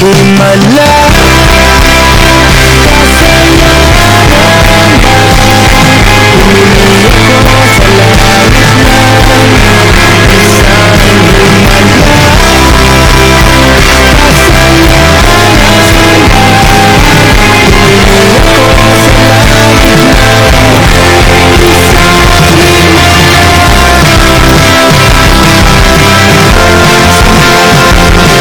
Himala. Kasalanan ba? Humingi ako sa langit ng isang himala. Kasalanan ba? Humingi ako sa langit ng isang himala. Humihingi ako sa langit ng isang himala. Isang himala. Isang himala.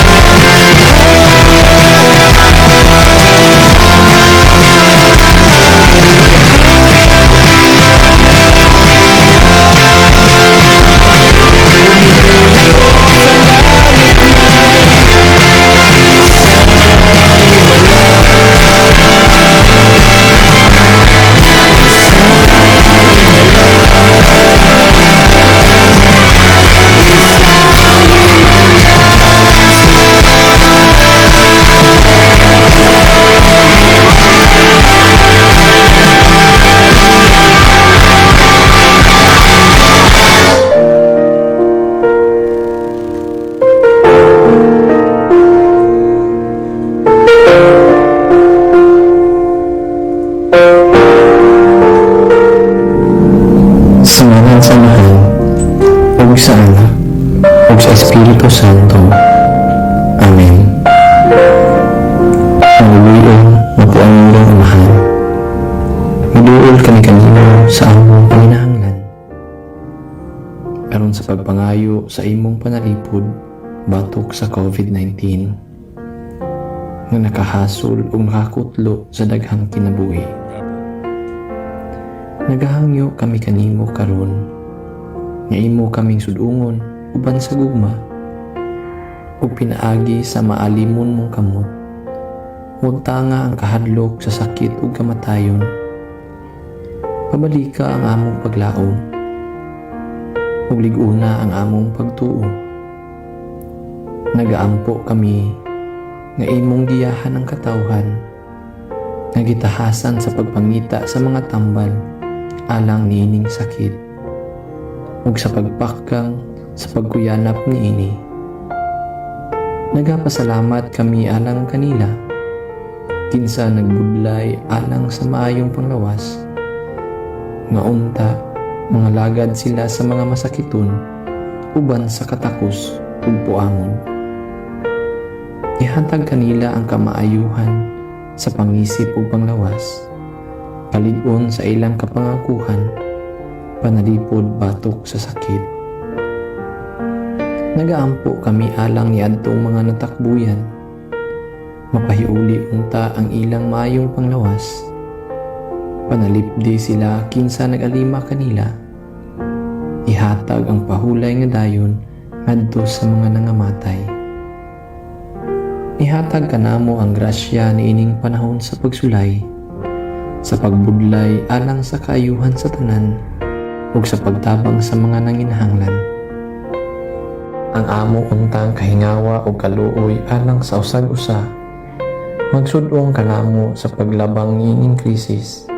Sa ngalan sa Amahan, ug sa Anak, ug sa Espiritu Santo. Amen. Manulion nga po ang iyong Amahan. Miduol kami kanimo sa among panginahanglan. Aron sa pagpangayo sa imong panalipod batok sa COVID-19 nga nakahasol ug nakakutlo sa daghang kinabuhi. Nagahangyo kami kanimo karon nga imo kaming sudungon uban sa gugma ug pinaagi sa maalimon mong kamot. Huwag tanga ang kahadlok sa sakit ug kamatayon. Pabalika ang among paglaom ug lig-una ang among pagtuo. Nagaampo kami nga imong giyahan ang katawhan nga gitahasan sa pagpangita sa mga tambal alang niining sakit ug sa pagpakang sa pagkuyanap niini. Nagapasalamat kami alang kanila kinsa nagbudlay alang sa maayong panglawas nga unta mga lagad sila sa mga masakiton uban sa katakos ug puangon. Ihatag kanila ang kamaayuhan sa pangisip ug panglawas, kalig-on sa ilang kapangakuhan, panalipod batok sa sakit. Nagaampo kami alang niadtong mga natakbuyan. Mapahiuli unta ang ilang maayong panglawas. Panalipdi sila kinsa nag-alima kanila. Ihatag ang pahulay nga dayon ngadto sa mga nangamatay. Ihatag kanamo ang grasya niining panahon sa pagsulay, sa pagbudlay alang sa kaayuhan sa tanan ug sa pagtabang sa mga nanginahanglan. Ang amo untang kahingawa ug kaluoy alang sa usag-usa magsud-ong kanamo sa paglabang niining krisis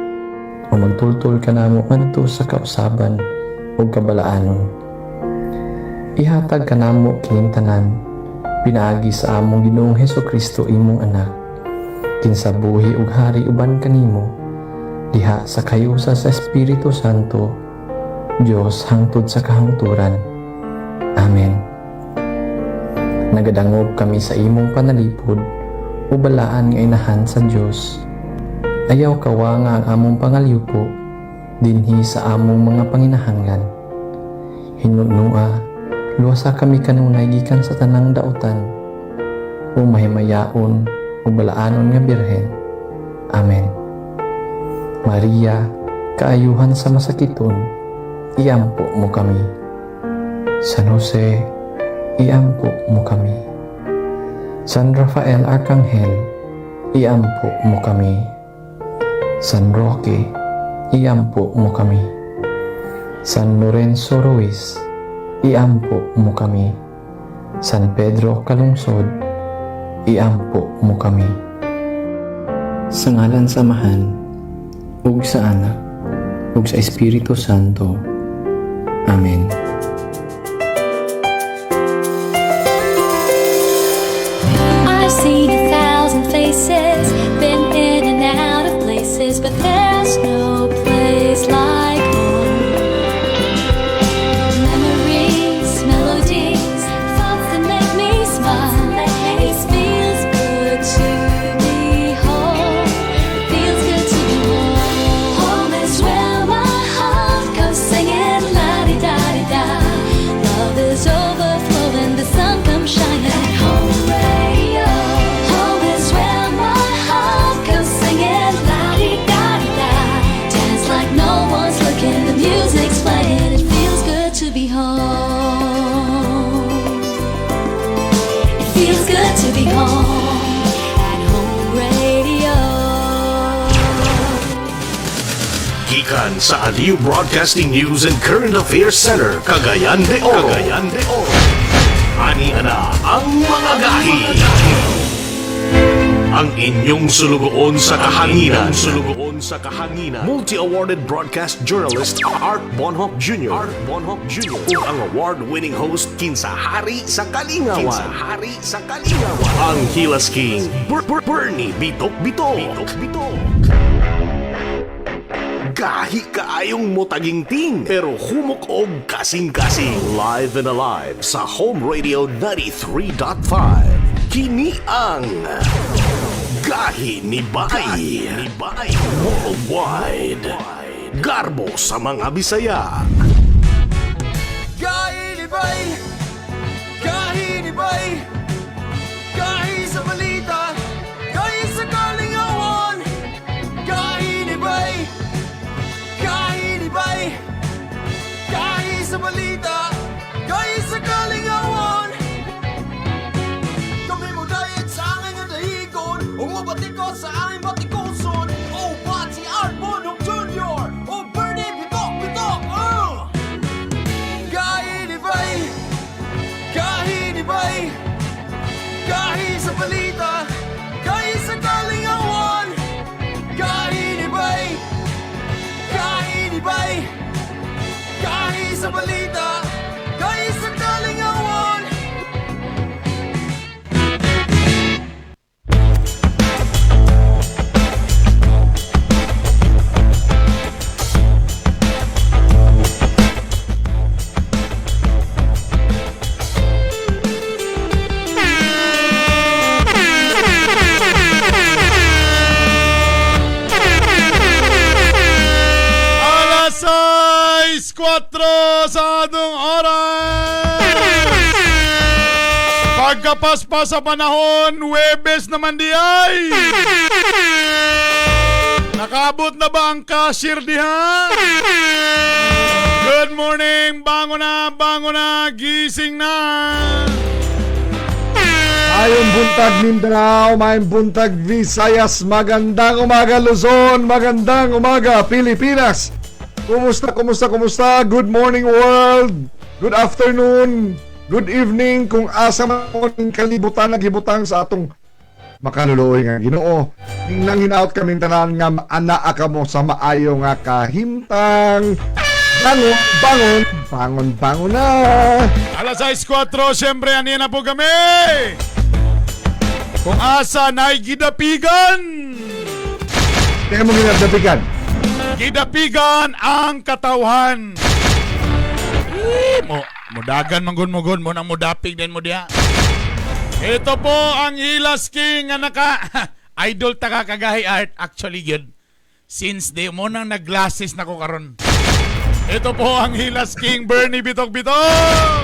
o magtultol kanamo ngadto sa kausaban ug kabalaanon. Ihatag kanamo kining tanan pinaagi sa among Ginoong Hesukristo, imong Anak, kinsa buhi ug hari uban kanimo diha sa kayusa sa Espiritu Santo, Dios hangtod sa kahangturan. Amen. Nagadangop kami sa imong panalipod, o balaan nga Inahan sa Dios. Ayaw kawanga ang among pangalyupo dinhi sa among mga panginahanglan. Hinunua, luwasa kami kanunay gikan sa tanang dautan, o mahimayaon o balaanon nga Birhen. Amen. Maria, kaayuhan sa masakiton, iampo mo kami. San Jose, iampo mo kami. San Rafael Arcangel, iampo mo kami. San Roque, iampo mo kami. San Lorenzo Ruiz, iampo mo kami. San Pedro Calungsod, iampo mo kami. Sa ngalan sa Amahan, ug sa Anak, ug sa Espiritu Santo. Amen. I've seen a Gikan sa Aliw Broadcasting News and Current Affairs Center, Cagayan de Oro. Cagayan de Oro. Ani ana ang mga gahi. Ang inyong sulugoon sa kahanginan. Sulugoon sa kahanginan. Multi-awarded broadcast journalist Art Bonhoc Jr. Art Bonhoc Jr. Ug ang award-winning host kinsa hari sa Kalingawan. Kinsa hari sa Kalingawan. Ang Hilas King, Bernie Bitok Bitok. Bitok Bitok. Gahi kaayong mutaginting pero humok og kasing-kasing, live and alive sa Home Radio 93.5. Kini ang Gahi ni Bay. Ni Bay Worldwide. Garbo sa mga Bisaya. Gahinibay, gahinibay, gahi sa balita, gahi sa kalingawan. Gahinibay, gahinibay, gahi sa balita, gahi sa kalingawan. Kami mo dayat sa aming dahigon, umabati ko sa aming batikuson. O Bati Art Bonong Jr. O Bernie Bitok Bitok. Gahinibay, gahinibay, gahi sa balita, gahi sa kalingawan. Gahinibay, gahinibay, gahi sa balita, gahi sa kalingawan. Alas 6:04 sa atong oras. Pagkapaspas sa panahon, Webes naman di ay. Nakaabot na ba ang cashier diha? Good morning, bangon na, gising na. Ayong buntag Mindanao, maayong buntag Visayas, magandang umaga Luzon, magandang umaga Pilipinas. Kumusta, kumusta, kumusta? Good morning, world. Good afternoon. Good evening kung asa man ang kalibutan naghibutang sa atong makaluluoy nga Ginoo. Nang hinaut kaming tanan nga anaa kamo sa maayo nga kahimtang. Bangon, bangon, bangon, bangon na. Alas 6:04, siyempre, aniyan na po kami! Kung asa na'y gidapigan! Teka mo ginadapikan. Gidapigan ang katawhan! Eh, mo, mudagan manggun mugun mo nang mudapig din mo diha. Ito po ang Hilas King nga naka idol ta ka kagahi art actually yun. Since day mo nang naglasses na ko karon. Ito po ang Hilas King Bernie Bitok Bitok!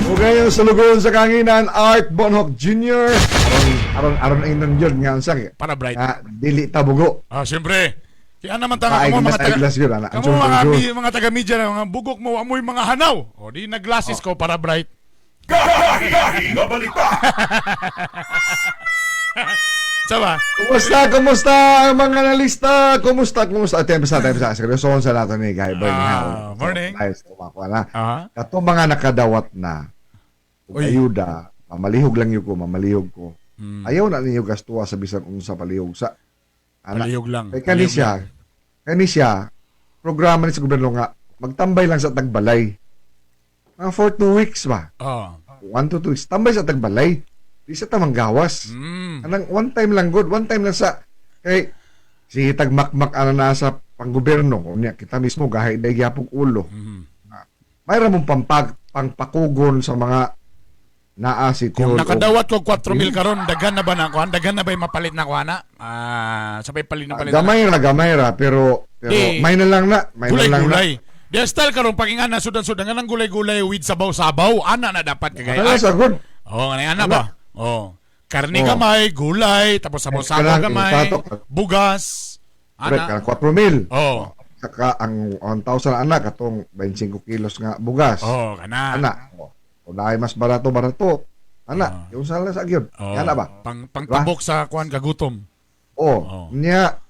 Ug ngayon sa lugon sa kanginan, Art Bonhoc Jr. Aron, aron, aron ingnon yun nga unsa kay. Para bright. Nga dili ta bugo. Ah, siyempre. Kaya naman tanga Ay, kamo mga glass, taga ay, glass yun, ana. kamo Ang mga, sure. mga taga media na mga bugok mo amoy mga hanaw. O di naglasses ko para bright. Sa ba? Kumusta, kumusta ang mga analista? Kumusta, kumusta? Tempo sa, tempo sa. Seryoso sa nato ni Guy Bernie. Ah, morning. Ayos, tumakuha na. Aha. Katong mga nakadawat na ug Uy. ayuda, mamalihog lang yun ko, mamalihog ko. Ayaw na ninyo gastuwa sa bisan unsa palihog sa. Ana, Palihog lang. Kay kani Palihog siya, kani siya, programa ni sa gobyerno nga, magtambay lang sa tagbalay. Mga for 2 weeks ba? Oh. 1 to 2 weeks. Tambay sa tagbalay. Di sa tamang gawas. Anang one time lang good, one time lang sa kay sige tagmakmak ana na sa panggobyerno unya kita mismo gahi day gyapong ulo. Mayroon mong pangpakugon sa mga naa si Kung Tihol nakadawat ko 4,000 karon, daghan na ba na kuan? Daghan na ba yung mapalit na kuan na? Ah, sabay palit na palit. na. Gamay ra, gamay ra, pero pero Di. may na lang na, may na lang na. Gulay-gulay. Di style karon pagingan na sudan-sudan nga ng gulay-gulay with sabaw-sabaw. Ana na dapat kagay. Ano sa good? Oh, nga ana ba? Oh. Karne Oh. gamay, gulay, tapos sabaw-sabaw Kanang gamay, itatok. bugas. Correct, Ana. kanang 4,000. Oh. Saka ang 1,000 anak katong 25 kilos nga bugas. Oh, kana. Ana. O, kung naay mas barato barato. Ana, yung sala sa gyud. Oh. Ana ba? Pang pangtabok sa kuan kagutom. Oh, Oh. niya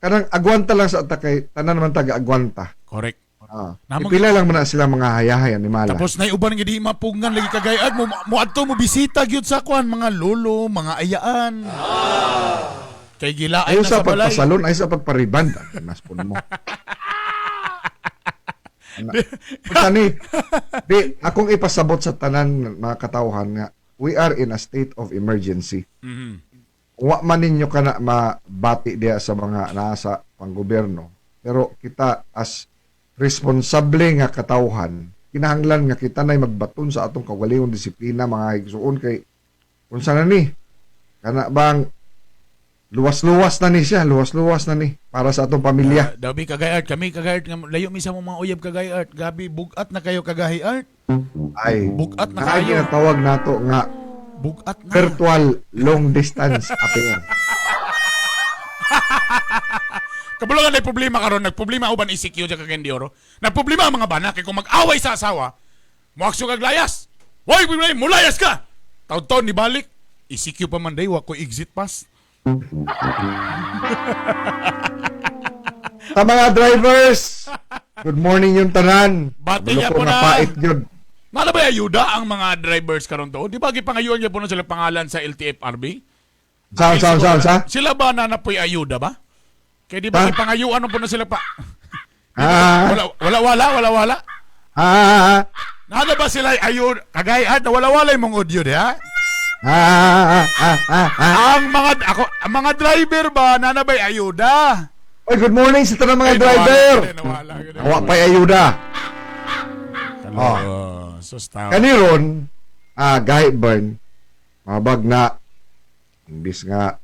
Kanang agwanta lang sa ta kay tanan man taga agwanta. Correct. Ah, Namang- ipila lang man na sila mga hayahay animala. Tapos na uban nga di mapugngan lagi kagayad mo moadto mo bisita gyud sa kwan mga lolo, mga ayaan. Kay gilaay Ayo na sa sa balay. pagpasalon, ay sa pagpariband. Mas pun mo. Tani, di, akong ipasabot sa tanan mga katawhan nga, we are in a state of emergency. Wa man ninyo kana mabati diya sa mga nasa panggobyerno. Pero kita as responsable nga katawhan, kinahanglan nga kita nay magbaton sa atong kaugalingong disiplina mga higsuon kay unsa na ni kana bang luwas-luwas na ni siya, luwas-luwas na ni para sa atong pamilya. Daw bi kagay art kami kagay art nga layo mi sa mga uyab kagay art. Gabi bugat na kayo kagahi art. Ay, Bugat na naay kayo. ginatawag nato nga Bugat na. virtual long distance affair. Kabalo nga problema karon, nagproblema uban ECQ sa Cagayan de Oro. Nagproblema ang mga bana kay kung mag-away sa asawa, moaksyon kag layas. Hoy, problema, mulayas ka. Taon-taon ni balik, ECQ pa man day wa ko exit pass. Sa mga drivers, good morning yung tanan. Bati Kabalo niya ko po nga na. pait yun. Nala ba ayuda ang mga drivers karon to? Di ba gipangayuan niya po na sila pangalan sa LTFRB? Sa, sa, sa, sa? Sila ba na napoy ayuda ba? Kaya di ba Ha? gipangayuan po na sila pa? Ah, Wala wala wala wala wala. ah, Nala ba sila ayuda? Kagayad na wala wala mong audio di ha? ah, ah, ah, ah. Ang mga ako ang mga driver ba nanabay ayuda? Oy, good morning sa tanang mga Ay, driver. nawala, nawala, Awa pa'y ayuda. Oh, sus tao. Kaniron, gahi burn, mabag na, imbis nga,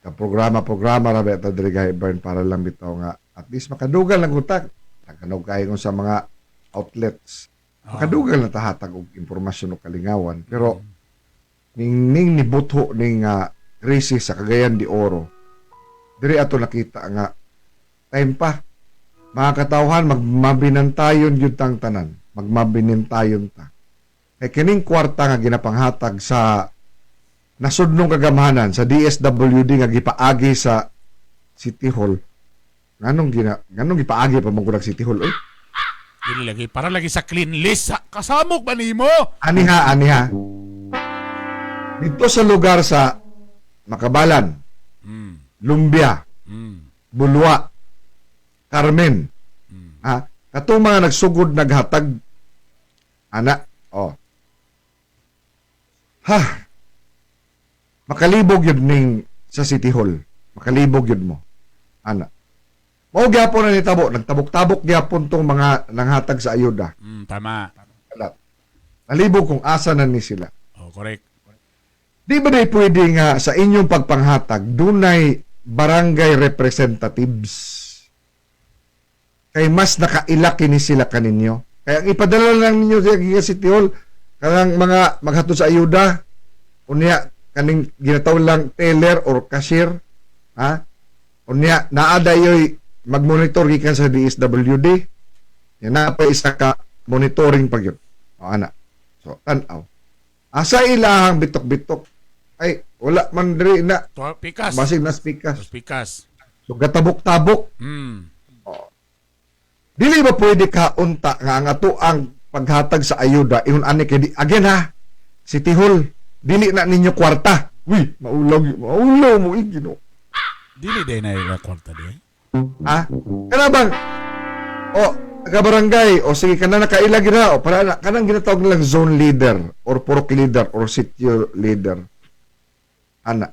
ka programa-programa ra ba ito diri gahi burn para lang bitaw nga, at least makadugal lang utak. Nagkanog kayo sa mga outlets. Makadugal na tahatag og impormasyon o kalingawan. Pero, ning ning nibutho ning krisis sa Cagayan de Oro, diri ato nakita nga time pa mga katawhan magmabinantayon gyud tang tanan, magmabinantayon ta kay kining kwarta nga ginapanghatag sa nasudnong kagamhanan sa DSWD nga gipaagi sa City Hall, nganong gipaagi pa man gud ang City Hall oy? Dili lagi para lagi sa clean list sa kasamok ba nimo? Aniha, aniha, dito sa lugar sa Makabalan, Lumbia, Bulua, Carmen. Ha? Katong mga nagsugod naghatag ana, oh. Ha. Makalibog yun ning sa City Hall. Makalibog yun mo. Ana. Mao gyapon na nitabo, nagtabok-tabok gyapon tong mga nanghatag sa ayuda. Tama. Wala. Nalibog kung asa na ni sila. Oh, correct. Di ba day pwede nga sa inyong pagpanghatag, dunay barangay representatives? Kay mas nakaila kini sila kaninyo. Kaya ang ipadala lang ninyo sa Giga City Hall, kanang mga maghatod sa ayuda, unya kaning ginatawag lang teller or cashier, ha? Unya naa dayoy magmonitor gikan sa DSWD. Yan na pa isa ka monitoring pag yun. O ana. So tan-aw. Asa ilahang bitok-bitok? Ay, wala man diri na. To, pikas. Basig na speakers. Pikas. So gatabok-tabok. Dili ba pwede ka unta nga ang ato ang paghatag sa ayuda ingon ani kay di again ha. City Hall, dili na ninyo kwarta. Uy, maulaw, maulaw mo Ginoo. Dili day na ila kwarta di. Ha? Kana bang o taga barangay o sige kana nakaila gina o para na kanang ginatawag nilang zone leader or purok leader or city leader. Ana.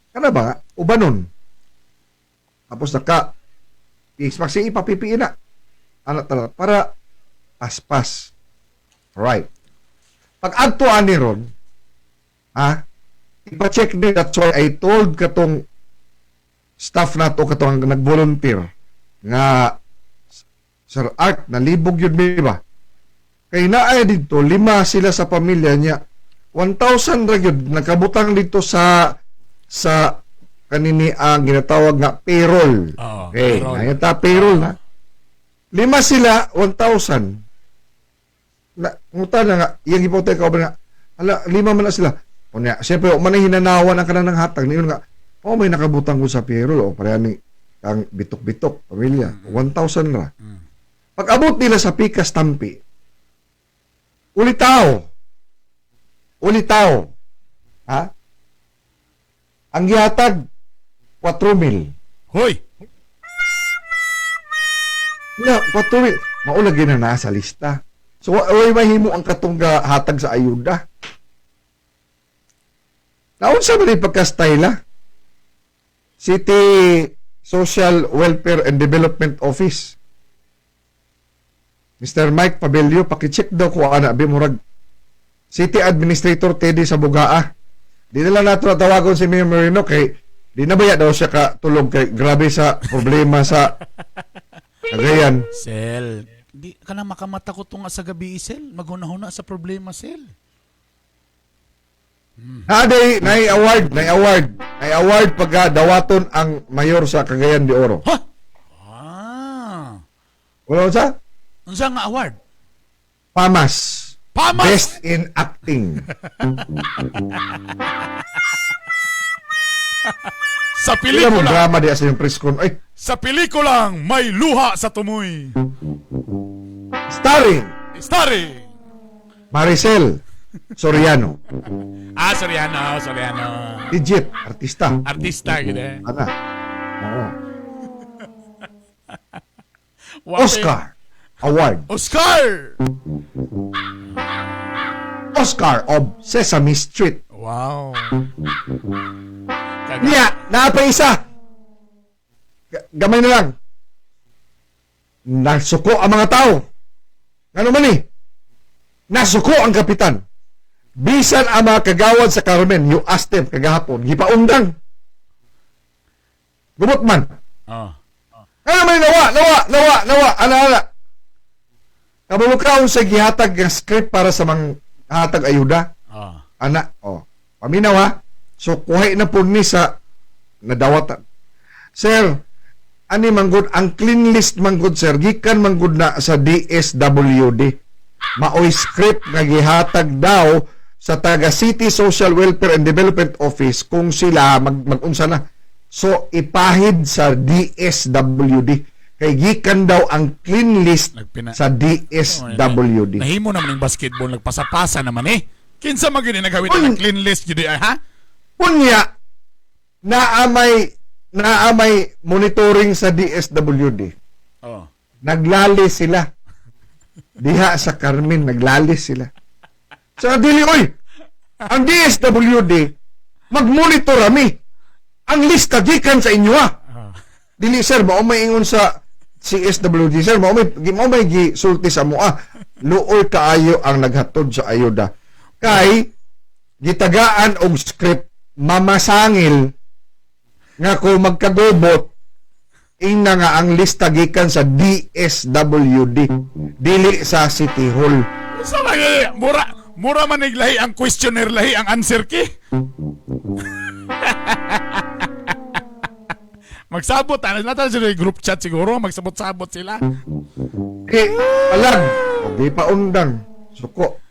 Kana ba nga ubanon? Tapos naka i-expect sige ipapipiin na. Ana tala para paspas. Right. Pag adto ani ron, ha? Ipa-check din, that's why I told katong staff nato katong nag-volunteer nga Sir Art nalibog yun mi ba kay naay didto lima sila sa pamilya niya, 1,000 ra gyud nakabutang dito sa kanini ang ginatawag nga payroll. Oo, okay, payroll. na payroll na lima sila, 1,000 na nguta na nga iyang gipotay ka nga ala lima man na sila. Unya siyempre wa man ay hinanawan ang kanang hatag niyon nga oh may nakabutang ko sa payroll o pareha ni Kang Bitok-Bitok, pamilya, 1,000 ra. Pag abot nila sa Pikas Tampi, ulitaw. Ulitaw. Ha? Ang gihatag 4,000. Hoy! Na, 4,000. Mao lagi na naa sa lista. So, walay mahimo ang katong hatag sa ayuda. Naunsa man yung pagka-style, ah? City Social Welfare and Development Office. Mr. Mike Pabelio, pakicheck daw ko ana bi murag City Administrator Teddy Sabugaa. Di na lang nato natawagon si Mayor Moreno kay di na baya daw siya ka tulog kay grabe sa problema sa Cagayan. Sel, di ka na makamata ko tunga sa gabi, Sel. Maghuna-huna sa problema, Sel. Naday, nay award, nay award. Nay award pagka dawaton ang mayor sa Cagayan de Oro. Ha? Ah. Wala sa? Unsa nga award? Pamas. Pamas! Best in acting. Sa Pila mo pelikula, drama di sa yung press con. Ay, sa pelikulang May Luha sa Tumoy. Starring Starring Maricel Soriano. Ah, Soriano, Soriano. Legit, artista. Artista gid eh. Ana. Oo. Wape. Oscar Award. Oscar! Oscar of Sesame Street. Wow. Niya, naa pa isa. Gamay na lang. Nasuko ang mga tao. Ano man eh? Nasuko ang kapitan. Bisan ang mga kagawad sa Carmen, you ask them kagahapon, gipaundang. Gumot man. Oh. Ano man nawa, nawa, nawa, nawa, ana, ana. Kabalo ka sa gihatag nga script para sa mga hatag ayuda. Oh. Ana, oh. Paminaw ha. So kuhay na po ni sa nadawatan. Sir, ani manggod ang clean list manggod sir gikan manggod na sa DSWD. Maoy script nga gihatag daw sa taga City Social Welfare and Development Office kung sila magunsa na. So ipahid sa DSWD kay gikan daw ang clean list sa DSWD. Nahimo naman yung basketball, nagpasapasa naman eh. Kinsa man gyud nagawin ang clean list gyud ay ha? Unya, naa may monitoring sa DSWD. Oh. Naglali sila. Diha sa Carmen, naglali sila. Sa dili, oy, ang DSWD, mag-monitor ami. Ang lista gikan sa inyo ah. Dili sir, mao may ingon sa CSWD sir, mao may gisulti sa moa. Luoy kaayo ang naghatod sa ayuda. Kay gitagaan og script mamasangil nga kung magkagubot ingna nga ang lista gikan sa DSWD dili sa City Hall. Sa mga mura mura man lahi ang questionnaire, lahi ang answer key. Magsabot ana na sila yung group chat siguro, magsabot-sabot sila. Eh, palag, di pa undang. Suko.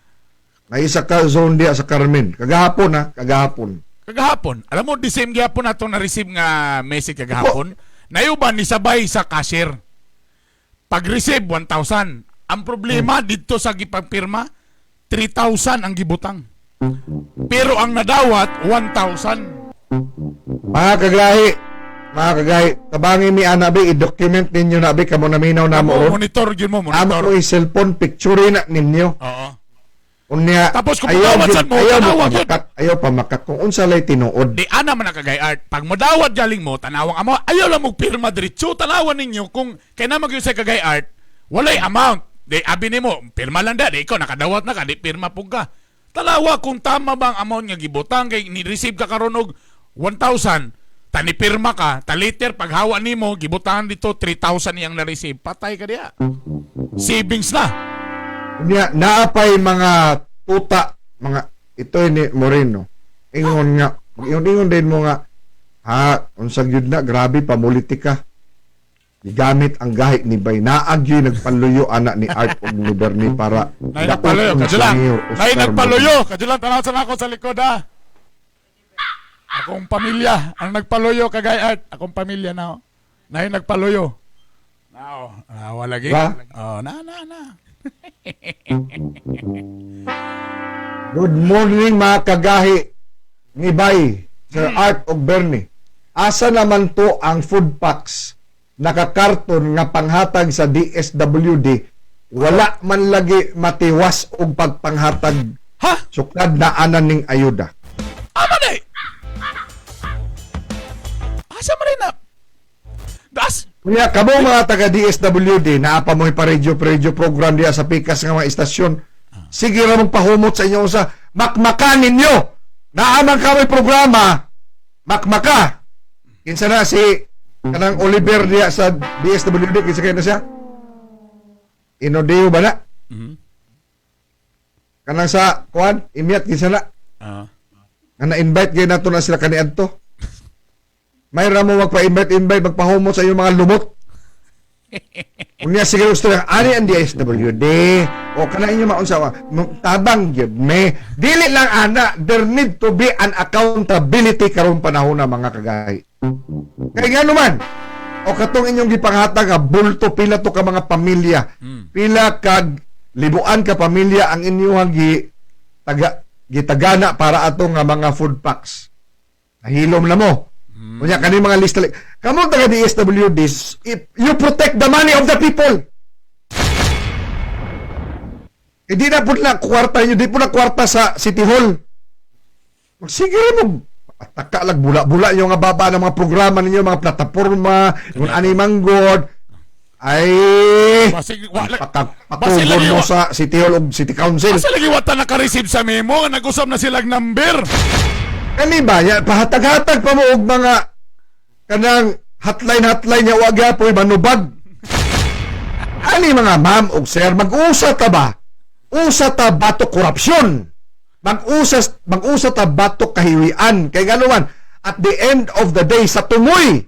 Naisa ka zone diya sa Carmen. Kagahapon ha, kagahapon. Kagahapon, alam mo, the same gyapon atong na-receive nga message kagahapon. Nayuban ni sabay sa cashier. Pag-receive 1,000. Ang problema dito sa gipagpirma, 3,000 ang gibutang. Pero ang nadawat 1,000. Mga kagahi, tabangi mi ana bi, i-document ninyo na bi, kamo naminaw na mo ron. Monitor gyud mo, Amo monitor. ko i-cellphone, picture na ninyo. Oo. Unya, Tapos kung ayaw, mudawat sad mo, ayaw mo tanawa gyud. pamakat, ayaw pamakat kung unsa lay tinuod. Di ana man nakagay art. Pag modawat galing mo, tanawang amo, ayaw lang mo pirma diretso, tanawan ninyo kung kay na magyud sa kagay art, walay amount. Di abi nimo, pirma lang da, di ikaw nakadawat na ka, di pirma pug ka. Tanawa kung tama ba ang amount nga gibutang kay ni-receive ka karon og 1,000, tani pirma ka, ta later paghawa nimo gibutangan dito 3,000 iyang na-receive, patay ka diya. Savings na. Unya, naapay mga tuta, mga ito ni Moreno. Ingon nga, ingon din mo nga, ha, unsa gyud na, grabe pamulitika. Gigamit ang gahi ni Bay. Naag yun nagpaluyo ana ni Art ug ni Bernie para Nay nagpaluyo, daot kajulang. si Mayor Oscar Nay nagpaluyo, kajulang tanaw sa ako sa likod ha. Akong pamilya, ang nagpaluyo kagay art, akong pamilya na. Oh. Nay nagpaluyo. Nao, ah, wala lagi. Ba? Oh, na na na. Good morning, mga kagahi ni Bay, Sir Art og Bernie. Asa naman to ang food packs nakakarton nga panghatag sa DSWD? Wala man lagi matiwas og pagpanghatag Ha? sukad na anan ning ayuda. Ama day. Asa man rin na? Das. Kuya, kamo mga taga DSWD, naa pa mo'y pa-radio program diya sa pikas nga mga istasyon. Sige ra mong pahumot sa inyo usa. Makmaka ninyo. Naa man kamoy programa, makmaka. Kinsa na si kanang Oliver diya sa DSWD, kinsa kay na siya? Inodeo ba na? Kanang sa kuan, imyat kinsa na? Nga na-invite gay nato na sila kaniadto. May ra mo magpa-invite-invite, magpahumot sa inyong mga lumot. Unya sige gusto lang ani ang DSWD o kana inyo maunsa tabang gyud me dili lang ana. There need to be an accountability karon panahon na, mga kagahi, kay ngano man o katong inyong gipanghatag nga bulto, pila to ka mga pamilya, pila kag libuan ka pamilya ang inyong gi taga gitagana para ato nga mga food packs? Nahilom na mo. Unya kani mga lista, kamo taga DSWD, if you protect the money of the people. Hindi na po na kwarta nyo, di po na kwarta sa City Hall. Magsige mo, ataka lang, bula-bula nyo nga baba ng mga programa ninyo, mga plataforma, kung ani manggod, ay, Basig wala. patugon mo sa City Hall o City Council. Asa lagi wata naka-receive sa memo nga nag-usap na silang number. Kani ba, ya, pahatag-hatag pa mo og mga kanang hotline-hotline niya, wag yapoy manubag. Ani mga ma'am og sir, mag-usa ta ba? Usa ta batok korupsyon. Mag-usa ta batok kahiwian. Kay ngano man, at the end of the day, sa tumoy,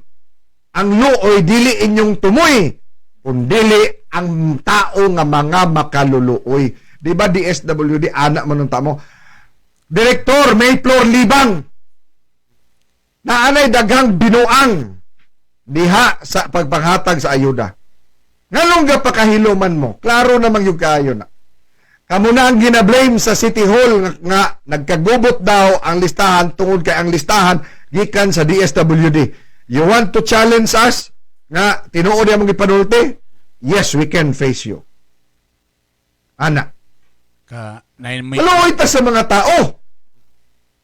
ang luoy dili inyong tumoy, kundili ang tao nga mga makaluluoy. Di ba DSWD, anak man ng tamo? Direktor Mayflor Libang, naanay daghang binuang diha sa pagpanghatag sa ayuda. Nganong gapakahiluman mo? Klaro namang yung kaayo na. Kamo na ang gina-blame sa City Hall nga nagkagubot daw ang listahan tungod kay ang listahan gikan sa DSWD. You want to challenge us nga tinuod among gipanulti? Yes, we can face you. Ana. Ka nine may Maluoy ta sa mga tao.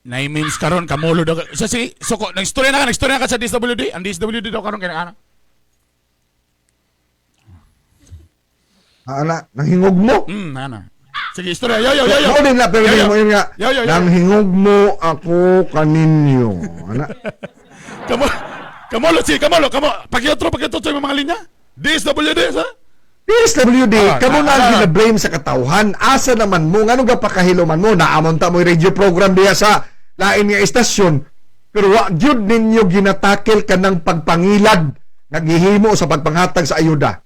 Nine memes karon kamulo daw sa si suko nag-istorya na ka sa DSWD. Ang DSWD daw karon kay ana. Ana, nanghingog mo. Ana. Sige, istorya. Yo yo yo yo. Mo din na pero Yo, yo. mo yun nga. Yo, yo, yo. Nanghingog mo ako kaninyo. Ana. Kamo kamulo si kamulo kamo. Pakiotro pakiotro sa imong mga linya. DSWD sa DSWD, kamo na ang gina-blame sa katawhan. Asa naman mo, ngano ga pakahiluman mo, naamon ta mo radio program diya sa lain nga istasyon. Pero wa gyud ninyo ginatakil kanang pagpangilad nga gihimo sa pagpanghatag sa ayuda.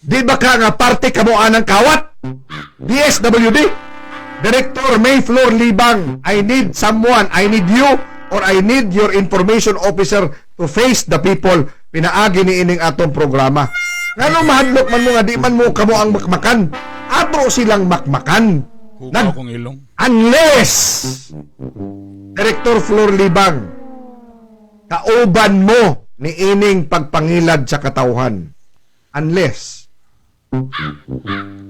Di ba ka nga parte kamo anang kawat? DSWD, Director May Flor Libang, I need someone, I need you, or I need your information officer to face the people pinaagi ni ining atong programa. Ngano mahadlok man mo nga di man mo kamo ang makmakan? Ato silang makmakan. Hugaw kong ilong. Unless Director Flor Libang, kauban mo ni ining pagpangilad sa katawhan. Unless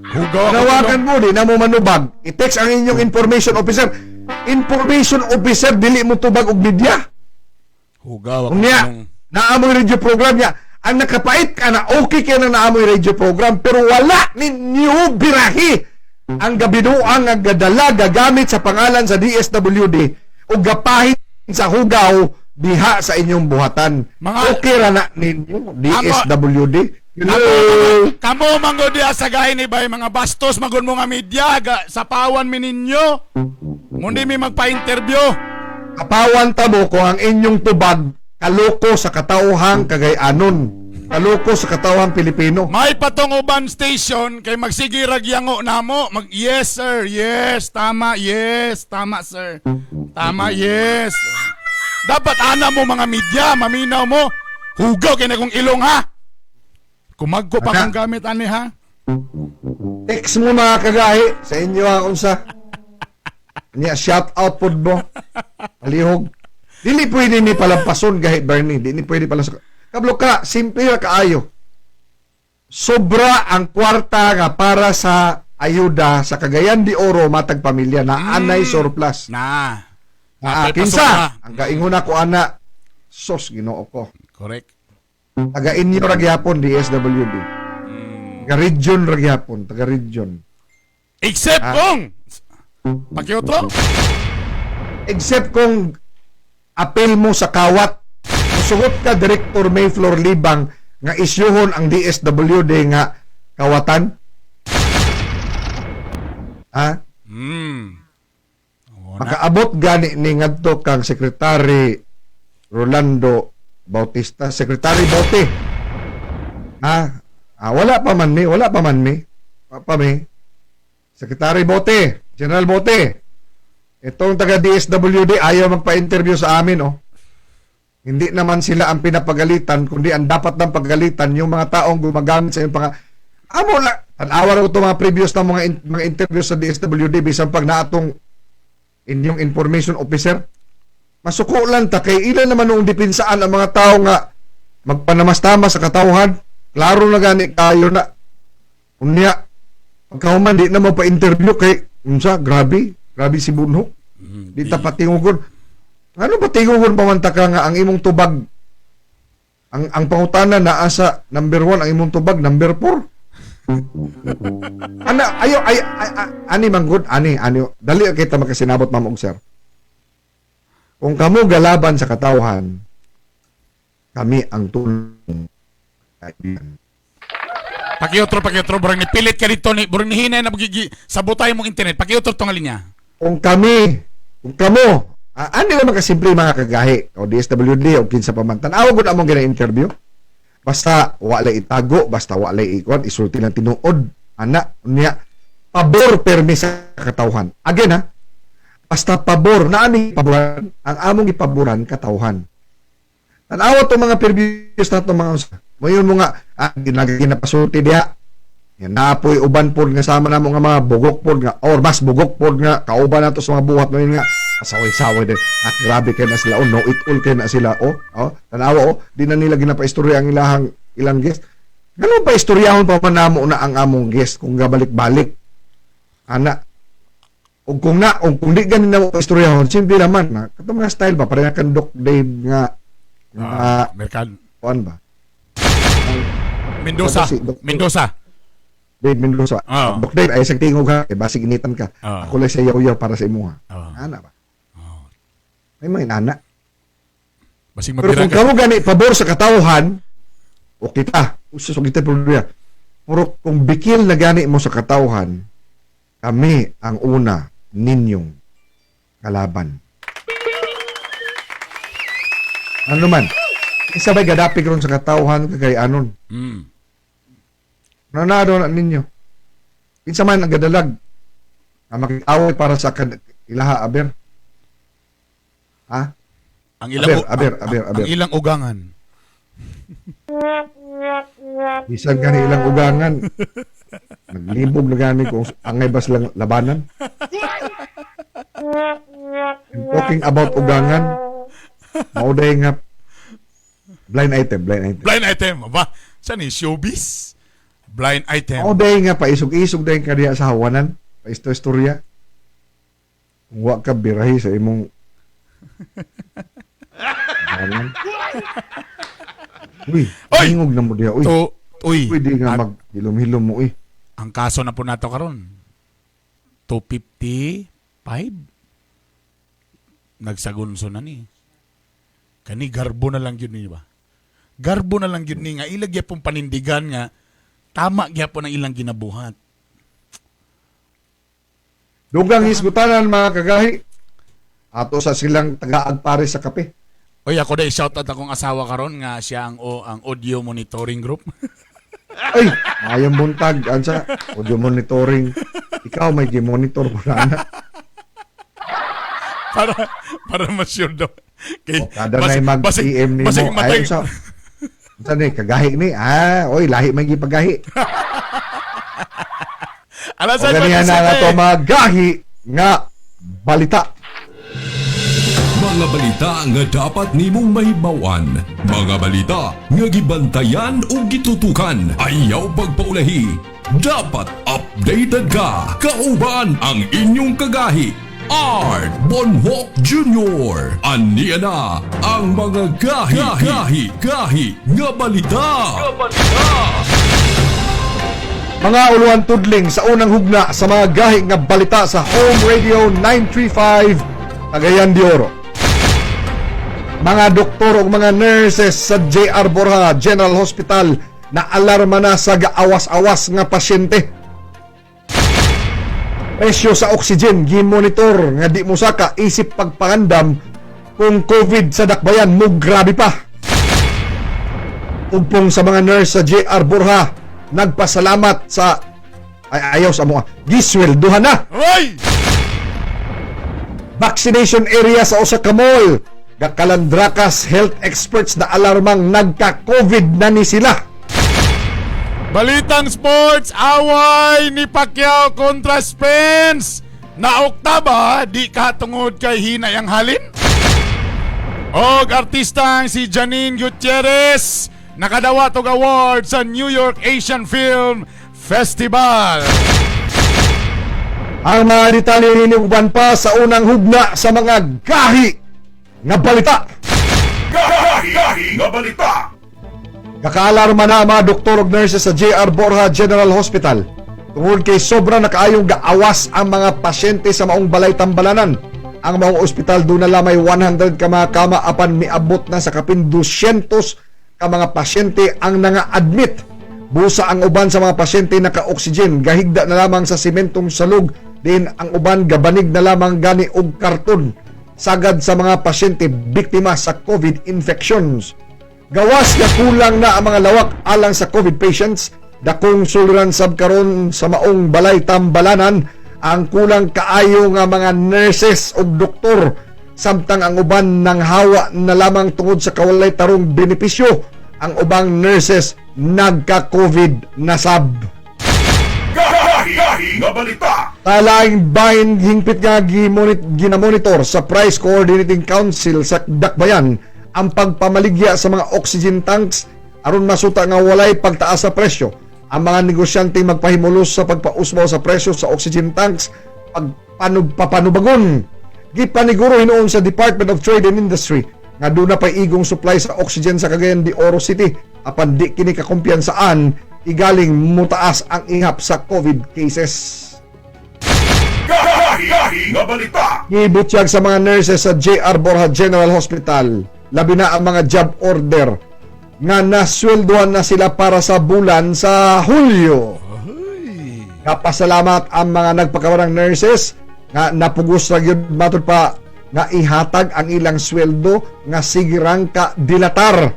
Hugaw akong Nawagan ilong. mo, di na mo manubag. I-text ang inyong information officer. Information officer, dili mo tubag og media. Hugaw akong Unya, ilong. naamoy radio program niya. Ang nakapait ka na, okay kayo nang naamoy radio program, pero wala ninyo birahi ang gabinuang nga gadala gagamit sa pangalan sa DSWD o gapahin sa hugaw diha sa inyong buhatan. Okay ra na ninyo, DSWD. Hello? Kamo manggod diha sa gahi ni bay mga bastos magud mo nga media ga, sapawan mi ninyo. Mundi mi magpa-interview. Kapawan ta mo kung ang inyong tubag kaloko sa katauhang Kagayanon. Kaloko sa katauhang Pilipino. May patong uban station kay magsige rag yango namo. Mag yes sir, yes, tama, yes, tama sir. Tama, yes. Dapat ana mo mga media, maminaw mo. Hugaw kay na kong ilong ha. Kumagko pa Ana. kong gamit ani ha. Text mo mga kagahi sa inyo ang unsa. Nya shout out pod mo. Palihog. Dili pwede ni palampason gahi Bernie, di ni pwede palampason. Kablo ka, simple ra kaayo. Sobra ang kwarta nga para sa ayuda sa Cagayan de Oro matag pamilya na anay surplus. Na. Ah, Napay kinsa? pasobra. Ang kaingon ako ana sos Ginoo ko. Correct. Taga inyo ra gyapon DSWD. Taga region ra gyapon, taga region. Except kung Pakiotro. Except kung apel mo sa kawat, sugot ka Director Mayflor Libang nga isyuhon ang DSWD nga kawatan. Ha? Oh, na. Makaabot gani ni ngadto kang Secretary Rolando Bautista, Secretary Baute. Ha? Ah, wala pa man mi, wala pa man mi. Wala pa mi. Secretary Bote, General Bote. Itong taga DSWD ayaw magpa-interview sa amin, oh. Hindi naman sila ang pinapagalitan, kundi ang dapat ng pagalitan yung mga taong gumagamit sa inyong pang. Amo la, tanawa ra ko itong mga previous na mga, mga interview sa DSWD bisan pag naatong inyong information officer. Masuko lang ta kay ilan naman noong depinsaan ang mga tao nga magpanamastama sa katawhan. Klaro na gani kayo na. Unya, pagkahuman di na mo pa-interview kay unsa, grabe, grabe si Bunho. Di ta patingugon. Ano ba tingugon pa man ta ka nga ang imong tubag ang pangutana naa sa number 1 ang imong tubag number 4. Ana ayo ay, ay, ay ani manggod ani ani dali kita makasinabot ma'am og sir. Kung kamo galaban sa katawhan, kami ang tulong. Kaibigan. Pakiotro, pakiotro, burang nipilit ka dito ni burang nihinay na magigi sabotay mong internet. Pakiotro tong linya. Kung kami, kung kamo, ani naman kasimple mga kagahi o DSWD o kinsa pa man. Tan-awa gud among gina-interview. Basta walay itago, basta walay ikon, isulti lang tinuod. Ana, niya, pabor permi sa katawhan. Again ha, basta pabor, na ani paboran, ang among ipaboran katawhan. Tan-awa tong mga previous na itong mga usa. Mayon mo nga, ginapasulti diha. Yan, naapoy uban pod nga sama namo nga mga bugok pod nga or mas bugok pod nga kauban nato sa mga buhat mo nga pasaway-saway din. At grabe kay na sila oh, no it all kay na sila oh. Oh, tanawa oh, di na nila ginapaistorya ang ilahang ilang guest. Ngano pa istoryahon pa man namo na ang among guest kung gabalik-balik. Ana. Og kung na, og kung di ganin namo paistoryahon, simple naman na katong mga style ba pareha kan Doc Dave nga nga Amerikan. kuan ba? Mendoza. Si Dr. Mendoza. Dave Mendoza. Oo. Doc Dave, ay sa tingog ha. Eh, basig initan ka. Oo. Ako lang sa yaw para sa imuha. Oo. Ana ba? May mga inana. Basig Pero mabira kung ka. kamo gani pabor sa katawhan, okay ta. Usa sa kita problema. Pero kung bikil na gani mo sa katawhan, kami ang una ninyong kalaban. Ano man? Isa ba'y gadapig ron sa katawhan kay anon? Nanado na ninyo. Kinsa man ang gadalag ang makikaway para sa ilaha aber. Ha? Ang ilang Aber, aber, aber, aber. Ang ilang ugangan. Bisan gani ilang ugangan. Naglibog na gani kung angay ba silang labanan. I'm talking about ugangan. Mauday nga blind item, blind item. Blind item. Aba, saan ni showbiz? Blind item. Mauday nga paisog-isog dayon ka diha sa hawanan, paisto-istorya. Kung wa ka birahi sa imong hawanan. Uy, Oy! tingog na mo diha, uy. To, uy. Pwede nga At maghilom-hilom mo, uy. ang kaso na po nato karon. 255. Nagsagunso na ni. Kani garbo na lang yun ni ba? Garbo na lang yun ni nga ilag gyapon panindigan nga tama gyapon ang ilang ginabuhat. Dugang hisgutanan mga kagahi. Ato sa silang tagaagpare sa kape. Oy, ako dai shout out akong asawa karon nga siya ang o, ang audio monitoring group. Ay, mayong buntag ansa audio monitoring. Ikaw may gi-monitor mo na ana. Para para ma-sure daw. Kay Kada na'y mag-PM nimo. basig matay, Ayon sa Unsa ni kagahi ni? Ah, oy, lahi man gipagahi. Alas O ganihan na nga to mga gahi nga balita. Mga balita nga dapat nimong mahibaw-an. Mga balita nga gibantayan o gitutukan. Ayaw pagpaulahi. Dapat updated ka. Kauban ang inyong kagahi. Art Bonhoc Jr. Aniya na ang mga gahi, gahi, gahi nga balita. Mga uluan tudling sa unang hugna sa mga gahi nga balita sa Home Radio 935 Cagayan de Oro. Mga doktor ug mga nurses sa JR Borja General Hospital na alarma na sa gaawas-awas nga pasyente. Presyo sa oxygen gimonitor nga di mosaka isip pagpangandam kung COVID sa dakbayan mo grabe pa. Ugpong sa mga nurse sa JR Borja nagpasalamat sa ay, ayaw sa mga gisweldohan na. Hoy! Vaccination area sa usa ka mall. Gakalandrakas health experts na alarmang nagka-COVID na ni sila. Balitang sports, away ni Pacquiao kontra Spence. Naoktaba, di katungod kay hinay ang halin. Og artistang si Janine Gutierrez nakadawat og award sa New York Asian Film Festival. Ang mga detalye nini uban pa sa unang hugna sa mga gahi nga balita. Gahi, gahi nga balita. Kakaalarma na ang mga doktor ug nurses sa JR Borja General Hospital tungod kay sobra na kaayong gaawas ang mga pasyente sa maong balay tambalanan. Ang maong ospital doon na lamay 100 ka mga kama apan miabot na sa kapin 200 ka mga pasyente ang nanga-admit. Busa ang uban sa mga pasyente naka-oxygen, gahigda na lamang sa simentong salog, din ang uban gabanig na lamang gani og karton. Sagad sa mga pasyente biktima sa COVID infections. Gawas nga kulang na ang mga lawak alang sa COVID patients, dakong suliran sab karon sa maong balay tambalanan ang kulang kaayo nga mga nurses ug doktor samtang ang uban nang hawa na lamang tungod sa kawalay tarong benepisyo ang ubang nurses nagka-COVID na sab. Gahi, gahi nga balita. Talaing bahin hingpit nga ginamonitor sa Price Coordinating Council sa Dakbayan ang pagpamaligya sa mga oxygen tanks aron masuta nga walay pagtaas sa presyo. Ang mga negosyante magpahimulos sa pagpausbaw sa presyo sa oxygen tanks pagpanubagon. Gipaniguro hinuon sa Department of Trade and Industry nga doon na pa'y igong supply sa oxygen sa Cagayan de Oro City apan di kini kakumpiyansaan igaling mutaas ang ihap sa COVID cases. Gahi, gahi nga balita. Gibutyag sa mga nurses sa JR Borja General Hospital, labi na ang mga job order nga nasweldohan na sila para sa bulan sa Hulyo. Kapasalamat ang mga nagpakawarang nurses nga napugos ra gyud matud pa nga ihatag ang ilang sweldo nga sigirang ka dilatar.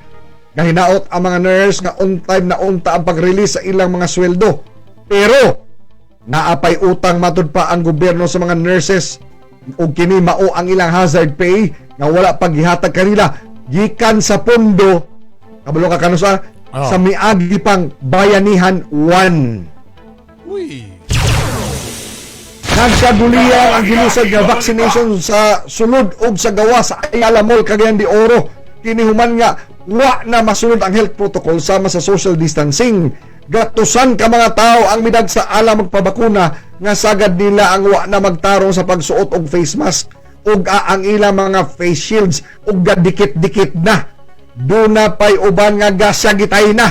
Nga hinaot ang mga nurse nga on time na unta ang pag-release sa ilang mga sweldo. Pero naapay utang matud pa ang gobyerno sa mga nurses ug kini mao ang ilang hazard pay nga wala paggihatag kanila gikan sa pondo kabalo ka kanusa Oh. sa miagi pang Bayanihan 1. Uy. Nagkagulian ang gilusad nga vaccination sa sulod ug sa gawas sa Ayala Mall Cagayan de Oro. Kini human nga wa na masunod ang health protocol sama sa social distancing. Gatusan ka mga tao ang midag sa ala magpabakuna nga sagad nila ang wa na magtarong sa pagsuot og face mask ug ang ilang mga face shields ug gadikit-dikit na. Duna pay uban nga gasagitay na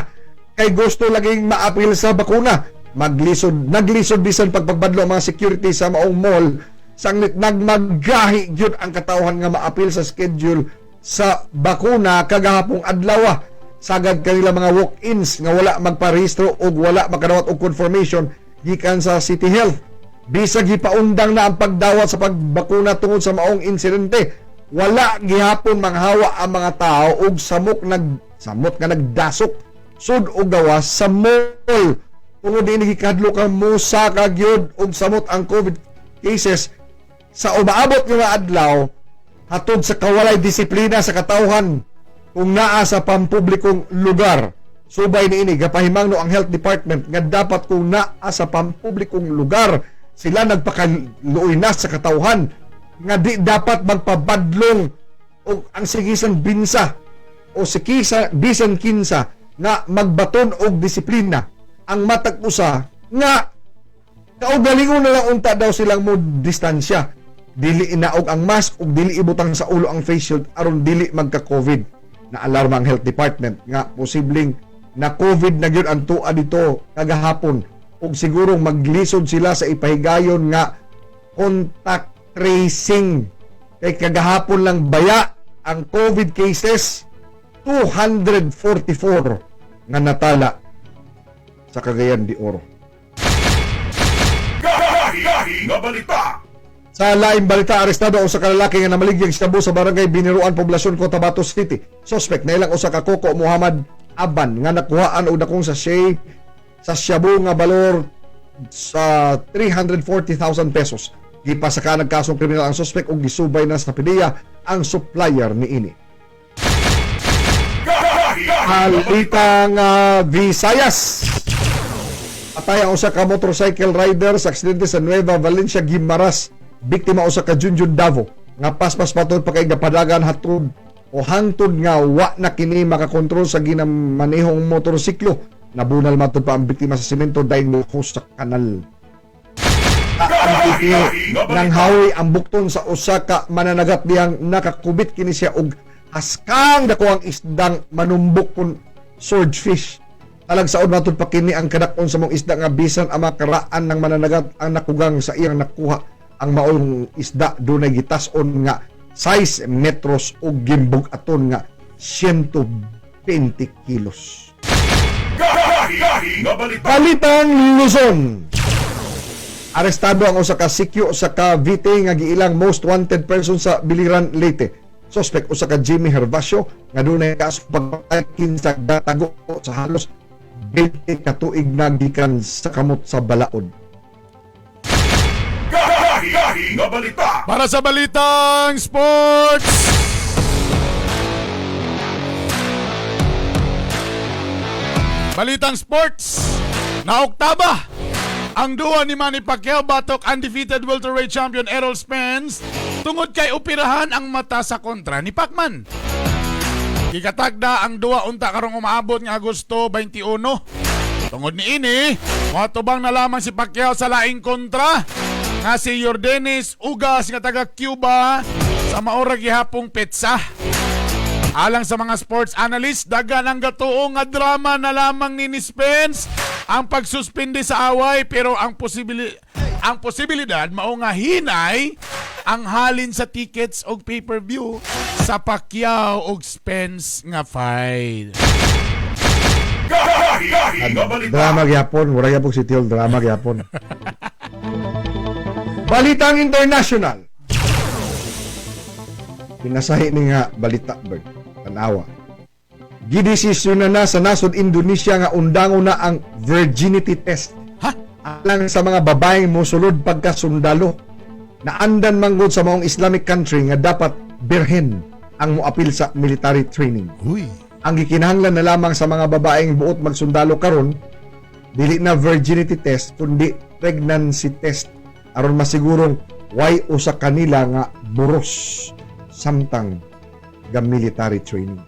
kay gusto laging maapil sa bakuna. Maglisod, naglisod bisan pagpagbadlo ang mga security sa maong mall sanglit nagmagahi gyud ang katawhan nga maapil sa schedule sa bakuna kagahapong adlaw. Sagad kanila mga walk-ins nga wala magparehistro og wala makadawat og confirmation gikan sa City Health. Bisag gipaundang na ang pagdawat sa pagbakuna tungod sa maong insidente, wala gihapon manghawa ang mga tao og samok nag samot nga nagdasok sud og gawas sa mall. Tungod dinhi gikadlo ka musa ka gyud og samot ang COVID cases sa umaabot nga adlaw hatod sa kawalay disiplina sa katawhan. kung naa sa pampublikong lugar. Subay niini gapahimangno ang health department nga dapat kung naa sa pampublikong lugar sila nagpakaluoy na sa katawhan nga di dapat magpabadlong og ang sigisan binsa o sikisa bisan kinsa nga magbaton og disiplina ang matag usa nga kaugalingon na lang unta daw silang mo distansya, dili inaog ang mask ug dili ibutang sa ulo ang face shield aron dili magka-COVID. Na alarma ang health department nga posibleng na COVID na gyud ang tuwa dito kagahapon ug sigurong maglisod sila sa ipahigayon nga contact tracing kay kagahapon lang baya ang COVID cases 244 nga natala sa Cagayan de Oro. Sa laing balita, arestado ang usa ka lalaki nga namaligyag shabu sa barangay Biniruan, Poblacion, Cotabato City. Suspect na ilang usa ka koko Muhammad Aban nga nakuhaan og dakong sachet sa shabu nga balor sa 340,000 pesos. Gipasaka nagkasong kriminal ang suspect ug gisubay na sa PDEA ang supplier niini. Balitang Visayas. Patay ang usa ka motorcycle rider sa aksidente sa Nueva Valencia, Guimaras. Biktima usa ka Junjun Davo nga paspas patud pa kay gapadagan hatud o hangtod nga wa na kini makakontrol sa ginamanehong motorsiklo. Nabunal matud pa ang biktima sa semento dahil mo sa kanal. Ang kini nang hawi ang bukton sa usa ka mananagat diyang nakakubit kini siya og askang dako ang isdang manumbok kun swordfish. Talagsaon matud pa kini ang kadak-on sa mong isda nga bisan ang makaraan ng mananagat ang nakugang sa iyang nakuha ang maong isda dunay gitas-on nga 6 metros ug gimbug-aton nga 120 kilos. Balitang Luzon. Arestado ang usa ka sikyo sa Cavite nga giilang most wanted person sa Biliran, Leyte. Suspect usa ka Jimmy Hervasio nga dunay kaso pagpatay kinsa gatago sa halos 20 ka tuig na gikan sa kamot sa balaod. Para sa Balitang Sports! Balitang Sports! Naoktaba! Ang duwa ni Manny Pacquiao batok undefeated welterweight champion Errol Spence tungod kay operahan ang mata sa kontra ni Pacman. Gikatagda ang duwa unta karong umaabot nga Agosto 21. Tungod ni ini, moatubang na lamang si Pacquiao sa laing kontra nga si Yordenis Ugas nga taga Cuba sa maora gihapong petsa. Alang sa mga sports analyst, dagan ang gatuo nga drama na lamang ni Spence ang pagsuspindi sa away, pero ang posibilidad mao nga hinay ang halin sa tickets og pay-per-view sa Pacquiao og Spence nga fight. Drama gyapon, wala gyapon si Tiol, drama gyapon. Balitang International. Pinasahi ni nga balita, Bert. Tanawa. Gidesisyon na na sa nasod Indonesia nga undangon na ang virginity test. Ha? Alang sa mga babaeng mosulod pagkasundalo. Naandan manggod sa maong Islamic country nga dapat birhen ang moapil sa military training. Uy. Ang gikinahanglan na lamang sa mga babaeng buot magsundalo karon dili na virginity test kundi pregnancy test aron masigurong way usa kanila nga buros samtang ga military training.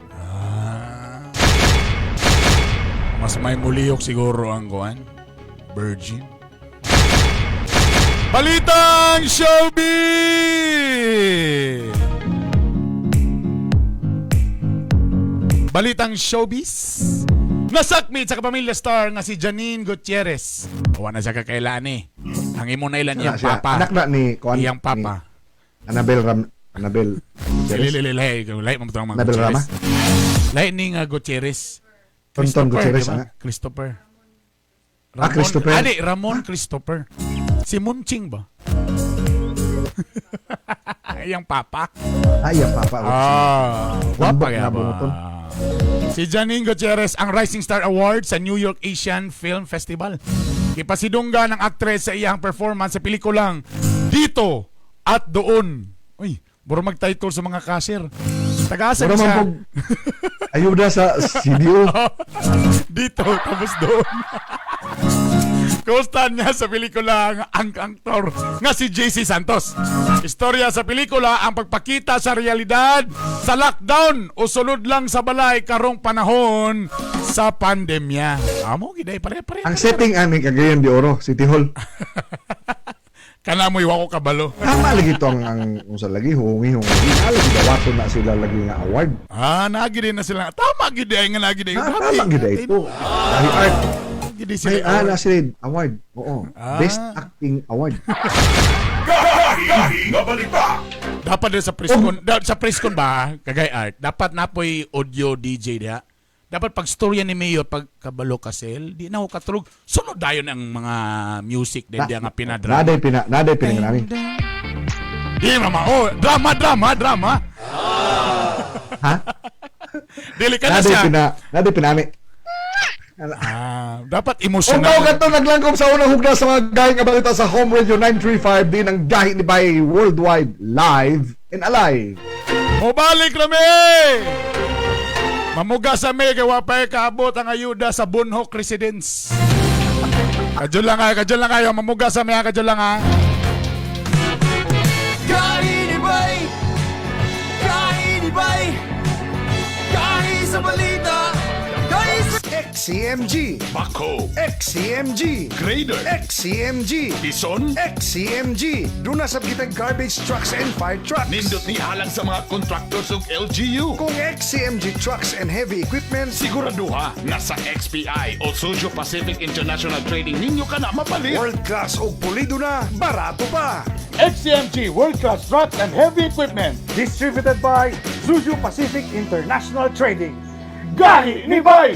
Mas may muliyok siguro ang kuan. Virgin. Balitang Showbiz! Balitang Showbiz. Nasakmit sa kapamilya star nga si Janine Gutierrez. Wa na siya kakailan eh. Ang imo na ilan iyang Siya, papa. Anak na ni kuan Iyang papa. ni Annabel Ram Annabel Gutierrez. Lili, lili, lili, lahi mo mga Annabel Gutierrez. Rama? Lahi ni nga Gutierrez. Tonton Gutierrez, di ba? ana. Christopher. Ah, Christopher. Ali, Ramon Christopher. Si Munching ba? Iyang papa. Ay, iyang papa. Ah, Lambot wapa na ba? bunuton. Si Janine Gutierrez ang Rising Star Award sa New York Asian Film Festival. Ipasidungga ng actress sa iyang performance sa pelikulang Dito at Doon. Uy, buro mag-title sa mga cashier. Tagasa Mura ni man siya. pog ayuda sa CDO. Dito, tapos doon. Kumusta niya sa pelikula ang aktor nga si JC Santos. Istorya sa pelikula ang pagpakita sa realidad sa lockdown o sulod lang sa balay karong panahon sa pandemya. Amo giday pare pare. Ang setting ani Cagayan de Oro, City Hall. Kana mo iwa ko kabalo. Tama lagi to ang unsa lagi hungi hungi. Ah, lagi dawaton na sila lagi nga award. Ah, naagi din na sila. Tama gid ay nga naagi din. Ah, tama gid ay ito. Dahil art. Gid sila. May na sila award. Oo. Best Acting Award. Gahi nga balita. Dapat din sa presscon, sa presscon ba, Kagay Art, dapat napoy audio DJ diha. Dapat pag storya ni Mayor, pag kabalo kasel, di na ako katulog. Sunod dayon ang mga music din diha nga pinadrama. Naday pinangrami. Di mama, oh, drama, drama, drama. Ha? Dili ka na Naday siya. pina naday pinami. Ah, dapat Kung emotional. tao ka naglangkob sa unang hugna sa mga gahi nga balita sa Home Radio 935 din ang gahi ni Bay Worldwide live and alive. Mubalik rami! Mamuga sa may kay wa pa'y kaabot ang ayuda sa Bunhok Residence. Kadyo lang kayo, mamuga sa may, kadyo lang ha. Kainibay! Kainibay! Kahi sa balita! Kahi sa XCMG, Bako, XCMG, Grader, XCMG, Bison, XCMG. Doon na sa kitang garbage trucks and fire trucks. Nindot ni halang sa mga contractors ug LGU. Kung XCMG trucks and heavy equipment, Siguraduha nga sa XPI o Sujo Pacific International Trading ninyo ka na mapalit. world class og pulido na, barato pa. XCMG World Class Trucks and Heavy Equipment. Distributed by Zuju Pacific International Trading. Gahi ni Bay!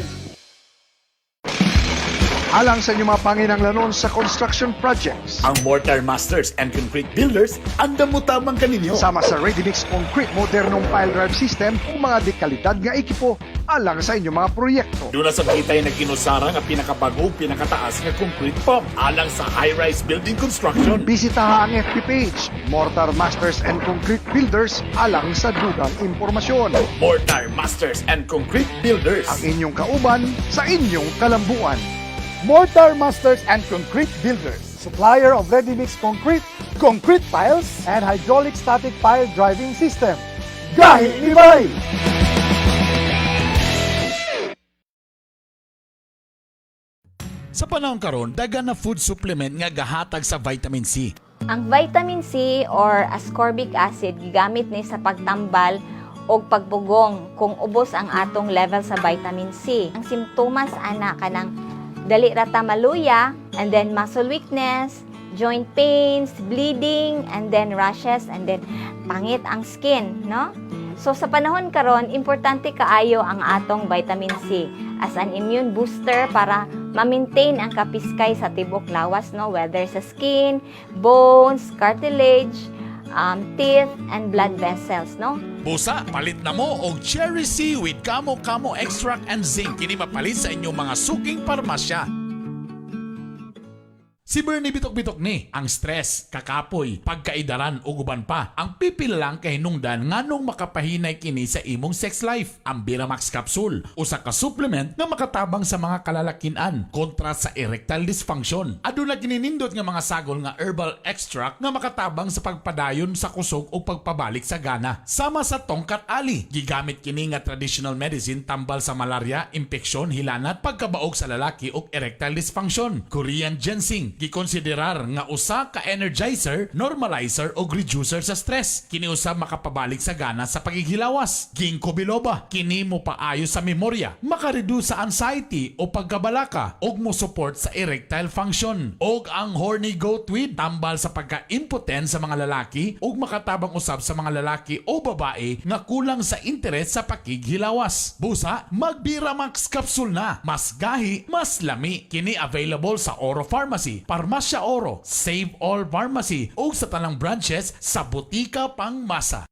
Alang sa inyong mga panginanglanon sa construction projects. Ang Mortar Masters and Concrete Builders, andam mo tamang kaninyo. Sama sa Ready Mix Concrete modernong pile drive system ug mga dekalidad nga ekipo alang sa inyong mga proyekto. Doon na sa kita'y nagkinusara nga pinakabago, pinakataas nga concrete pump alang sa high-rise building construction. Bisitaha ang FB page, Mortar Masters and Concrete Builders alang sa dugang impormasyon. Mortar Masters and Concrete Builders. Ang inyong kauban sa inyong kalambuan. Mortar Masters and Concrete Builders, supplier of ready-mix concrete, concrete piles, and hydraulic static pile driving system. Gahi ni Bay! Sa panahon karon, dagan na food supplement nga gahatag sa vitamin C. Ang vitamin C or ascorbic acid gigamit ni sa pagtambal og pagbugong kung ubos ang atong level sa vitamin C. Ang simptomas ana kanang dali ra ta maluya and then muscle weakness, joint pains, bleeding, and then rashes, and then pangit ang skin, no? So sa panahon karon, importante kaayo ang atong vitamin C as an immune booster para ma-maintain ang kapiskay sa tibok lawas, no? Whether sa skin, bones, cartilage, teeth, and blood vessels, no? Busa, palit na mo og Cherry C with Kamo Kamo Extract and Zinc. Kini mapalit sa inyong mga suking parmasya. Si Bernie bitok-bitok ni ang stress, kakapoy, pagkaidaran ug uban pa. Ang pipil lang kay hinungdan nganong makapahinay kini sa imong sex life. Ang Biramax capsule, usa ka supplement nga makatabang sa mga kalalakian kontra sa erectile dysfunction. Aduna kini nindot nga mga sagol nga herbal extract nga makatabang sa pagpadayon sa kusog o pagpabalik sa gana. Sama sa tongkat ali, gigamit kini nga traditional medicine tambal sa malaria, impeksyon, hilanat, pagkabaog sa lalaki ug erectile dysfunction. Korean ginseng gikonsiderar nga usa ka energizer, normalizer o reducer sa stress. Kini usab makapabalik sa gana sa pagighilawas. Ginkgo biloba, kini mo paayo sa memorya, makareduce sa anxiety o pagkabalaka ug mo support sa erectile function. Og ang horny goat weed tambal sa pagka-impotent sa mga lalaki ug makatabang usab sa mga lalaki o babae nga kulang sa interes sa pakighilawas. Busa, magbiramax capsule na. Mas gahi, mas lami. Kini available sa Oro Pharmacy, Parmasya Oro, Save All Pharmacy ug sa tanang branches sa Butika Pangmasa.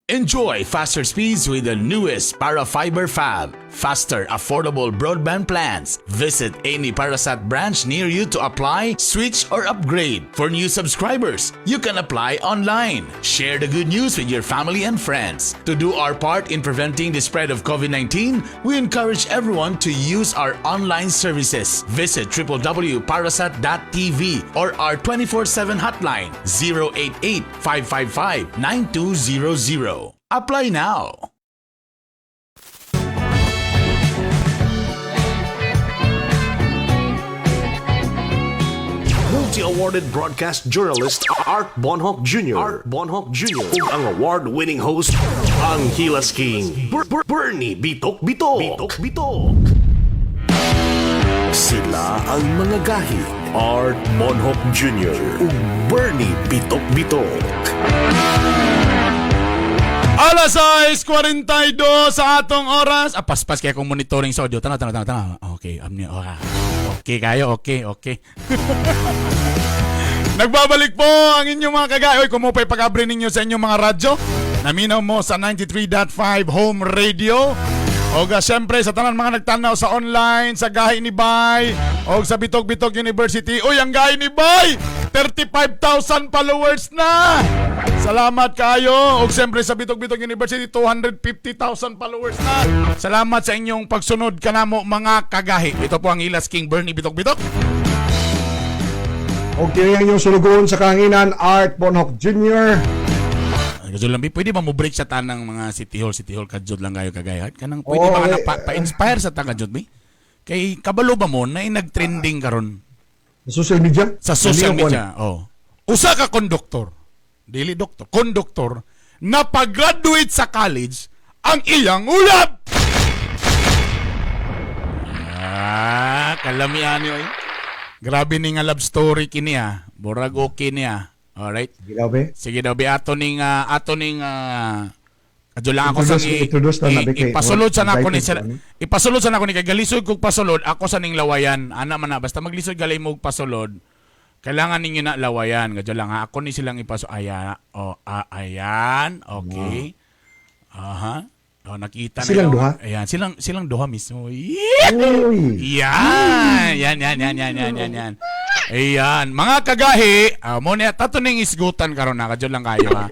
Enjoy faster speeds with the newest Parafiber Fab. Faster, affordable broadband plans. Visit any Parasat branch near you to apply, switch, or upgrade. For new subscribers, you can apply online. Share the good news with your family and friends. To do our part in preventing the spread of COVID-19, we encourage everyone to use our online services. Visit www.parasat.tv or our 24/7 hotline 088-555-9200. Apply now. Multi-awarded broadcast journalist Art Bonhoc Jr. Art Bonhoc Jr. Ug ang award-winning host, ang Hilas King, Bernie Bitok Bitok. Bitok Bitok. Sila ang mga gahi, Art Bonhoc Jr. ug Bernie Bitok Bitok. Alas 6:42 sa atong oras. Ah, paspas kaya kong monitoring sa audio. Tana, tana, tana, tana. Okay, amni, okay. Okay kayo, okay, okay. Nagbabalik po ang inyong mga kagay. Oy, kumupay pag-abre ninyo sa inyong mga radyo. Naminaw mo sa 93.5 Home Radio. O siyempre sa tanan mga nagtanaw sa online, sa Gahi ni Bay, o sa Bitog Bitog University. Uy, ang Gahi ni Bay! 35,000 followers na! Salamat kayo. O siyempre sa Bitog Bitog University, 250,000 followers na. Salamat sa inyong pagsunod kanamo mga kagahi. Ito po ang Ilas King Bernie Bitok Bitok. Okay, ang inyong sulugoon sa kahanginan, Art Bonhoc Jr. Kajud lang, bi, pwede ba mo break sa tanang mga City Hall, City Hall, kajud lang kayo kagaya? Kanang pwede Oo, ba ka eh, pa-inspire sa ta kajud, bi? Kay kabalo ba mo na nag-trending karon Sa social media? sa social Hindi ko media? Oh. Usa ka konduktor, dili doktor, konduktor na pag-graduate sa college ang iyang uyab. Ah, kalamian ni oy. Grabe ni nga love story kini ah. Burag okay niya. Alright. Sige daw, be. Sige daw, be ato ning kadyo lang ako sa Introduce na nabi kay- ipasulod sa nako ni excited sila. ko, ano? Ipasulod sa nako ni kay galisod kog pasulod ako sa ning lawayan. Ana man na basta maglisod galay mo og pasulod. Kailangan ninyo na lawayan. Kadyo lang ha. Ako ni silang ipaso aya o ayan. Okay. Aha. Oh, nakita na Silang yun. duha? Ayan, silang silang duha mismo. Yeah! Uy. Yan! Yan, yan, yan, yan, yan, yan, yan. Ayan. Mga kagahi, mo niya, tato ning isgutan karon na, kadyo lang kayo ha.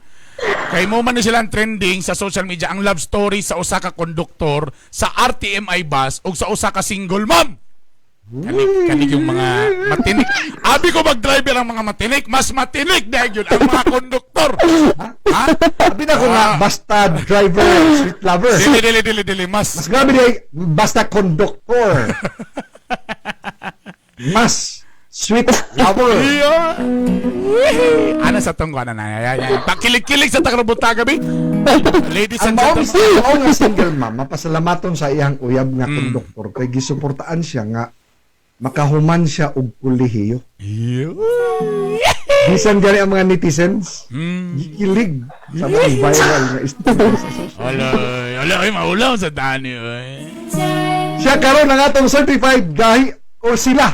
Kay mo man ni silang trending sa social media ang love story sa usa ka konduktor sa RTMI bus ug sa usa ka single mom. Kanik, kanik yung mga matinik. Abi ko mag-driver ang mga matinik, mas matinik dahil yun ang mga konduktor. Ha? Sabi na ko nga, basta driver, sweet lover. Dili, dili, dili, dili, mas. Mas grabe di, basta conductor. Mas sweet lover. Iya. Ana sa tong ana na. Ayan, ayan. Pakilig-kilig sa takrobota gabi. Ladies Ang and maong gentlemen. mao nga single ma'am, mapasalamaton sa iyang uyab nga konduktor kay gisuportaan siya nga makahuman siya og kolehiyo. Iyo. Bisan gani ang mga netizens, gikilig sa mga viral nga istorya sa social. Aloy, aloy, maulaw sa dani oy. Siya karon ang atong certified gahi o sila.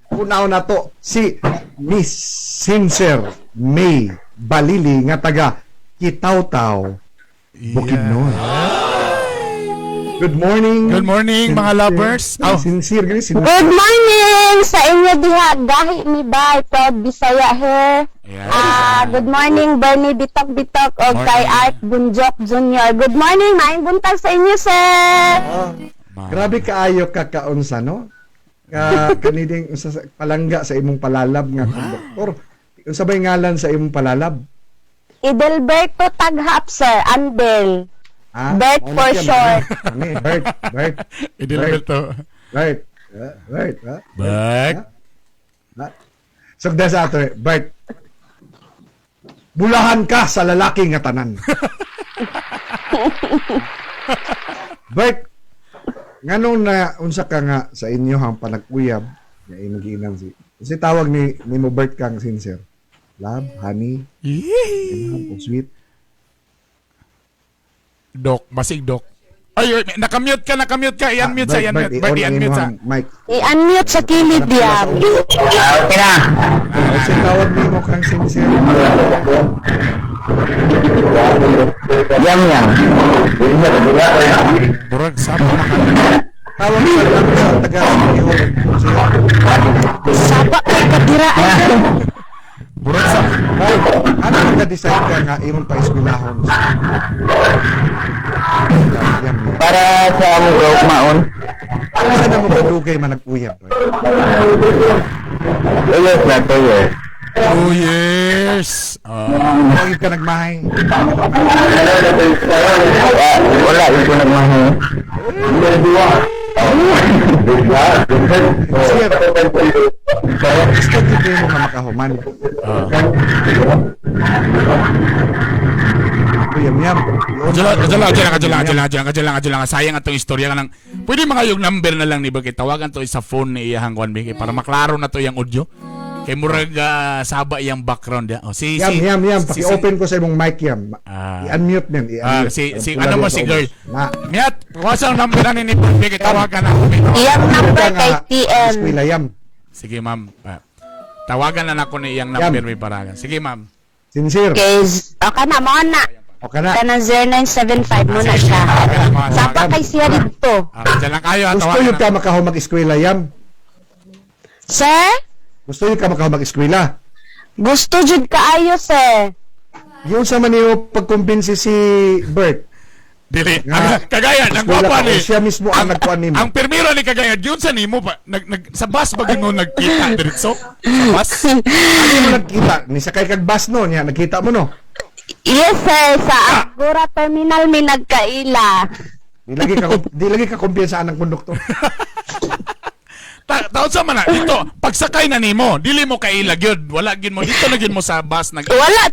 Unaon na to si Miss Sincere May Balili nga taga Kitaw-Taw, Bukidnon. Good morning. Good morning, mga lovers. Oh. Oh. Sincere gani sincere. Good morning sa inyo diha gahi ni Bay Proud Bisaya here. Yeah. Ah, good morning Bernie Bitok Bitok og kay Morning. Art Bunjok Jr. Good morning, maayong buntag sa inyo sir. Grabe kaayo ka kaunsa no? Ka kaniding unsa palangga sa imong palalab nga konduktor. Unsa bay ngalan sa imong palalab? Edelberto Taghap sir, Andel. Ah, Bert mao na for siya, short. Mani, Bert, Bert, Idilberto. Bert, ah, Bert, ah, Bert. ah. Sugda sa ato, eh, Bert. Bulahan ka sa lalaki nga tanan. Bert, nganong na unsa ka nga sa inyo ang panag-uyab nga imong giinan si kasi tawag ni nimo Bert kang sincere. Love, honey, Yee. love, sweet. Dok, basig dok. Ay, ay, nakamute ka, nakamute ka. I-unmute sa, Ah, Bert, i-unmute. Bert, i-on ang i-unmute sa. imong mic. I-unmute sa kilid diyan. Kasi tawag nimo kang sincere. Yam yam. Murag sapa na ka. Tawag sa lang sa taga Saba kay kadira ay. Murag sa Ay, ano ka-decide ka nga imong pa-eskwelahon? Yam yam. Para sa among kaugmaon. Asa na mo kadugay man nag-uyab? 2 years na, 2 years. 2 years. Ah. Huwag ka nagmahay. Wala, yung ko nagmahay. Sir, gusto gid mo nga makahuman. Yam yam. Kadyo lang, kadyo lang, kadyo lang, kadyo lang, kadyo lang, kadyo lang. Sayang atong istorya ka nang. Pwede mga yung number na lang ni Bagay. Tawagan to sa phone ni iyahang kwan Bigay para maklaro na to yung audio. Kay murag saba iyang background ya. Oh, si Yam si yam yam. Paki-open ko sa imong mic, yam. I-unmute man, i-unmute. Si si Para ano mo pula si sa girl. ubos. Na. Miat, kuha ang number na ni Bigay, tawagan na. Iyang number kay TM. Eskwela, yam. Sige, ma'am. Tawagan na nako ni iyang number may para. Sige, ma'am. Sincere. Kay okay na mo na. Okay na. Kanang 0975 mo na siya. Saba kay siya didto. Diyan lang kayo. Gusto Tawagan yun na. ka makahumag eskwela, yam? Sir? Gusto yun ka makahumag eskwela? Gusto jud kaayo, sir. Yun sa man niyo pagkumbinsi si Bert. Dili. Nga, Kagaya, ang eskwela gwapa ka, ni. o siya mismo ang nagkuan nimo. Ang pirmiro ni Kagaya, yun sa nimo pa, nag, nag, sa bus ba mo nagkita diretso? Sa bus? Ano mo nagkita? Ni sakay kag bus no niya, nagkita mo no. Yes, sir. Sa Agora Terminal may nagkaila. Di lagi ka kumpiyansa ang konduktor. Taon sa man na, dito, pagsakay na nimo, dili mo kaila gyud, wala gyud mo, dito na gyud mo sa bus nag. Wala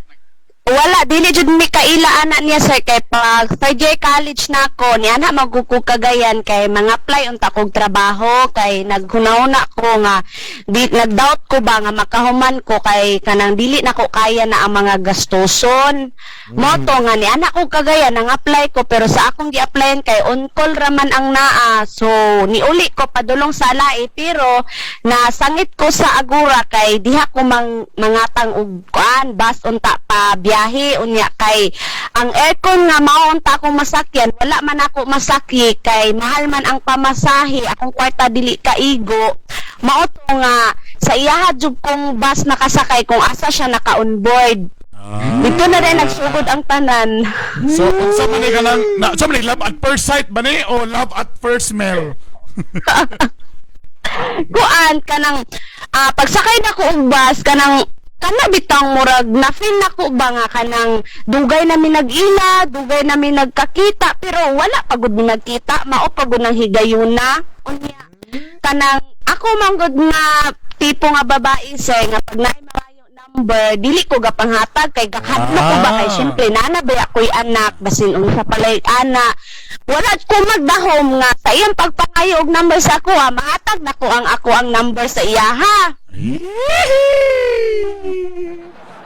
wala dili jud mi kaila ana niya, sir, kay pag third year college na ako ni ana magkuku Cagayan kay mga apply unta kog trabaho kay naghunahuna ko nga di nagdoubt ko ba nga makahuman ko kay kanang dili na ko kaya na ang mga gastuson mo to nga ni ana ko Cagayan nang apply ko, pero sa akong gi-applyan kay on call raman ang naa, so niuli ko padulong sa lae, pero nasangit ko sa Agora kay diha ko mang mangatang og kuan bus unta pa biyahe. Unya kay ang aircon nga mao unta akong masakyan, wala man ako masakyi kay mahal man ang pamasahe, akong kwarta dili kaigo. Mao to nga sa iyaha jud kong bus nakasakay kung asa siya naka-on board. Dito na rin nagsugod ang tanan. So, unsa man ni ka lang, na, unsa man ni, love at first sight ba ni o love at first smell? Kuan, kanang pagsakay na ko og bus, kanang kana bitang murag na feel na ko ba nga kanang dugay na mi nag-ila, dugay na mi nagkakita, pero wala pagod mi nagkita, mao pagod ng higayuna. Unya kanang ako manggod nga tipo nga babae, sir, nga pag naay mangayo number, dili ko gapanghatag kay gakadlok ko ba kay syempre nana ba ako'y anak, basin unsa palay ana. Wala ko magdahom nga sa iyang pagpangayo og number sa ako, ha, mahatag na ko ang ako ang number sa iya, ha.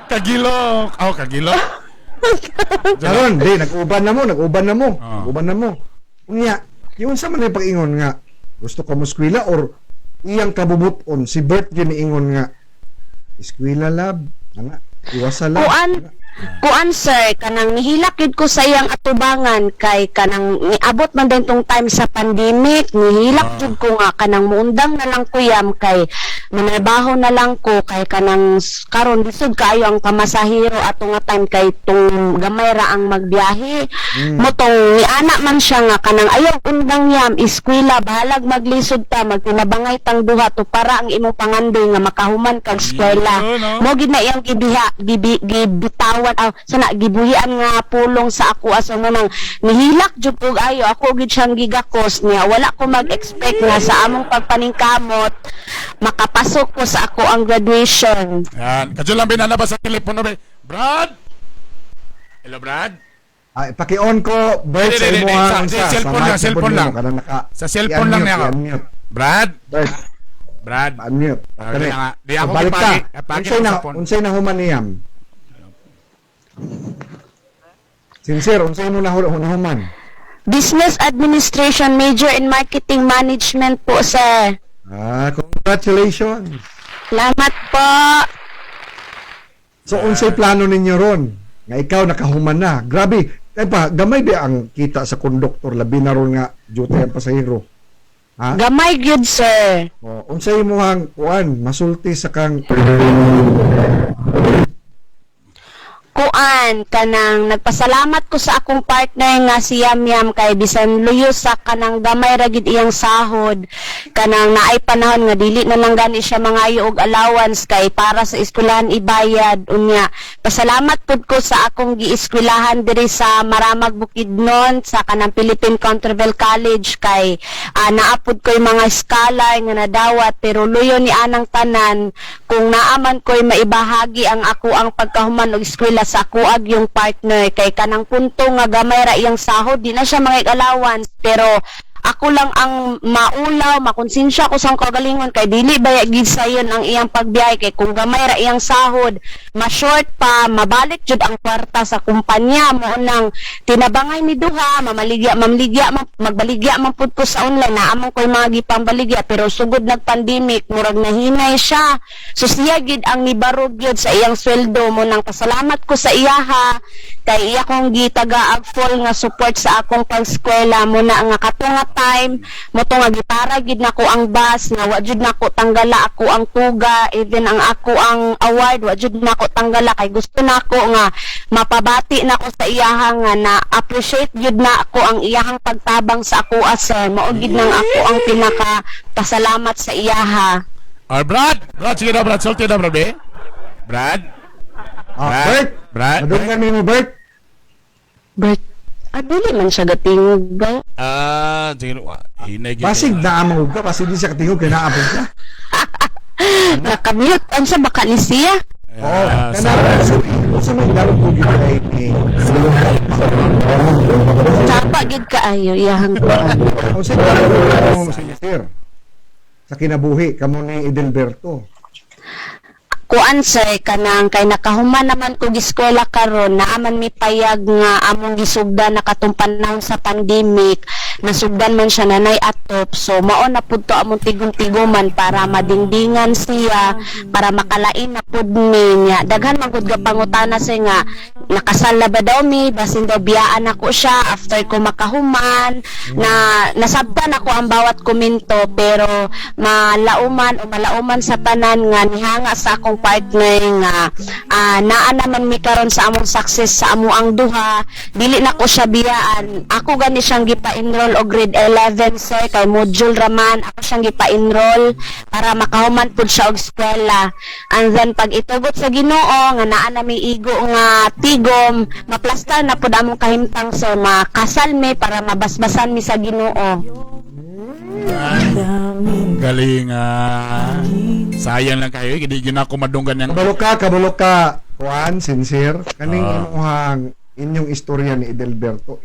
Kagilok. Oh, kagilok. Karon, di nag-uban na mo, nag-uban na mo. Nag-uban na mo. Unya, yun sa man yung pag-ingon nga gusto ka mo eskwela or iyang kabubuton si Bert yun ingon nga eskwela lab, ana, iwasa lab. Kuan kuan sir, kanang nihilak yun ko sa iyang atubangan kay kanang niabot man din tong time sa pandemic, nihilak jud ko nga kanang muundang na lang ko yam kay manarbaho na lang ko kay kanang karon lisod kaayo ang pamasahero ato nga time kay tung gamay ra ang magbiyahe. Mo tong niana man siya nga kanang ayaw undang yam, eskwela, bahalag maglisod ta, magtinabangay tang duha to para ang imong pangandoy nga makahuman kag eskwela. Yun, no? Mo gid na iyang gibiha gibi, gibitawan aw sana gibuhian nga pulong sa ako asa mo nang nihilak jud og ayo ako gid siyang gigakos niya. Wala ko mag-expect nga sa among pagpaningkamot makapasok ko sa ako ang graduation. Yan. Kadyo lang binana ba sa telepono ba? Brad? Hello, Brad? Ay, paki-on ko, Bert, Di, sa di, di, imo di. ang Sa cellphone lang, cellphone nimo, lang. kanang Sa cellphone lang i-unmute, niya ako. i-unmute. Brad? Bert, Brad? unmute. Ah, Kani. di na nga. Di ako Balik ka. paki Unsay na sa phone. unsay na human niyam? Sincere, unsay mo na human? Business Administration, major in Marketing Management po, sir. Ah, congratulations. Salamat po. So unsay plano ninyo ron? Nga ikaw nakahuman na. Grabe. Kay pa gamay di ang kita sa konduktor, labi na ron nga duty ang pasahero. Ha? Gamay gyud, sir. O, unsay imong kuan masulti sa kang Kuan, kanang nagpasalamat ko sa akong partner nga si Yam Yam kay bisan luyo sa kanang gamay ra gid iyang sahod, kanang naay panahon nga dili na lang gani siya mangayo og allowance kay para sa eskwelahan ibayad. Unya pasalamat pud ko sa akong gieskwelahan diri sa Maramag, Bukidnon, sa kanang Philippine Counterville College kay naa pud ko'y mga scholar nga nadawat, pero luyo ni anang tanan, kung naaman ko'y maibahagi ang ako ang pagkahuman og eskwela sa ako ag yung partner kay kanang punto nga gamay ra iyang sahod, di na siya mga allowance, pero ako lang ang maulaw, makonsensya ko sa akong kagalingon kay dili ba gid sayon ang iyang pagbiyahe kay kung gamay ra iyang sahod, ma-short pa, mabalik jud ang kwarta sa kumpanya. Mo nang tinabangay mi duha, mamaligya mamaligya magbaligya man pud ko sa online, naa man ko'y mga gipambaligya, pero sugod nag-pandemic murag nahinay siya, so siya gid ang nibarog gyud sa iyang sweldo. Mo nang pasalamat ko sa iyaha kay iya kong gitaga full nga support sa akong pag-eskwela. Mo na nga kato nga time mo to nga gipara gid nako ang bus nga wa jud nako tanggala ako ang tuga, even ang ako ang award wa jud nako tanggala kay gusto nako nga mapabati nako sa iyaha nga na appreciate jud na ako ang iyahang pagtabang sa ako, sir. Mao gid nang ako ang pinaka pasalamat sa iyaha. Or Brad, Brad, sige na Brad, sulti na Brad, eh. Brad? Ah, Bert. Brad? Madunggan nimo, Bert. Bert, dili man siya gatingog ba? Ah, sige, wa, hinay gyud. Basig naa mo ka, basig di siya katingog kay naa ka. Nakamute unsa baka ni siya? Oo, kanang sa may laro ko gyud kay ni. Sapa gid kaayo iyahang kuan. Unsa may mo sa sir? Sa kinabuhi kamo ni Edelberto. Kuan sir, kanang kay nakahuman naman ko giskwela karon, naaman mi payag nga among gisugdan na katong panahon sa pandemic, nasugdan man siya nanay atop, so mao na pud to among tigom-tiguman para madingdingan siya, para makalain na pud mi niya. Daghan man gud ga pangutana siya nga nakasal na ba daw mi, basin daw biyaan ako siya after ko makahuman, na nasabtan ako ang bawat komento, pero malauman o malauman sa tanan nga nihanga sa akong partner nga naa naman mi karon sa among success sa amo ang duha, dili na ko siya biyaan. Ako gani siyang gipa-enroll og grade 11, sir, kay module raman ako siyang gipa-enroll para makahuman pud siya og eskwela, and then pag itugot sa Ginoo nga naa na mi igo nga tigom, maplastar na pud among kahimtang, sir, makasal mi para mabasbasan mi sa Ginoo. Galing ah. Sayang lang kayo, hindi gyud ako madunggan yang Kabalo ka, Juan, sincere. Kaning imuhang inyong istorya ni Edelberto.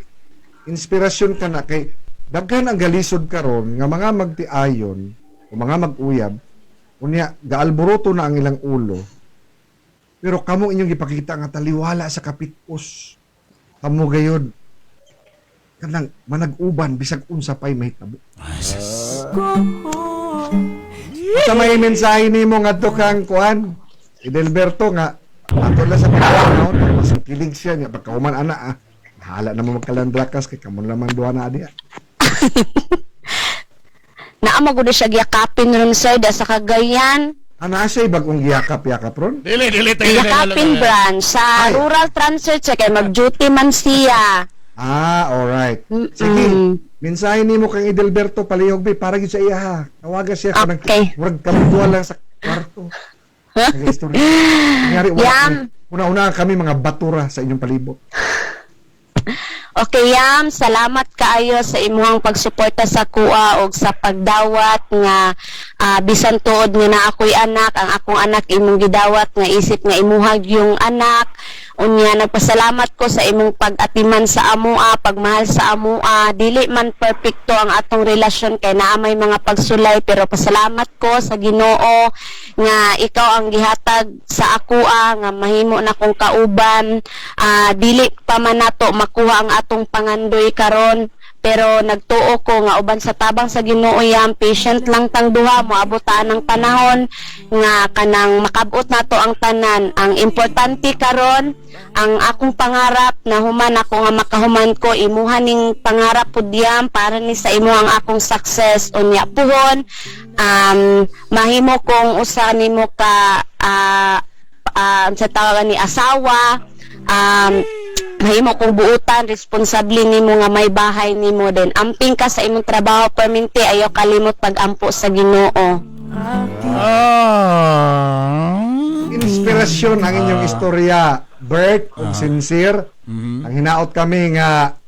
Inspirasyon ka na kay daghan ang galisod karon nga mga magtiayon o mga mag-uyab, unya gaalboroto na ang ilang ulo. Pero kamo inyong gipakita nga taliwala sa kapitkos. Kamo gayod kanang manag-uban bisag unsa pay mahitabo. Sa may mensahe nimo ngadto kang kuan Edelberto nga ato lang sa pagkaon, mas kilig siya niya pagkahuman ana ah. Bahala na mo magkalandrakas kay kamo naman duha na diha. Naa mo gud siya giyakapin ron, sir, da sa Cagayan. Ana siya bagong giyakap-yakap ron? Dili, dili, dili. Giyakapin branch sa Rural Transit siya kay mag-duty man siya. Ah, alright. Sige, mensahe nimo kang Edelberto palihog be para gyud sa iya ha. Tawagan siya kanang Okay. murag kamo lang sa kwarto. Nag-istorya. Nangyari, wala Yam. Una-una kami mga batura sa inyong palibot. Okay, Yam, salamat kaayo sa imuhang pagsuporta sa kuha og sa pagdawat nga bisan tuod nga na ako'y anak, ang akong anak imong gidawat nga isip nga imuhag yung anak. Unya nagpasalamat ko sa imong pag-atiman sa amoa, pagmahal sa amoa. Dili man perpekto ang atong relasyon kay naa may mga pagsulay, pero pasalamat ko sa Ginoo nga ikaw ang gihatag sa akoa nga mahimo na kong kauban. Dili pa man nato makuha ang atong pangandoy karon, Pero nagtuo ko nga uban sa tabang sa Ginoo yam, patient lang tang duha, moabot ta ng panahon nga kanang makabot nato ang tanan. Ang importante karon, ang akong pangarap na human ako nga makahuman ko, imuha ning pangarap pud yam para ni sa imo ang akong success. Unya puhon, mahimo kong usa nimo ka sa tawagan ni asawa, mahimo kong buutan, responsable nimo nga may bahay nimo din. Amping ka sa imong trabaho permente, ayaw kalimot pag-ampo sa Ginoo. Inspirasyon ang inyong istorya, Bert, ug sincere. Ang hinaot kami nga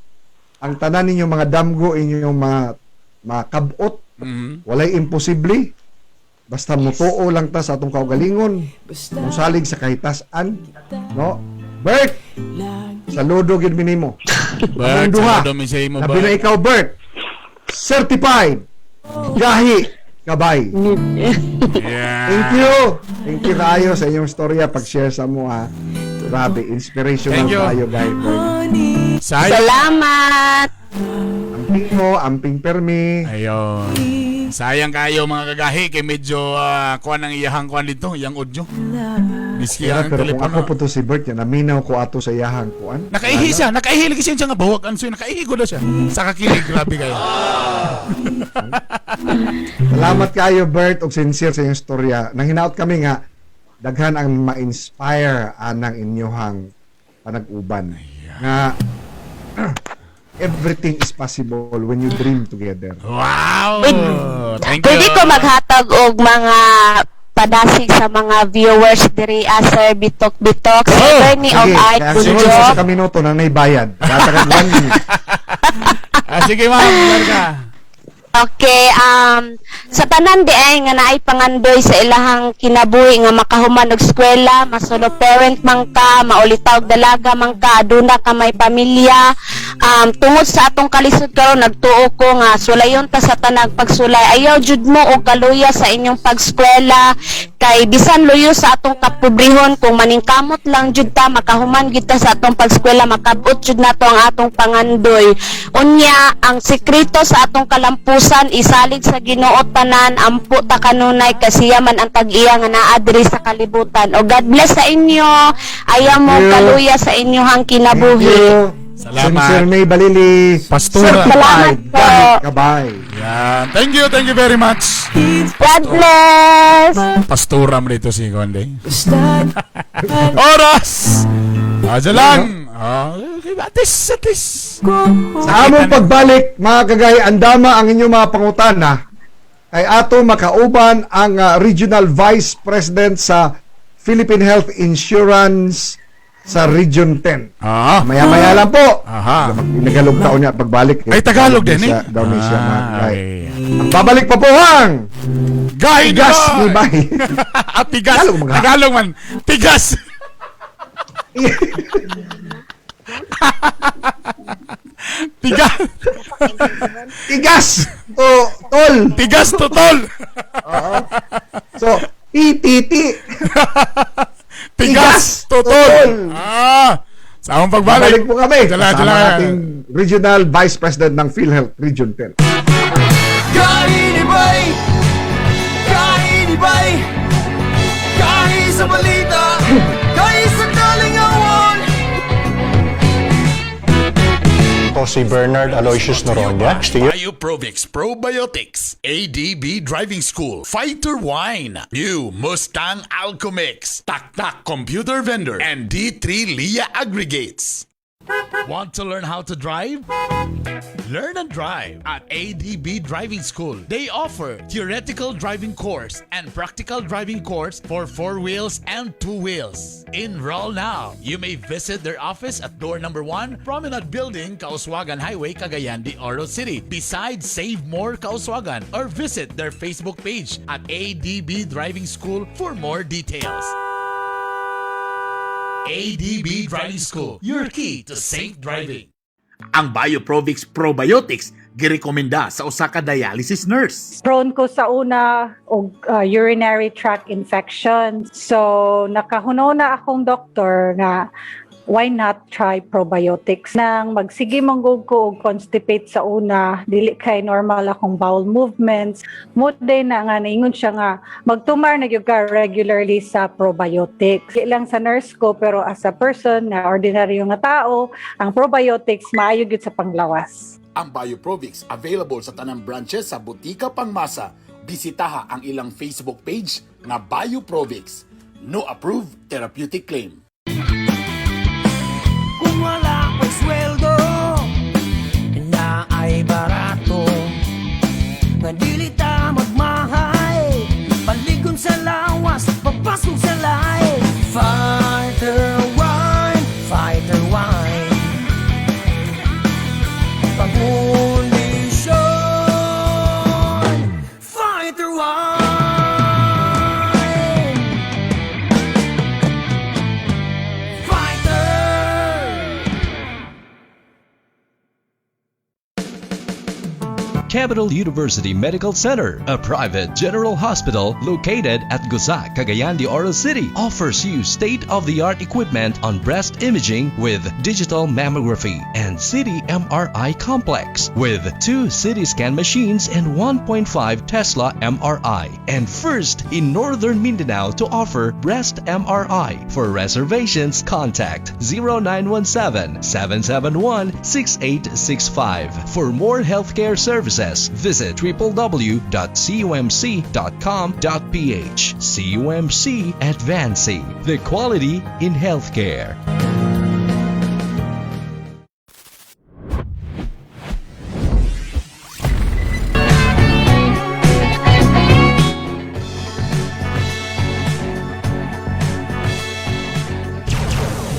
ang tanan ninyong mga damgo, inyong mga makabot, walay imposible. Basta mutuo lang ta sa atong kaugalingon, musalig sa kahitasan, no? Bert, saludo gid mi nimo. Bert, Among duha. saludo mi sa imo, Labi na Bert. ikaw, Bert. Certified. Gahi kabay. Yeah. Thank you. Thank you kaayo sa inyong storya pag-share sa mo ha. Grabe, inspirational Thank you. kayo guys. Salamat. Amping mo, amping permi. Ayun. Sayang kayo mga kagahi kay medyo kuan ang iyahang kuan dito, iyang audio. Miski Pero, ang pero kung telepono. ako po to si Bert, yan, naminaw ko ato sa iyahang kuan. Nakaihi siya, nakaihi lagi siya nga bawag ansoy, nakaihi ko na siya. Sa kakilig, grabe kayo. Salamat kayo Bert og sincere sa inyong storya. Nang hinaot kami nga daghan ang ma-inspire anang inyuhang panag-uban. Nga everything is possible when you dream together. Wow! Thank you. Pwede ko maghatag og mga padasig sa mga viewers diri Sir Bitok Bitok, si Bernie og Sige, Art kaya ang sunod Bunjo. sa ka minuto na nay bayad. Kata ka 1 minute. Sige ma'am, ka. Okay, sa tanan di ay nga naay pangandoy sa ilahang kinabuhi nga makahuman og eskwela, masolo parent man ka, maulitaw og dalaga man ka, aduna ka may pamilya. Tungod sa atong kalisod karon nagtuo ko nga sulayon ta sa tanang pagsulay. Ayaw jud mo og kaluya sa inyong pagskwela kay bisan luyo sa atong kapobrehon kung maningkamot lang jud ta makahuman gid ta sa atong pagskwela, makabot jud nato ang atong pangandoy. Unya ang sekreto sa atong kalampusan isalig sa Ginoo tanan, ampo ta kanunay kasi man ang tag-iya nga naa diri sa kalibutan. O God bless sa inyo. Ayaw mo Thank you. kaluya sa inyong kinabuhi. Salamat. Sincere May Balili. Pastora. Salamat Certified. po. Gahi kabay. Yan. Thank you very much. God bless. Pastura mo dito si Konde. Oras! Diyan lang. Okay, atis, atis. Sa among pagbalik, mga kagay, andama ang inyong mga pangutana kay ato makauban ang Regional Vice President sa Philippine Health Insurance sa Region 10. Maya-maya lang po. Aha. Nagalog taon niya pagbalik. Ay, Tagalog din eh. Daw ni siya, mga kagay. Okay. Ang babalik pa po ang Gahi Tigas ni ni Bay. Tigas. Tagalog mga. Tagalog man. Tigas. Tigas. Tigas to tol. Tigas to tol. So, T T T. Tigas to tol. Sa among pagbalik. Babalik po kami. Dala, Kasama dala. ang ating Regional Vice President ng PhilHealth Region 10. Kainibay! Kainibay! Kahi sa balita! Kahi sa kalingawan! Ako si Bernard Aloysius Noronha. Bioprovix Probiotics, ADB Driving School, Fighter Wine, New Mustang Alchemix, Tak Computer Vendor, and D3 Lia Aggregates. Want to learn how to drive? Learn and drive at ADB Driving School. They offer theoretical driving course and practical driving course for four wheels and two wheels. Enroll now. You may visit their office at door number 1, Promenade Building, Kauswagan Highway, Cagayan de Oro City. Besides Save More Kauswagan, or visit their Facebook page at ADB Driving School for more details. ADB Driving School, your key to safe driving. Ang Bioprovix Probiotics girekomenda sa usa ka dialysis nurse. Prone ko sa una og urinary tract infection. So nakahuno na akong doktor nga Why not try probiotics? Nang magsige man gud ko og constipate sa una, dili kay normal akong bowel movements. Mo day na nga naingon siya nga magtumar na gyud ka regularly sa probiotics. Di lang sa nurse ko, pero as a person nga ordinaryo nga tao, ang probiotics maayo gyud sa panglawas. Ang Bioprovix available sa tanang branches sa Butika Pangmasa. Bisitaha ang ilang Facebook page nga Bioprovix. No approved therapeutic claim. Kung wala ko'y sweldo na ay barato, nga dili ta magmahay. Paligon sa lawas, papasok sa lahi. Fighter wine, fighter wine. Pangkondisyon. Fighter wine. Fighter. Capital University Medical Center, a private general hospital located at Gusa, Cagayan de Oro City, offers you state-of-the-art equipment on breast imaging with digital mammography and CT MRI complex with two CT scan machines and 1.5 Tesla MRI, and first in Northern Mindanao to offer breast MRI. For reservations, contact 0917 771 6865. For more healthcare services, visit www.cumc.com.ph. CUMC, advancing the quality in healthcare.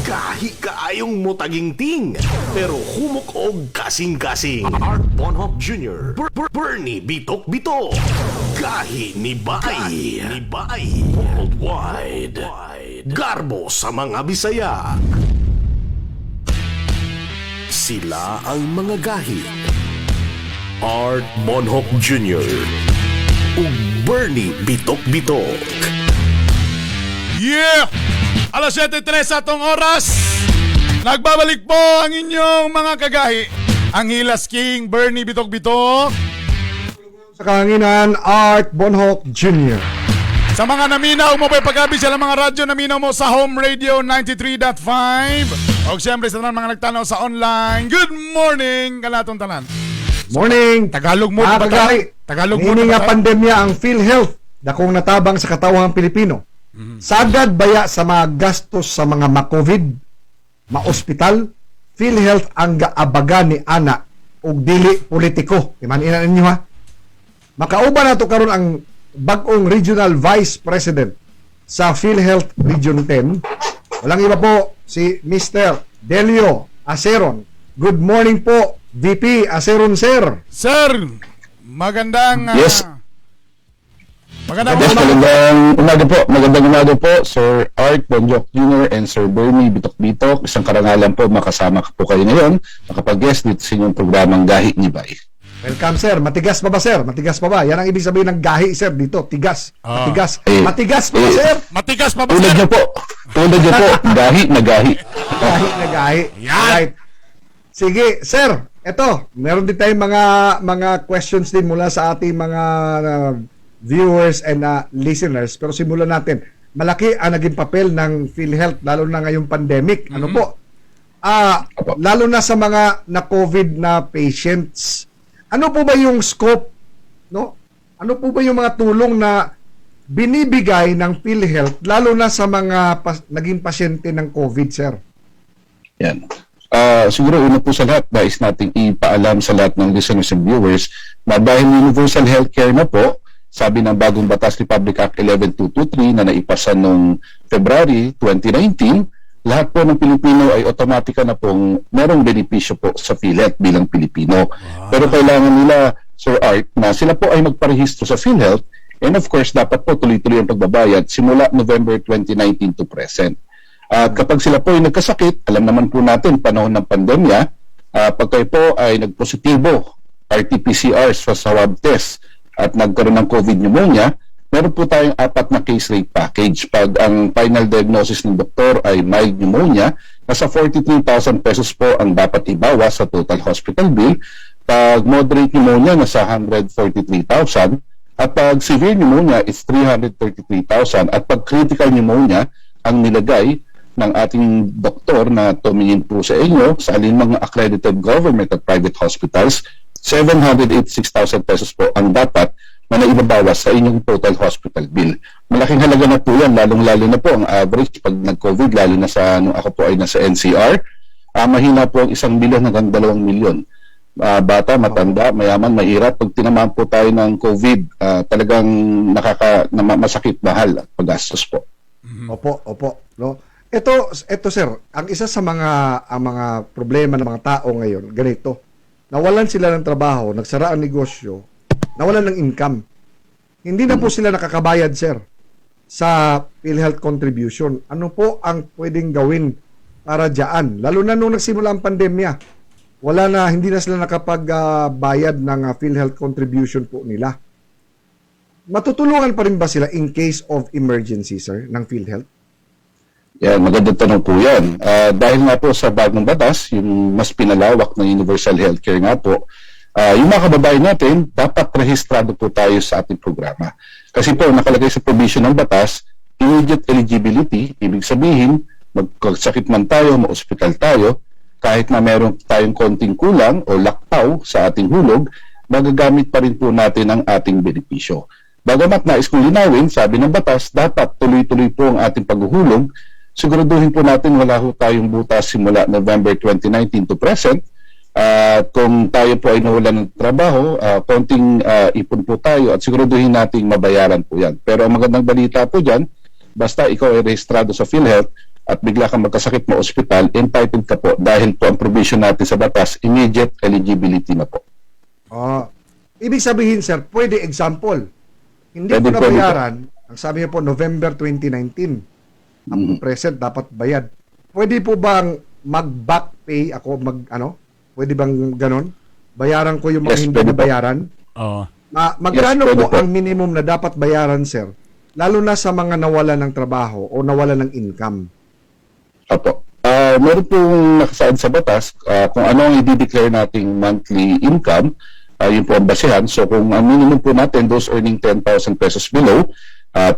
Gahi kaayong mutagingting, pero humok og kasing-kasing. Art Bonhoc Jr., Bernie Bitok Bitok, Gahi ni Bay, ni Bay, Worldwide, Garbo sa mga Bisaya. Sila ang mga gahi. Art Bonhoc Jr. ug Bernie Bitok Bitok. Yeah! Alas 7:03 atong oras. Nagbabalik po ang inyong mga kagahi. Ang Hilas King, Bernie Bitok Bitok. Sa kahanginan, Art Bonhoc Jr. Sa mga naminaw mo pa'y pagabi sa mga radyo naminaw mo sa Home Radio 93.5. O siyempre sa tanan mga nagtanaw sa online. Good morning kanatong tanan. Morning! Tagalog mo Mga ba tayo? kagahi, Tagalog mo niini ba nga tayo? pandemya ang PhilHealth dakong natabang sa katawhang Pilipino. Sagad baya sa mga gastos sa mga ma-COVID, ma-ospital, PhilHealth ang gaabaga ni ana ug dili politiko. Iman-ina ninyo ha. Makauban nato karon ang bag-ong Regional Vice President sa PhilHealth Region 10. Walang iba po si Mr. Delio Aceron. Good morning po, VP Aceron, sir. Sir, magandang Yes. Magandang Yes, umaga. magandang umaga po. Magandang umaga po, Sir Art Bonjoc Jr. and Sir Bernie Bitok Bitok. Isang karangalan po makasama po kayo ngayon, makapag-guest dito sa inyong programang Gahi ni Bay. Welcome, sir. Matigas pa ba, sir? Matigas pa ba? Yan ang ibig sabihin ng gahi, sir, dito. Tigas. Matigas. Eh, Matigas pa ba, eh, sir? Matigas pa ba, Tulad niyo po. Tulad niyo po. Gahi na gahi. Gahi na gahi. Right. Sige, sir. Eto, meron din tayong mga questions din mula sa ating mga viewers and listeners. Pero simulan natin. Malaki ang naging papel ng PhilHealth lalo na ngayong pandemic. Ano po? Lalo na sa mga na-COVID na patients. Ano po ba yung scope, no? Ano po ba yung mga tulong na binibigay ng PhilHealth lalo na sa mga naging pasyente ng COVID, sir? Yan. Siguro una po sa lahat, nais nating ipaalam sa lahat ng listeners and viewers na dahil universal healthcare na po, sabi ng bagong batas Republic Act 11223 na naipasa noong February 2019, lahat po ng Pilipino ay automatika na pong merong benepisyo po sa PhilHealth bilang Pilipino. Pero kailangan nila, Sir Art, na sila po ay magparehistro sa PhilHealth and of course, dapat po tuloy-tuloy ang pagbabayad simula November 2019 to present. At kapag sila po ay nagkasakit, alam naman po natin, panahon ng pandemya, pag kayo po ay nagpositibo, RT-PCR sa swab test, at nagkaroon ng COVID pneumonia, Meron po tayong apat na case rate package. Pag ang final diagnosis ng doktor ay mild pneumonia, nasa 43,000 pesos po ang dapat ibawas sa total hospital bill. Pag moderate pneumonia, nasa 143,000. At pag severe pneumonia, it's 333,000. At pag critical pneumonia, ang nilagay ng ating doktor na tumingin po sa inyo sa alin mga accredited government at private hospitals, 786,000 pesos po ang dapat na naibabawas sa inyong total hospital bill. Malaking halaga na po yan, lalong-lalo na po ang average pag nag-COVID, lalo na sa nung ako po ay nasa NCR, mahina po ang 1 milyon hanggang 2 milyon. Bata, matanda, mayaman, mahirap, pag tinamaan po tayo ng COVID, talagang masakit, mahal at paggastos po. Opo, opo, no. Ito, sir, ang isa sa mga ang mga problema ng mga tao ngayon, ganito. Nawalan sila ng trabaho, nagsara ang negosyo, nawalan ng income. Hindi na po sila nakakabayad, sir, sa PhilHealth contribution. Ano po ang pwedeng gawin para diyan? Lalo na nung nagsimula ang pandemya. Wala na, hindi na sila nakapagbayad ng PhilHealth contribution po nila. Matutulungan pa rin ba sila in case of emergency, sir, ng PhilHealth? Yan, magandang tanong po yan. Dahil nga po sa bagong batas, yung mas pinalawak ng universal healthcare nga po, yung mga kababayan natin, dapat rehistrado po tayo sa ating programa. Kasi po, nakalagay sa provision ng batas, immediate eligibility, ibig sabihin, magkasakit man tayo, ma-ospital tayo, kahit na meron tayong konting kulang o laktaw sa ating hulog, magagamit pa rin po natin ang ating benepisyo. Bagamat nais kong linawin, sabi ng batas, dapat tuloy-tuloy po ang ating paghuhulog. Siguraduhin po natin wala ho tayong butas simula November 2019 to present. At kung tayo po ay nawalan ng trabaho, konting ipon po tayo at siguraduhin nating mabayaran po yan. Pero ang magandang balita po dyan, basta ikaw ay rehistrado sa PhilHealth at bigla kang magkasakit mo ospital, entitled ka po dahil po ang provision natin sa batas, immediate eligibility na po. Ah, ibig sabihin, sir, pwede example. Hindi Pwede, ko pwede po. nabayaran, ang sabi niyo po, November 2019. Ang present dapat bayad. Pwede po bang mag-back pay ako, mag ano? Pwede bang ganon? Bayaran ko yung mga Yes, hindi pwede po. nabayaran? Oo. Magkano Yes, pwede po po. ang minimum na dapat bayaran, sir? Lalo na sa mga nawala ng trabaho o nawala ng income. Opo. Meron pong nakasaad sa batas kung ano ang i-declare nating monthly income, yun po ang basehan. So kung ang minimum po natin, those earning 10,000 pesos below,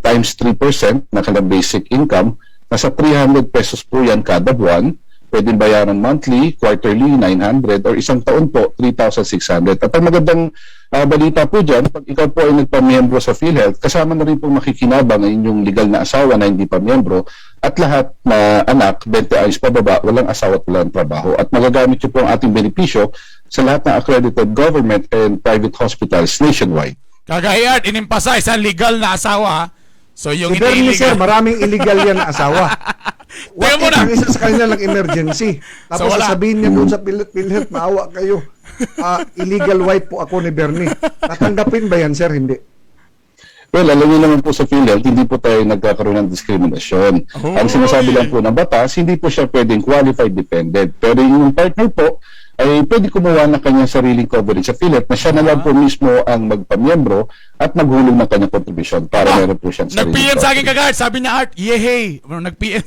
times 3% na kanilang basic income, nasa 300 pesos po yan kada buwan. Pwedeng bayaran monthly, quarterly, 900, or isang taon po, 3,600. At ang magandang balita po dyan, pag ikaw po ay nagpamiyembro sa PhilHealth, kasama na rin po makikinabang ang inyong legal na asawa na hindi pa miyembro at lahat na anak, 20 anyos pababa, walang asawa at walang trabaho. At magagamit niyo po ang ating benepisyo sa lahat ng accredited government and private hospitals nationwide. Kagayad, in-emphasize ang legal na asawa, ha? So yung Si Bernie, hindi sir, illegal. maraming illegal yan na asawa. What Teka if muna. ang isa sa kanila lang emergency? Tapos So, wala. sasabihin niya doon sa PhilHealth, "Maawa kayo. Illegal wife po ako ni Bernie." Tatanggapin ba yan, sir? Hindi. Well, alam niyo naman po sa PhilHealth, hindi po tayo nagkakaroon ng diskriminasyon. Ang sinasabi lang po ng batas, hindi po siya pwedeng qualified dependent. Pero yung partner po, ay pwede kumuha ng kanyang sariling coverage sa PhilHealth na siya na lang po mismo ang magpamiyembro at maghulog ng kanyang contribution para meron po siyang sariling Nag-PM sa akin coverage. kagad. Sabi niya, "Art, yehey." Ano, nag-PM.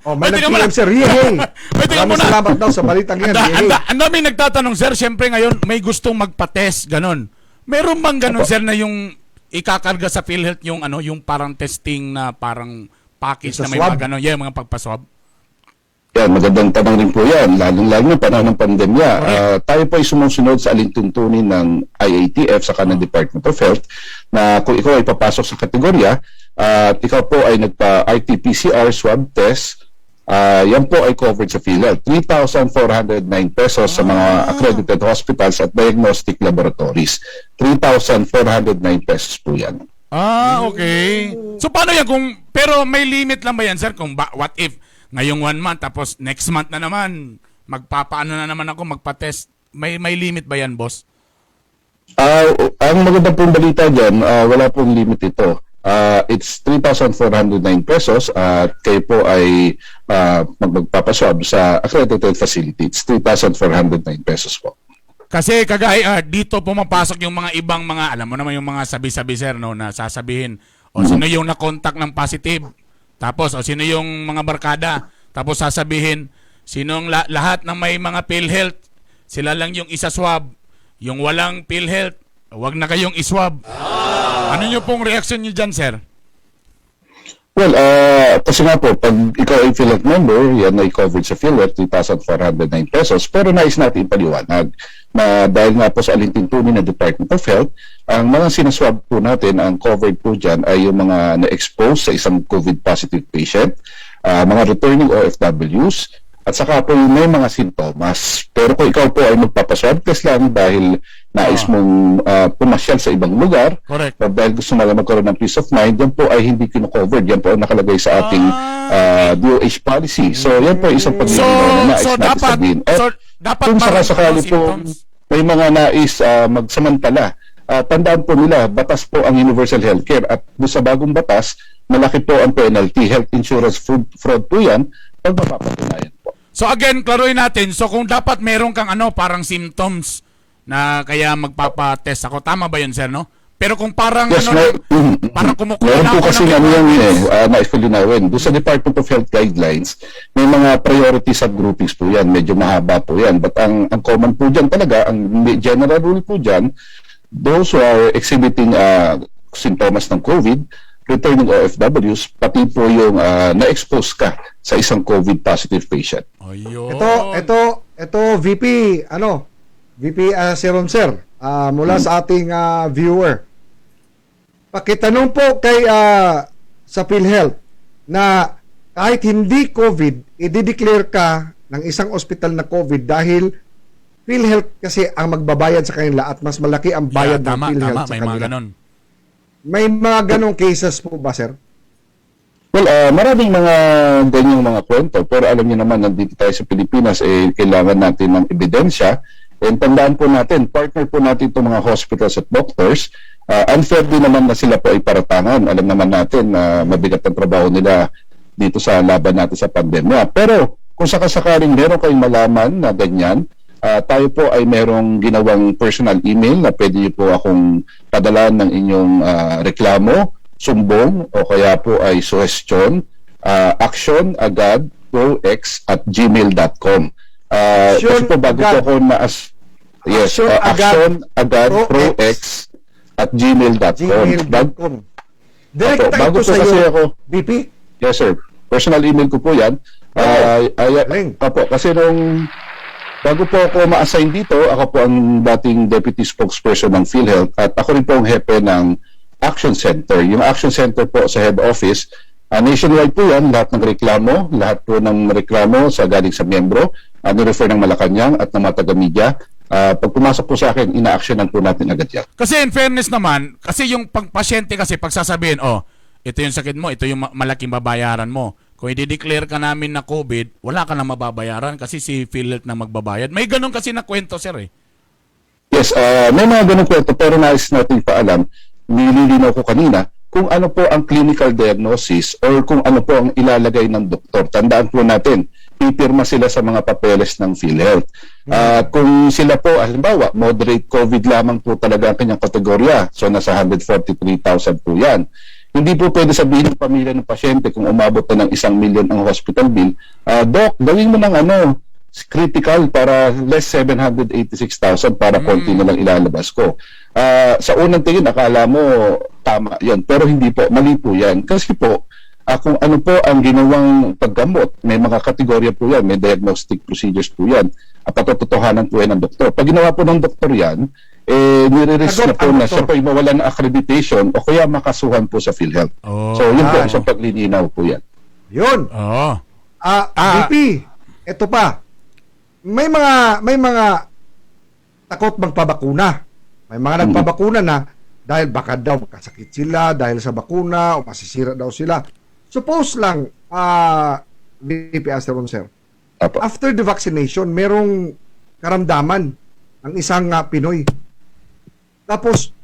Oh, may Pwede ka nag-PM, muna. sir. Yehey! Pwede ka Maraming muna. salamat daw sa balitang yan. Anda, Yehey. ang daming nagtatanong, sir. Siyempre ngayon, may gustong magpa-test, ganon. Meron bang ganon, sir, na yung ikakarga sa PhilHealth yung ano, yung parang testing na parang package Yung sa na may swab? mga ganon, yeah, mga pagpaswab? Yan, magandang tanong rin po yan, lalong-lalo na panahon ng pandemya. Tayo po ay sumusunod sa alintuntunin ng IATF sa kanang Department of Health na kung ikaw ay papasok sa kategorya at ikaw po ay nagpa-RT-PCR swab test, yan po ay covered sa PhilHealth. 3,409 pesos sa mga accredited hospitals at diagnostic laboratories. 3,409 pesos po yan. Ah, okay. So paano yan kung pero may limit lang ba yan, sir, kung ba, what if ngayong one month tapos next month na naman magpapaano na naman ako, magpa-test? May limit ba yan, boss? Ang maganda pong balita dyan, wala pong limit ito. It's 3,409 pesos at kayo po ay magpapaswab sa accredited facility. It's 3,409 pesos po. Kasi kagaya dito pumapasok yung mga ibang mga, alam mo naman yung mga sabi-sabi, sir, no, na sasabihin, O sino yung na-contact ng positive. Tapos o sino yung mga barkada. Tapos sasabihin sinong lahat ng may mga PhilHealth, sila lang yung isa-swab. Yung walang PhilHealth, wag na kayong iswab. Ano nyo pong reaction nyo dyan, sir? Well, kasi nga po, pag ikaw ay PhilHealth member, yan ay covered sa PhilHealth, ₱3,409. Pero nais natin ipaliwanag na dahil nga po sa alituntunin ng Department of Health, ang mga sinaswab po natin, ang covered po dyan ay yung mga na-expose sa isang COVID positive patient, mga returning OFWs, at saka po yung may mga sintomas. Pero kung ikaw po ay magpapaswab test lang dahil nais mong pumasyal sa ibang lugar, o dahil gusto mo lang magkaroon ng peace of mind, yan po ay hindi kino-covered. Yan po ang nakalagay sa ating DOH policy. So, yan po ay isang paglilinaw na nais So natin sabihin. At so dapat kung parang sakasakali po symptoms. may mga nais magsamantala, tandaan po nila, batas po ang universal healthcare at doon sa bagong batas, malaki po ang penalty. Health insurance fraud po yan pag mapapatunayan po. So again, klaruin natin. So kung dapat meron kang ano, parang symptoms na kaya magpapa-test ako. Tama ba yun, sir, no? Pero kung parang Yes, ano, parang kumukuha meron na po ako kasi ng ano yan eh, nais ko linawin. Doon sa Department of Health guidelines, may mga priority subgroupings po yan. Medyo mahaba po yan. But ang common po dyan talaga, ang general rule po dyan, those who are exhibiting sintomas ng COVID, returning OFWs, pati po yung na-expose ka sa isang COVID positive patient. Ayun. Ito, VP, ano, VP Seron Sir, mula sa ating viewer. Pakitanong po kay sa PhilHealth na kahit hindi COVID, i-declare ka ng isang ospital na COVID dahil PhilHealth kasi ang magbabayad sa kanila at mas malaki ang bayad Yeah, tama, ng PhilHealth tama. sa May mga kanila. ganun. May mga ganong cases po ba, sir? Well, maraming mga ganyang mga kwento, pero alam niyo naman, nandito tayo sa Pilipinas, eh, kailangan natin ng ebidensya. And tandaan po natin, partner po natin itong mga hospitals at doctors. Unfair din naman na sila po ay paratangan. Alam naman natin na mabigat ang trabaho nila dito sa laban natin sa pandemya. Pero kung sakasakaling meron kayong malaman na ganyan, tayo po ay merong ginawang personal email na pwede niyo po akong padalan ng inyong reklamo, sumbong, o kaya po ay suggestion, actionagadprox@gmail.com. Action Kasi po bago po agad. ako na-as yes, Action agad actionagadprox@gmail.com. gmail.com. Direkta Opo, bago ito po sa kasi iyo, ako, VP? Yes, sir. Personal email ko po yan. Ay, opo, kasi nung bago po ako ma-assign dito, ako po ang dating deputy spokesperson ng PhilHealth at ako rin po ang hepe ng Action Center. Yung Action Center po sa head office, nationwide po yan, lahat ng reklamo, lahat po ng reklamo sa galing sa miyembro, nirefer ng Malacanang at ng mga taga-media. Pag pumasok po sa akin, ina-actionan po natin agad yan. Kasi in fairness naman, kasi yung pag pasyente kasi pag sasabihin, "Oh, ito yung sakit mo, ito yung malaking babayaran mo." Kung i-declare ka namin na COVID, wala ka na mababayaran kasi si PhilHealth na magbabayad. May ganun kasi na kwento, sir, eh. Yes, may mga ganung kwento pero nais natin paalam, nililinaw ko kanina, kung ano po ang clinical diagnosis or kung ano po ang ilalagay ng doktor. Tandaan po natin, pipirma sila sa mga papeles ng PhilHealth. At kung sila po, halimbawa, moderate COVID lamang po talaga ang kanyang kategorya, so nasa 143,000 po yan. Hindi po pwede sabihin ng pamilya ng pasyente kung umabot na ng 1 milyon ang hospital bill, "Doc, gawin mo ng ano, critical para less 786,000 para konti na lang ilalabas ko." Sa unang tingin, akala mo tama yan. Pero hindi po, mali po yan. Kasi po, kung ano po ang ginawang paggamot, may mga kategorya po yan, may diagnostic procedures po yan, at patototohanan po yan ng doktor. Pag ginawa po ng doktor yan, eh, nire-risk Sagot na po ang na doktor. siya po ay mawalan ng accreditation o kaya makasuhan po sa PhilHealth. So, yun po, sa paglilinaw po yan. Yun. Oo. VP, ito pa. May mga takot magpabakuna. May mga nagpabakuna na dahil baka daw makasakit sila dahil sa bakuna o masisira daw sila. Suppose lang, VP Asteron sir, Apo. after the vaccination, merong karamdaman ang isang Pinoy. Tapos,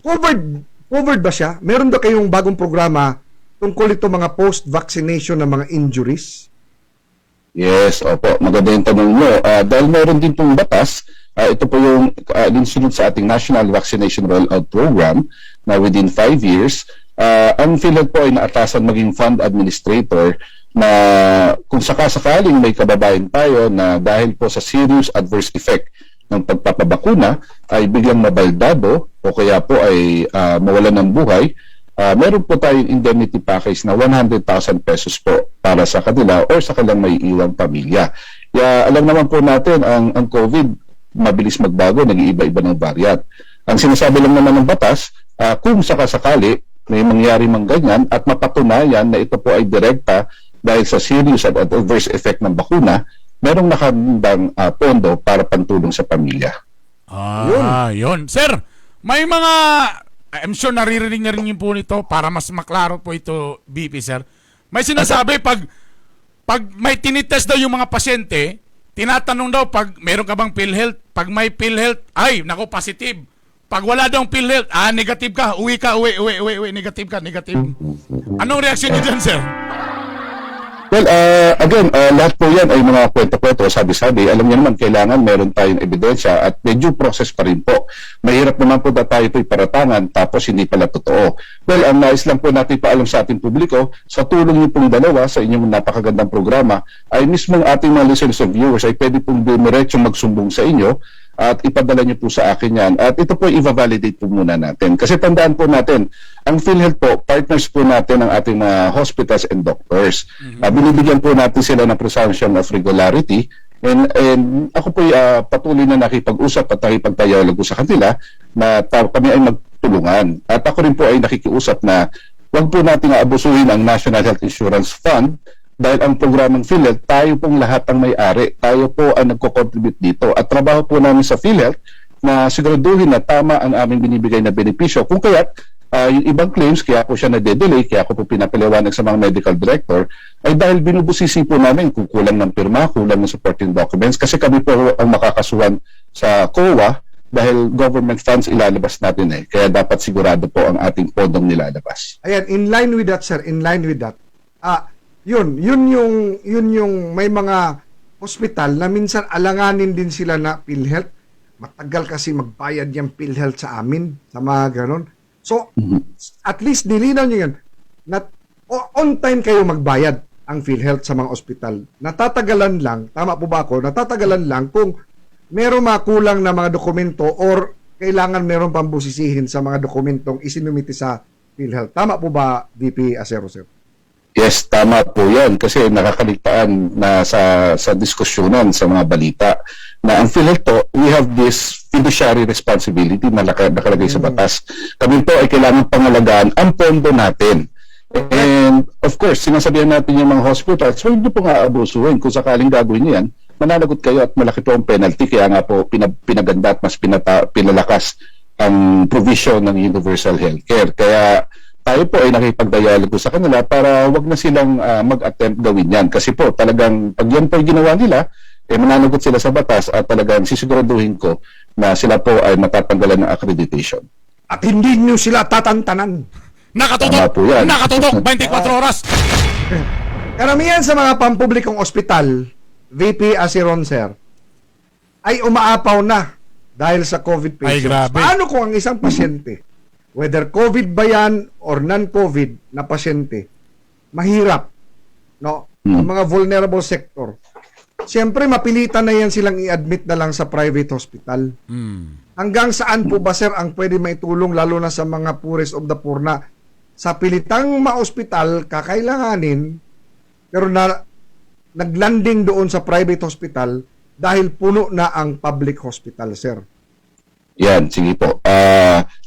covered covered ba siya? Meron ba kayong bagong programa tungkol ito mga post-vaccination na mga injuries? Yes, opo. Maganda yung tanong mo. Dahil meron din pong batas, ito po yung linsunod sa ating National Vaccination Rollout Program na within 5 years, Ang PhilHealth po ay naatasan maging fund administrator na kung sakasakaling may kababayan tayo na dahil po sa serious adverse effect ng pagpapabakuna ay biglang mabaldado o kaya po ay mawalan ng buhay, meron po tayong indemnity package na ₱100,000 po para sa kanila or sa kanilang maiiwang pamilya. Kaya alam naman po natin ang COVID, mabilis magbago, nag-iiba-iba ng variant. Ang sinasabi lang naman ng batas, kung sakasakali may mangyari mang ganyan at mapatunayan na ito po ay direkta dahil sa serious at adverse effect ng bakuna, merong nakahandang pondo para pantulong sa pamilya. Ah, yun. Sir, may mga, I'm sure naririnig na rin niyo po nito para mas maklaro po ito, BP, sir. May sinasabi pag may tinitest daw yung mga pasyente, tinatanong daw pag meron ka bang PhilHealth? Pag may PhilHealth, ay, nako, positive. Pag wala daw PhilHealth, ah, negative ka, uwi ka, uwi, uwi, uwi, uwi, negative ka, negative. Anong reaksyon niyo dyan, sir? Well, again, lahat po yan ay mga kwento-kwento, sabi-sabi. Alam niyo naman, kailangan meron tayong ebidensya at may due process pa rin po. Mahirap naman po na tayo po'y paratangan tapos hindi pala totoo. Well, ang nais lang po natin paalam sa ating publiko, sa tulong niyo pong dalawa sa inyong napakagandang programa, ay mismong ating mga listeners and viewers ay pwede pong dumiretsong magsumbong sa inyo at ipadala niyo po sa akin yan. At ito po, i-validate po muna natin. Kasi tandaan po natin, ang PhilHealth po, partners po natin ang ating mga hospitals and doctors. Binibigyan po natin sila ng presumption of regularity. And ako po patuloy na nakipag-usap at nakipagdialogo sa kanila na kami ay magtulungan. At ako rin po ay nakikiusap na huwag po natin aabusuhin ang National Health Insurance Fund dahil ang programang PhilHealth, tayo pong lahat ang may-ari. Tayo po ang nagko-contribute dito. At trabaho po namin sa PhilHealth na siguraduhin na tama ang aming binibigay na benepisyo. Kung kaya't yung ibang claims, kaya po siya nade-delay, kaya ko po pinapaliwanag sa mga medical director, ay dahil binubusisi po namin kung kulang ng pirma, kulang ng supporting documents, kasi kami po ang makakasuhan sa COA dahil government funds ilalabas natin eh. Kaya dapat sigurado po ang ating pondong nilalabas. Ayan, in line with that, sir, in line with that. Ah, yun, yun yung yun yung may mga hospital na minsan alanganin din sila na PhilHealth. Matagal kasi magbayad yung PhilHealth sa amin, sa mga ganon. So, at least nilinaw nyo yun na on time kayo magbayad ang PhilHealth sa mga ospital. Natatagalan lang, tama po ba ako? Natatagalan lang kung meron mga kulang na mga dokumento or kailangan meron pang busisihin sa mga dokumentong isinumite sa PhilHealth. Tama po ba, VP Acero, sir? Yes, tama po yan kasi nakakaligtaan na sa diskusyonan sa mga balita na ang PhilHealth po, we have this fiduciary responsibility na nakalagay sa batas. Kami po ay kailangan pangalagaan ang pondo natin. And of course, sinasabihan natin yung mga hospitals, so hindi po nga abusuhin. Kung sakaling gagawin niyo yan, mananagot kayo at malaki po ang penalty. Kaya nga po pinaganda at mas pinalakas ang provision ng universal healthcare. Kaya tayo po ay nakipagdialogo sa kanila para wag na silang mag-attempt gawin yan. Kasi po talagang pag yan po ay ginawa nila, eh mananagot sila sa batas at talagang sisiguraduhin ko na sila po ay matatanggalan ng accreditation. At hindi nyo sila tatantanan. Nakatutok! Tama po yan. Nakatutok! 24 oras! Karamihan sa mga pampublikong ospital, VP Asiron, sir, ay umaapaw na dahil sa COVID patients. Ay, grabe. Paano kung ang isang pasyente, whether COVID ba yan or non-COVID na pasyente, mahirap, no? Ang mga vulnerable sector. Siyempre, mapilitan na yan silang i-admit na lang sa private hospital. Hanggang saan po ba, sir, ang pwede maitulong lalo na sa mga poorest of the poor na sa pilitang ma-ospital, kakailanganin, pero na, naglanding doon sa private hospital dahil puno na ang public hospital, sir? Yan, sige po.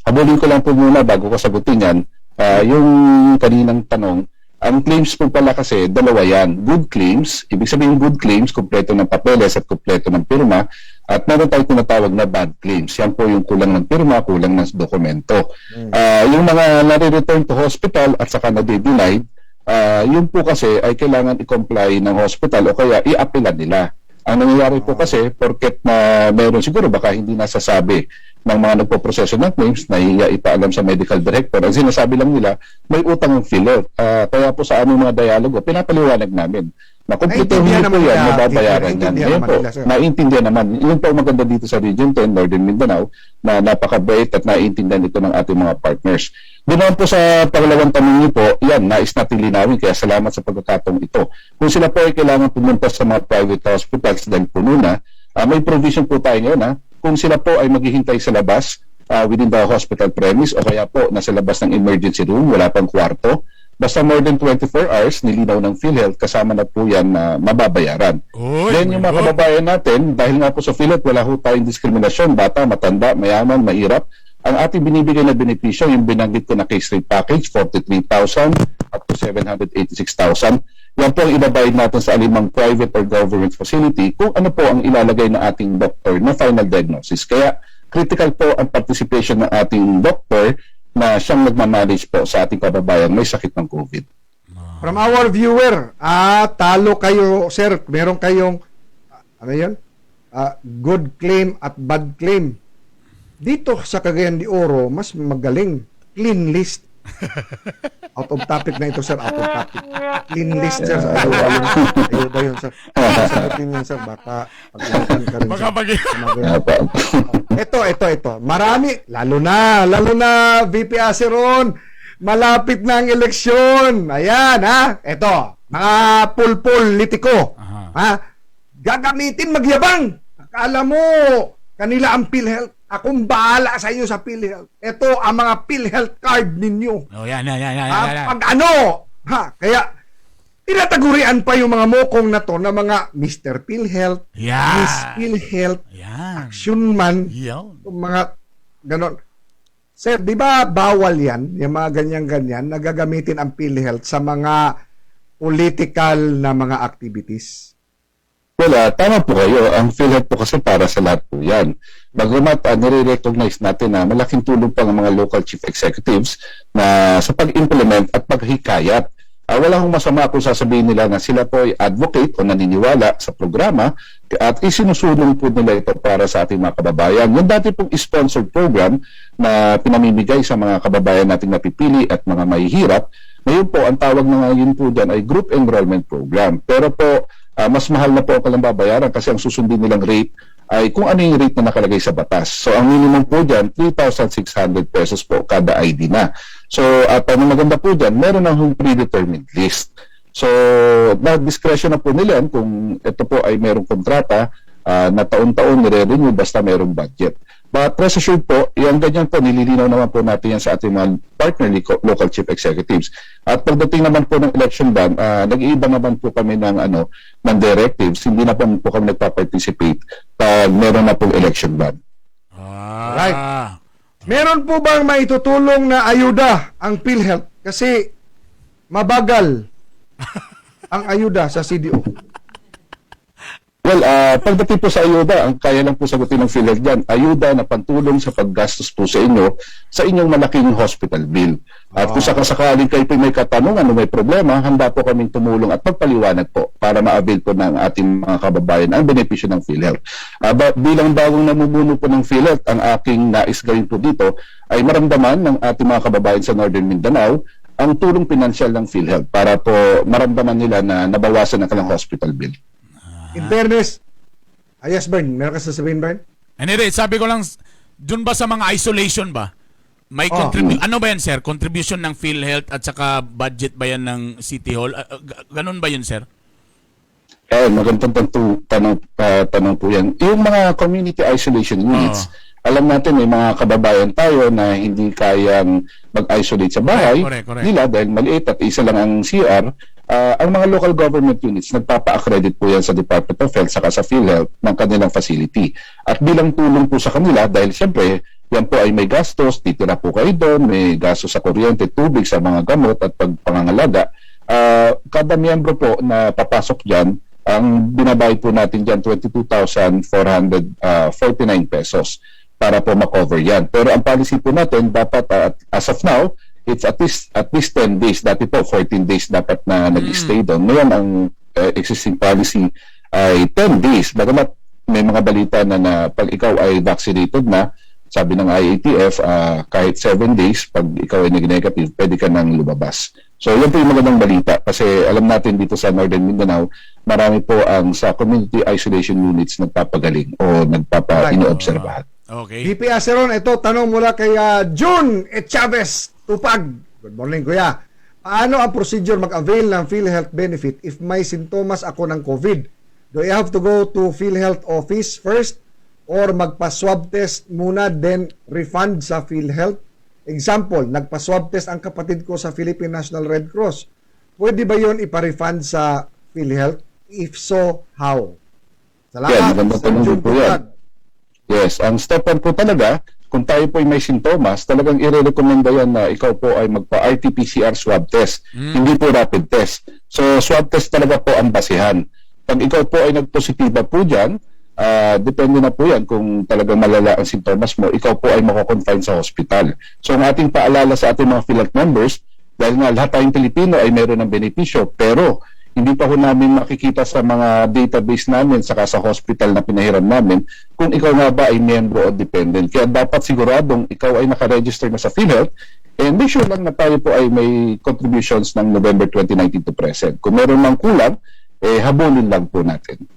Habulin ko lang po muna bago ko sagutin yan. Yung kaninang tanong, ang claims po pala kasi, dalawa yan. Good claims, ibig sabihin good claims, kumpleto ng papeles at kumpleto ng pirma, at meron tayong tinatawag na bad claims. Yan po yung kulang ng pirma, kulang ng dokumento. Yung mga nare-return to hospital at saka nade-denied, yun po kasi ay kailangan i-comply ng hospital o kaya i-appelan nila. Ang nangyayari po kasi, porket na meron siguro baka hindi nasasabi ng mga nagpo-proseso ng claims, nahihiya ipaalam sa medical director. Ang sinasabi lang nila, may utang ang PhilHealth. Kaya po sa aming mga dialogo, pinapaliwanag namin Makumpleto Naintindihan niyo po naman yan, nila, mababayaran yan. naintindihan Ngayon naman po, nila, sir. Naiintindihan naman. Yun po ang maganda dito sa Region 10, Northern Mindanao, na napakabait at naiintindihan ito ng ating mga partners. Doon naman po sa pangalawang tanong niyo po, yan, nais natin linawin, kaya salamat sa pagkakataong ito. Kung sila po ay kailangan pumunta sa mga private hospitals dahil puno na, may provision po tayo ngayon. Ha? Kung sila po ay maghihintay sa labas, within the hospital premise o kaya po nasa labas ng emergency room, wala pang kwarto, basta more than 24 hours, nilinaw ng PhilHealth, kasama na po yan na mababayaran. Then yung mga kababayan natin, dahil nga po sa PhilHealth, wala ho tayong diskriminasyon, bata, matanda, mayaman, mahirap. Ang ating binibigay na benepisyo, yung binanggit ko na case rate package, 43,000 up to 786,000. Yan po ang ibabayad natin sa alimang private or government facility kung ano po ang ilalagay ng ating doctor na final diagnosis. Kaya critical po ang participation ng ating doctor na siyang nagmamanage po sa ating kababayan may sakit ng COVID. From our viewer, talo kayo, sir. Meron kayong, ano yun? Good claim at bad claim. Dito sa Cagayan de Oro, mas magaling. Clean list. Out of topic na ito, sir. Out of topic. Clean list, sir. Ayaw ba yun? Ayaw ba yun, sir? Sagutin yun, sir. Baka pag-initan ka rin, Baka sir. pag Ito, ito, ito. Marami, lalo na, VP Aceron, malapit na ang eleksyon. Ayan, ha? Ito, mga pulpul litiko. Ha? Gagamitin magyabang. Akala mo, kanila ang PhilHealth. Akong bahala sa inyo sa PhilHealth. Ito ang mga PhilHealth card ninyo. Oh, yan, yan, yan, yan, Ha? yan, yan. Pag ano, ha? Kaya, tinatagurian pa yung mga mokong na to na mga Mr. PhilHealth, Miss PhilHealth, Action Man, Yan. yung mga ganon. Sir, di ba bawal yan, yung mga ganyan-ganyan, na gagamitin ang PhilHealth sa mga political na mga activities? Well, tama po kayo. Ang PhilHealth po kasi para sa lahat po yan. Bagamat nire-recognize natin na malaking tulong pa ng mga local chief executives na sa pag-implement at paghikayat. Wala hong masama kung sasabihin nila na sila po ay advocate o naniniwala sa programa at isinusulong po nila ito para sa ating mga kababayan. Yung dati pong sponsored program na pinamimigay sa mga kababayan nating napipili at mga mahihirap, ngayon po, ang tawag na ngayon po dyan ay group enrollment program. Pero po, mas mahal na po ang kanilang babayaran kasi ang susundin nilang rate ay kung ano yung rate na nakalagay sa batas. So, ang minimum po dyan, 3,600 pesos po kada ID na. So, at ang maganda po dyan, meron na hong predetermined list. So, na discretion na po nila yan kung ito po ay merong kontrata na taon-taon nire-renew basta merong budget. But rest assured po, yung ganyan po, nililinaw naman po natin yan sa ating mga partner local chief executives. At pagdating naman po ng election ban, nag-iiba naman po kami ng directives. Hindi na po kami nagpa-participate pag meron na pong election ban. Right. Meron po bang maitutulong na ayuda ang PhilHealth? Kasi mabagal ang ayuda sa CDO. Well, pagdating po sa ayuda, ang kaya lang po sagutin ng PhilHealth dyan, ayuda na pantulong sa paggastos po sa inyo sa inyong malaking hospital bill. At kung sakasakaling kayo po may katanungan o may problema, handa po kaming tumulong at pagpaliwanag po para ma-avail po ng ating mga kababayan ang benepisyo ng PhilHealth. Bilang bagong namumuno po ng PhilHealth, ang aking nais gawin po dito ay maramdaman ng ating mga kababayan sa Northern Mindanao ang tulong pinansyal ng PhilHealth para po maramdaman nila na nabawasan ang kanilang hospital bill. In fairness, yes, Bern, meron ka sasabihin, Bern? Anyway, sabi ko lang, dun ba sa mga isolation ba? May ano ba yan, sir? Contribution ng PhilHealth at saka budget ba yan ng City Hall? Ganun ba yun, sir? Eh, magandang tanong po yan. Yung mga community isolation units, alam natin may mga kababayan tayo na hindi kayang mag-isolate sa bahay Correct, correct. nila dahil maliit at isa lang ang CR. Ang mga local government units, nagpapa-accredit po yan sa Department of Health saka sa PhilHealth ng kanilang facility. At bilang tulong po sa kanila, dahil siyempre, yan po ay may gastos, titira po kayo doon, may gastos sa kuryente, tubig, sa mga gamot at pagpangangalaga. Kada miyembro po na papasok dyan, ang binabayad po natin dyan, 22,449 pesos para po makover yan. Pero ang policy po natin, dapat as of now, it's at least 10 days. Dati po 14 days dapat na nag-stay doon. Ngayon ang existing policy ay 10 days. Bagamat may mga balita na pag ikaw ay vaccinated na, sabi ng IATF, kahit 7 days, pag ikaw ay nag-negative, pwede ka nang lumabas. So yan po yung magandang balita kasi alam natin dito sa Northern Mindanao, marami po ang sa community isolation units nagpapagaling o inoobserbahan. Okay. VP Aceron, ito tanong mula kay June Echavez Tupag. Good morning, kuya. Paano ang procedure mag-avail ng PhilHealth benefit if may sintomas ako ng COVID? Do I have to go to PhilHealth office first or magpa-swab test muna then refund sa PhilHealth? Example, nagpa-swab test ang kapatid ko sa Philippine National Red Cross. Pwede ba yon ipa-refund sa PhilHealth? If so, how? Salamat. Yan, magandang Sir tanong June din po yan. Tupag. Yes, ang step 1 po talaga, kung tayo po ay may sintomas, talagang i-recommenda yan na ikaw po ay magpa-RT-PCR swab test. Hindi po rapid test. So, swab test talaga po ang basihan. Pag ikaw po ay nagpositiba po dyan, depende na po yan kung talagang malala ang sintomas mo, ikaw po ay mako-confine sa hospital. So, ang ating paalala sa ating mga PhilHealth members, dahil nga lahat tayong Pilipino ay meron ng benepisyo, pero hindi pa ho namin makikita sa mga database namin saka sa hospital na pinahiram namin kung ikaw nga ba ay miyembro o dependent. Kaya dapat siguradong ikaw ay nakaregister na sa PhilHealth and make sure lang na tayo po ay may contributions ng November 2019 to present. Kung meron mang kulang, eh, habulin lang po natin.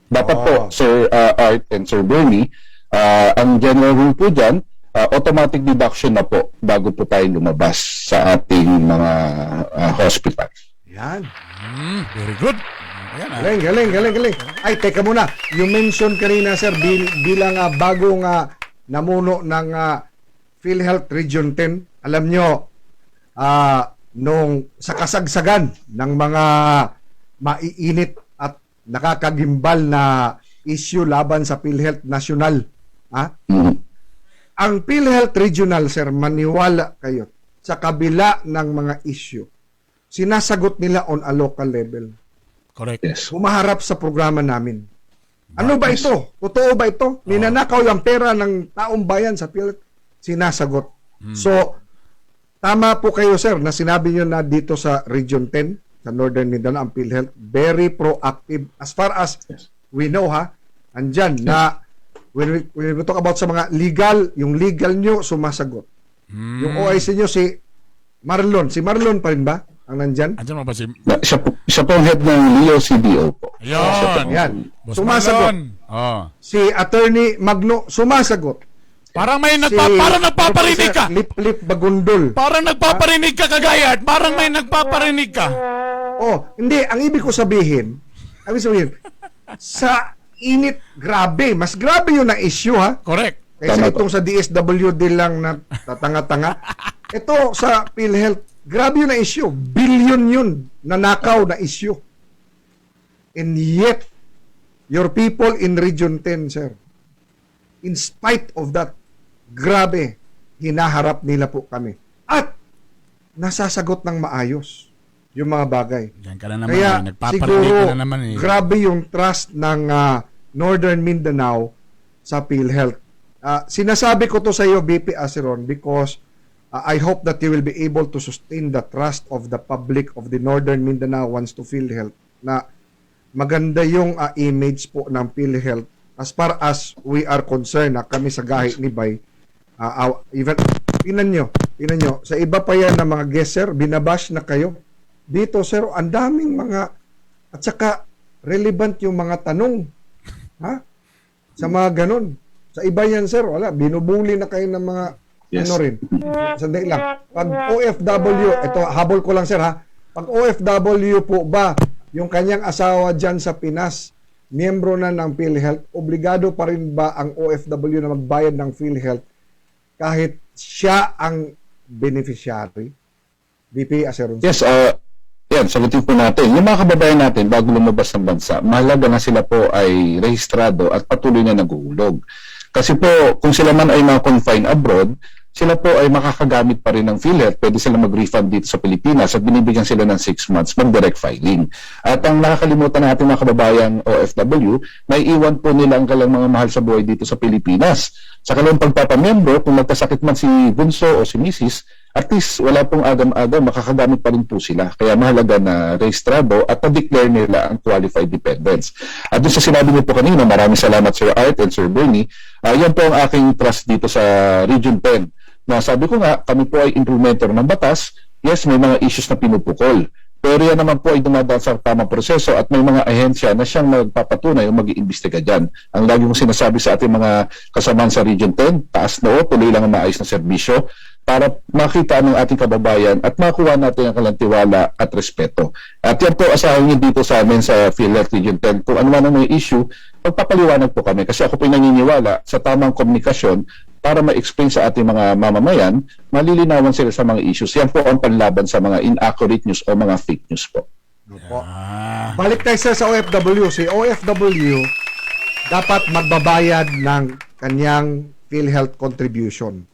Dapat po, Sir Art and Sir Bernie, ang general rule po dyan, automatic deduction na po bago po tayo lumabas sa ating mga hospital. Yan. Very good. Ayan, ah. Galing, galing, galing, galing. Ay, teka muna. You mentioned kanina, sir, bilang bagong namuno ng PhilHealth Region 10, alam nyo, nung sa kasagsagan ng mga maiinit at nakakagimbal na issue laban sa PhilHealth National, ah, ang PhilHealth Regional, sir, maniwala kayo, sa kabila ng mga issue, sinasagot nila on a local level. Correct. Yes. Humaharap sa programa namin. Ano ba ito? Totoo ba ito? Ninanakaw yung pera ng taong bayan sa PhilHealth? Sinasagot. So, tama po kayo, sir, na sinabi nyo na dito sa Region 10, sa Northern Mindanao, ang PhilHealth, very proactive. As far as we know, ha, andyan na when we talk about sa mga legal, yung legal nyo, sumasagot. Yung OIC nyo, si Marlon. Si Marlon pa rin ba ang nandyan? Andyan mo ba si Na, siya po ang head ng Leo CDO po. Ayun. Yan. Boss Sumasagot. Marlon. Oh. Si Attorney Magno, sumasagot. Parang nagpaparinig ka. Lip Lip Bagundol. Parang nagpaparinig ka, Kagayat. Parang may nagpaparinig ka. Oh, hindi. Ang ibig sabihin, sa init, grabe. Mas grabe yun na issue, ha? Correct. Kaysa Tama po. itong sa DSWD lang na tatanga-tanga. Ito sa PhilHealth, grabe yun na issue. Billion yun na nakaw na issue. And yet, your people in Region 10, sir, in spite of that, grabe, hinaharap nila po kami. At nasasagot ng maayos yung mga bagay. Yan ka na naman. Kaya eh. Nagpaparinig siguro, ka na naman eh. grabe yung trust ng Northern Mindanao sa PhilHealth. Sinasabi ko to sa iyo, BP Aceron, because I hope that you will be able to sustain the trust of the public of the Northern Mindanao wants to PhilHealth na maganda yung image po ng PhilHealth as far as we are concerned na kami sa gahi ni Bay, even tingnan nyo sa iba pa yan ng mga guest, sir, binabash na kayo dito, sir. Ang daming mga, at saka relevant yung mga tanong, ha, sa mga ganun. Sa iba yan, sir, wala, binubuli na kayo ng mga ano rin. Sandali lang. Pag OFW, ito habol ko lang, sir, ha, pag OFW po ba yung kanyang asawa dyan sa Pinas, miyembro na ng PhilHealth, obligado pa rin ba ang OFW na magbayad ng PhilHealth kahit siya ang beneficiary? VP Aceron. Yes, yan, sagutin po natin. Yung mga kababayan natin, bago lumabas ng bansa, mahalaga na sila po ay rehistrado at patuloy na naguhulog. Kasi po, kung sila man ay ma-confine abroad, sila po ay makakagamit pa rin ng PhilHealth. Pwede sila mag-refund dito sa Pilipinas at binibigyan sila ng 6 months mag-direct filing. At ang nakakalimutan natin mga kababayang OFW, naiiwan po nila ang kanilang mga mahal sa buhay dito sa Pilipinas. Sa kanilang pagpapamembro, kung magkasakit man si Bunso o si Mrs., at least wala pong agam-agam, makakagamit pa rin po sila. Kaya mahalaga na rehistrado at na-declare nila ang qualified dependents. At doon sa sinabi niyo po kanina, maraming salamat, Sir Art and Sir Bernie. Yan po ang aking trust dito sa Region 10. Na sabi ko nga, kami po ay implementer ng batas, Yes, may mga issues na pinupukol. Pero yan naman po ay dumadaan sa tamang proseso at may mga ahensya na siyang magpapatunay o mag-iimbestiga dyan. Ang lagi kong sinasabi sa ating mga kasamahan sa Region 10, taas noo, tuloy lang ang maayos na serbisyo para makita ng ating kababayan at makuha natin ang kanilang tiwala at respeto. At yan po, asahan niyo dito sa amin sa PhilHealth Region 10. Kung ano man ang may issue, magpapaliwanag po kami kasi ako po naniniwala sa tamang komunikasyon para ma-explain sa ating mga mamamayan, malilinawan sila sa mga issues. Yan po ang panlaban sa mga inaccurate news o mga fake news po. Opo. Balik tayo, sir, sa OFW. Si OFW dapat magbabayad ng kanyang PhilHealth contribution.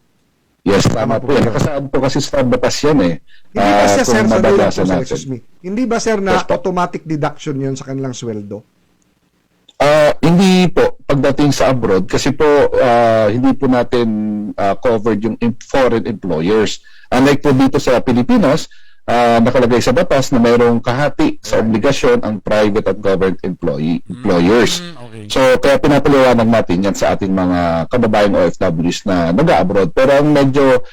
Yes, tama po yan. Nakasaad po kasi sa batas yan eh. Hindi ba siya, Kung sir, sandali lang mababasa po, sir, natin. excuse me. Hindi ba, sir, na automatic deduction yun sa kanilang sweldo? Hindi po pagdating sa abroad kasi po hindi po natin covered yung foreign employers. Unlike po dito sa Pilipinas, nakalagay sa batas na mayroong kahati sa obligasyon ang private at government employers. So kaya pinapaliwanag natin yan sa ating mga kababayang OFWs na nag-abroad. Pero ang medyo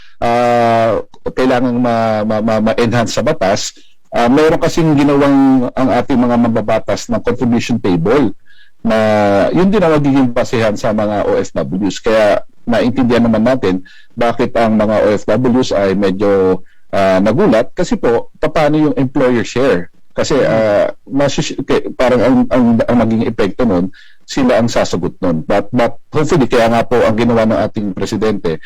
kailangang ma-enhance sa batas, mayroon kasing ginawang ang ating mga mambabatas ng contribution table na yun din ang magiging basehan sa mga OFWs. Kaya naintindihan naman natin bakit ang mga OFWs ay medyo nagulat kasi po paano yung employer share? Kasi parang ang magiging epekto nun, sila ang sasagot nun. But hopefully, kaya nga po ang ginawa ng ating presidente,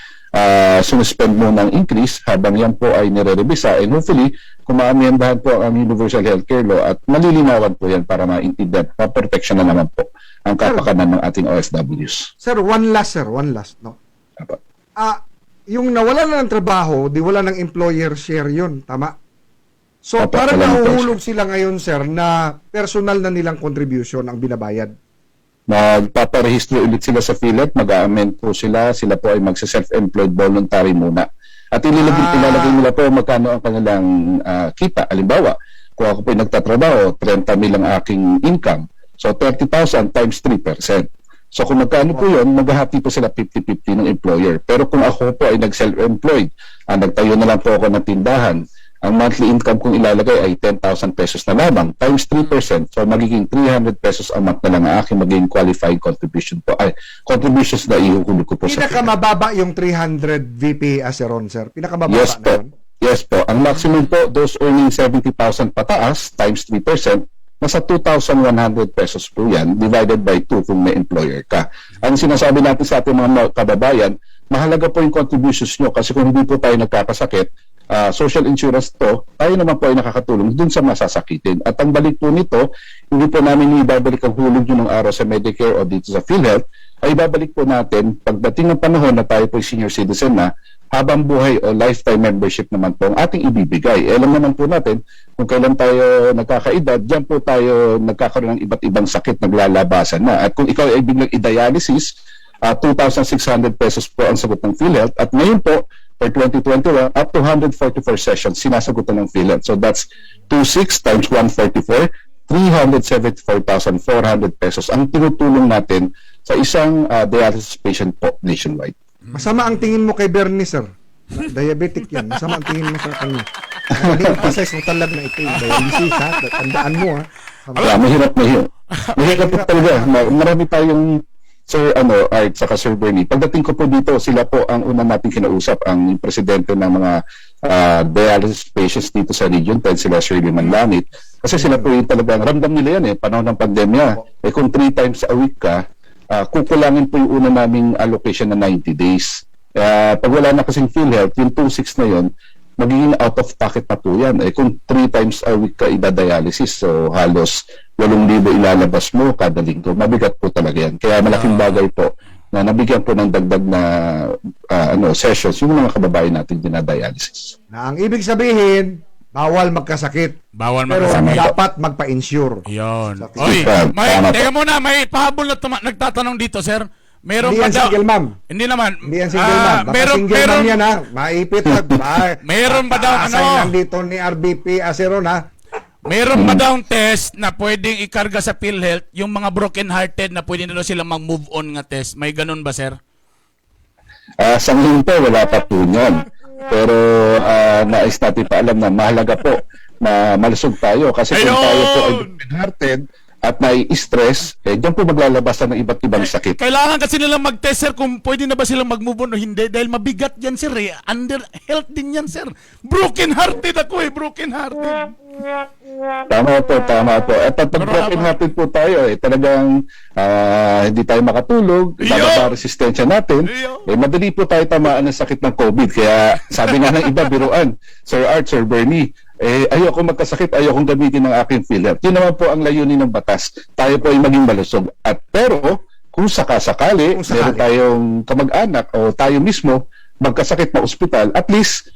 sinuspend muna ang increase habang yan po ay nire-revisa, and hopefully, kung maamyendahan po ang Universal Healthcare Law at malilinawan po yan para maintindihan, ma-protection na naman po ang kapakanan ng ating OFWs. Sir, one last, sir, one last, no? Yung nawala na ng trabaho, di wala ng employer share yun, tama? So, Opo, parang wala ng nahuhulog sila ngayon, sir, na personal na nilang contribution ang binabayad. Magpaparehistro ulit sila sa PhilHealth, mag-a-amend po sila, sila po ay magsa-self-employed voluntary muna. At ilalagay nila po magkano ang kanilang kita. Halimbawa, kung ako po ay nagtatrabaho, 30 mil ang aking income. So 30,000 times 3%. So kung magkano po yun, maghahati po sila 50-50 ng employer. Pero kung ako po ay nag-self-employed, nagtayo na lang po ako ng tindahan, ang monthly income kong ilalagay ay 10,000 pesos na lamang times 3%. So magiging 300 pesos a month na lang ang aking magiging qualified contribution po. Ay, contributions na ihuhulog ko po sa Pinakamababa yung 300, VP Aceron, sir. Pinakamababa Yes na po. yun. Yes po. Ang maximum po, those earning 70,000 pataas times 3%, nasa 2,100 pesos po yan divided by 2 kung may employer ka. Ang sinasabi natin sa ating mga kababayan, mahalaga po yung contributions nyo kasi kung hindi po tayo nagkakasakit, social insurance to, tayo naman po ay nakakatulong dun sa masasakitin. At ang balik po nito, hindi po namin ibabalik ang hulog nyo ng araw sa Medicare o dito sa PhilHealth, ay ibabalik po natin pagdating ng panahon na tayo po ay senior citizen na, habang buhay o lifetime membership naman po ang ating ibibigay. Eh, alam naman po natin kung kailan tayo nagkakaedad, diyan po tayo nagkakaroon ng iba't ibang sakit, naglalabasan na. At kung ikaw ay biglang i-dialysis, 2,600 pesos po ang sagot ng PhilHealth. At ngayon po, for 2021, up to 144 sessions, sinasagutan ng PhilHealth. So that's 26 times 144, 374,400 pesos ang tinutulong natin sa isang dialysis patient po nationwide. Masama ang tingin mo kay Bernie, sir. Diabetic yan. Masama ang tingin mo sa kanya. Hindi emphasize mo talaga na ito yung dialysis, ha? Tandaan mo, ha? Yeah, mahirap, mahirap. Mahirap po talaga. Marami tayong Sir ano, Art, saka Sir Bernie. Pagdating ko po dito, sila po ang una nating kinausap, ang presidente ng mga dialysis patients dito sa Region 10, sila Shirley Manlamit. Kasi sila po yung talagang ramdam nila yan eh, panahon ng pandemya. Eh kung 3 times a week ka, kukulangin po yung una naming allocation na 90 days. Pag wala na kasing PhilHealth, yung 2.6 na yun, magiging out of pocket na po yan. Eh kung 3 times a week ka idadialysis, so halos 8,000 ilalabas mo kada linggo. Mabigat po talaga yan. Kaya malaking bagay po na nabigyan po ng dagdag na sessions yung mga kababayan natin dinadialysis. Na ang ibig sabihin, bawal magkasakit. Bawal Pero magkasakit. dapat magpa-insure. Yun. Oy, may, teka muna, may pahabol na nagtatanong dito, sir. Meron Hindi pa yan daw. single ma'am. Hindi naman. Hindi yan single ma'am. Baka single ma'am yan, ha. Maipit. Meron ba daw, ano? Assign lang dito ni RBP Aceron, ha. Meron ba daw test na pwedeng ikarga sa PhilHealth yung mga broken hearted na pwede na daw sila mag-move on nga test? May ganun ba, sir? Sa ngayon po, wala pa po niyan. Pero nais natin paalam na mahalaga po na malusog tayo kasi kung tayo po ay broken-hearted at nai-stress, eh, diyan po maglalabasan ng iba't ibang sakit. Kailangan kasi nilang mag-test, sir, kung pwede na ba silang mag-move on o hindi dahil mabigat yan, sir, eh. Under health din yan, sir. Broken hearted ako eh, broken hearted. Tama po, tama po. At pag broken hearted po tayo, eh, talagang hindi tayo makatulog, bababa ang resistensya natin, eh, madali po tayo tamaan ng sakit ng COVID. Kaya sabi nga ng iba, biruan, Sir Art, Sir Bernie, eh, ayoko magkasakit, ayokong gamitin ang aking PhilHealth. Yun naman po ang layunin ng batas. Tayo po ay maging malusog. At pero, kung sakasakali, meron tayong kamag-anak o tayo mismo magkasakit na ospital, at least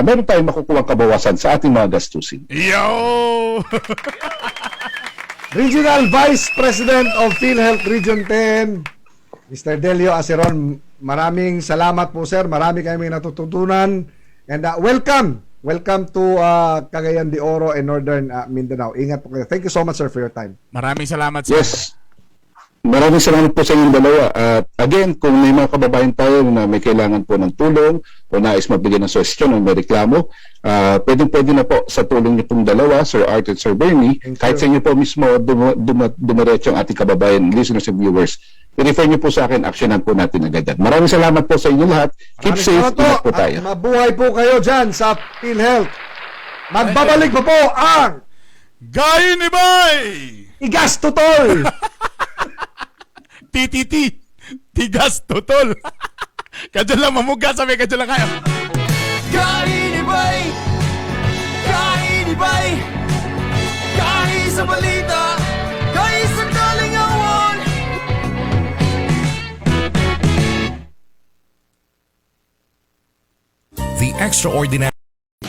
meron tayong makukuha kabawasan sa ating mga gastusin. Yo! Regional Vice President of PhilHealth Region 10, Mr. Delio Aceron, maraming salamat po, sir. Marami kami natututunan. And welcome! Welcome to Cagayan de Oro and Northern Mindanao. Ingat po kayo. Thank you so much, sir, for your time. Maraming salamat, sir. Yes. Maraming salamat po sa inyong dalawa. At again, kung may mga kababayan tayo na may kailangan po ng tulong o nais magbigay ng suggestion o may reklamo, pwedeng-pwede na po sa tulong niyo pong dalawa, Sir Art and Sir Bernie, kahit sa inyo po mismo dumiretso ang ating kababayan, listeners and viewers, i-refer niyo po sa akin, actionan po natin agad. Maraming salamat po sa inyo lahat. Keep Maraming safe, salamat po. ingat po tayo. At mabuhay po kayo dyan sa PhilHealth. Magbabalik pa po ang Gahi ni Bay! Igas Tutol! TTT! Tigas Tutol! Kadyo lang mamuga, sabi kadyo lang kayo. Kainibay! Kainibay! Kahi sa balita! Kahi sa kalingawan! The extraordinary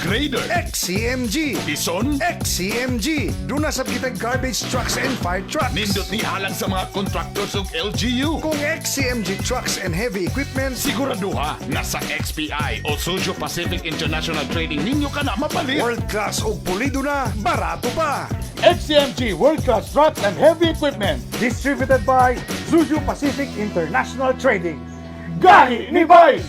Grader. XCMG. Bison. XCMG. Doon na sa kitang garbage trucks and fire trucks. Nindot ni halang sa mga contractors ug LGU. Kung XCMG trucks and heavy equipment, siguraduha nga sa XPI o Suzhou Pacific International Trading ninyo ka na mapalit. World class og pulido na, barato pa. XCMG World Class Trucks and Heavy Equipment. Distributed by Suzhou Pacific International Trading. Gahi ni Bay!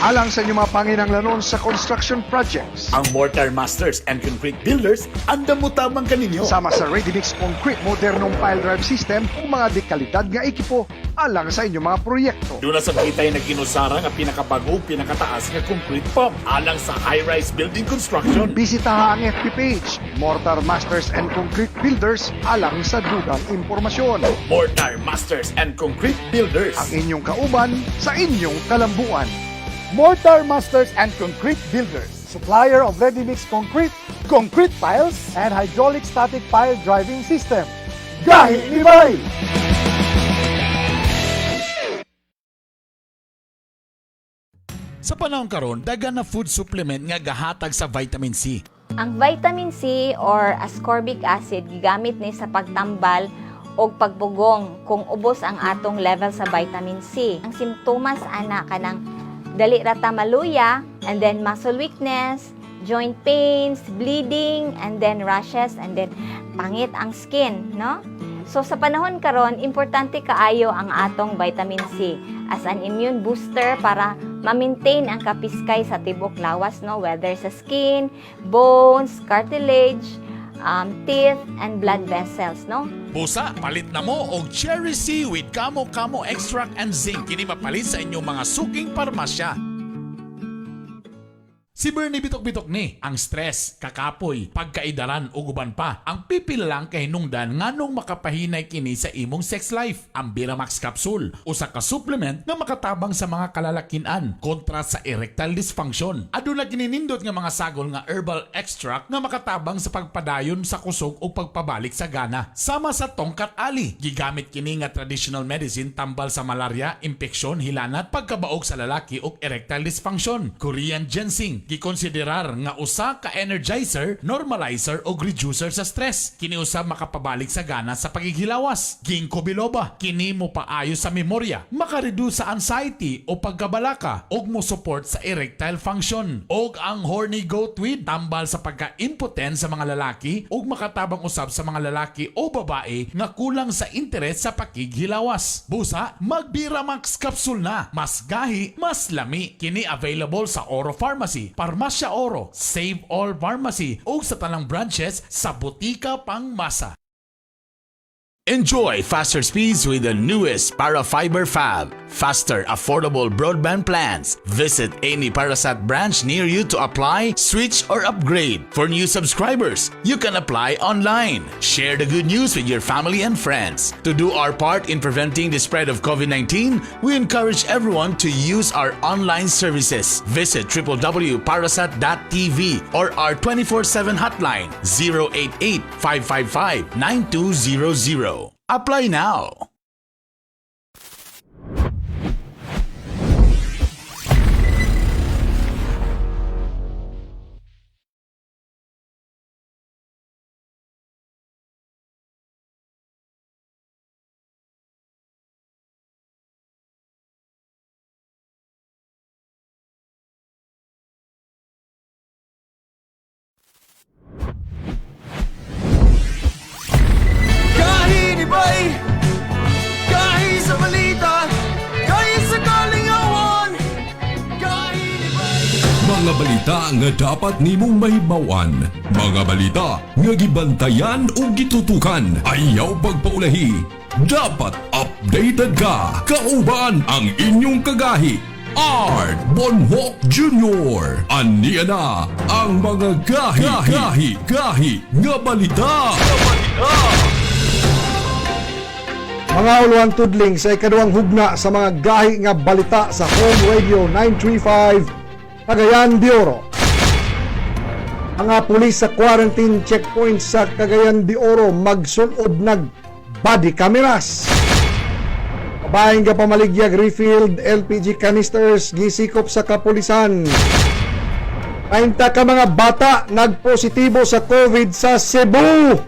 Alang sa inyong mga panginanglanon sa construction projects. Ang Mortar Masters and Concrete Builders, andam mo tamang kaninyo. Sama sa Ready Mix Concrete modernong pile drive system ug mga dekalidad nga ekipo alang sa inyong mga proyekto. Doon na sa kita'y nagginusara nga pinakabago, pinakataas nga concrete pump alang sa high-rise building construction. Bisitaha ang FB page, Mortar Masters and Concrete Builders alang sa dugang impormasyon. Mortar Masters and Concrete Builders. Ang inyong kauban sa inyong kalambuan. Mortar Masters and Concrete Builders. Supplier of ready-mix concrete, concrete piles, and hydraulic static pile driving system. Gahi ni Bay! Sa panahon karon, dagan na food supplement nga gahatag sa vitamin C. Ang vitamin C or ascorbic acid gigamit ni sa pagtambal og pagpugong kung ubos ang atong level sa vitamin C. Ang simptomas ana kanang dali ra ta maluya and then muscle weakness, joint pains, bleeding, and then rashes, and then pangit ang skin, no? So sa panahon karon, importante kaayo ang atong vitamin C as an immune booster para ma-maintain ang kapiskay sa tibok lawas, no, whether sa skin, bones, cartilage, teeth, and blood vessels, no? Busa, palit na mo og Cherry C with Kamo Kamo Extract and Zinc. Kini mapalit sa inyong mga suking parmasya. Si Bernie Bitok-Bitok ni, ang stress, kakapoy, pagkaidaran ug uban pa. Ang pipil lang kay hinungdan nganong makapahinay kini sa imong sex life. Ang Biramax capsule, usa ka supplement nga makatabang sa mga kalalakian kontra sa erectile dysfunction. Aduna kini nindot nga mga sagol nga herbal extract nga makatabang sa pagpadayon sa kusog o pagpabalik sa gana. Sama sa tongkat ali, gigamit kini nga traditional medicine tambal sa malaria, impeksyon, hilanat, pagkabaog sa lalaki ug erectile dysfunction. Korean ginseng, Gikonsiderar nga usa ka energizer, normalizer o reducer sa stress. Kini usab makapabalik sa gana sa pagighilawas. Ginkgo biloba, kini mo paayo sa memorya, makareduce sa anxiety o pagkabalaka ug mo support sa erectile function. Og ang horny goat weed, tambal sa pagka-impotent sa mga lalaki ug makatabang usab sa mga lalaki o babae nga kulang sa interes sa pakighilawas. Busa, Magbiramax capsule na. Mas gahi, mas lami. Kini available sa Oro Pharmacy, Parmasya Oro, Save All Pharmacy ug sa tanang branches sa Botika Pangmasa. Enjoy faster speeds with the newest Parafiber Fab. Faster, affordable broadband plans. Visit any Parasat branch near you to apply, switch, or upgrade. For new subscribers, you can apply online. Share the good news with your family and friends. To do our part in preventing the spread of COVID-19, we encourage everyone to use our online services. Visit www.parasat.tv or our 24/7 hotline 088 555 9200. Apply now. Kahinibay, kahi sa balita, kahi sa kalingawan, kahinibay. Mga balita nga dapat nimong mahibaw-an. Mga balita nga gibantayan o gitutukan. Ayaw pagpaulahi. Dapat updated ka. Kauban ang inyong kagahi. Art Bonhoc Jr. Aniya na ang mga gahi, gahi, gahi nga balita. Mga uluan tudling sa ikaduhang hugna sa mga gahi nga balita sa Home Radio 935 Cagayan de Oro. Mga pulis sa quarantine checkpoint sa Cagayan de Oro magsulob nag body cameras. Babaeng nga pamaligyag refilled LPG canisters gisikop sa kapulisan. 30 ka mga bata nagpositibo sa COVID sa Cebu.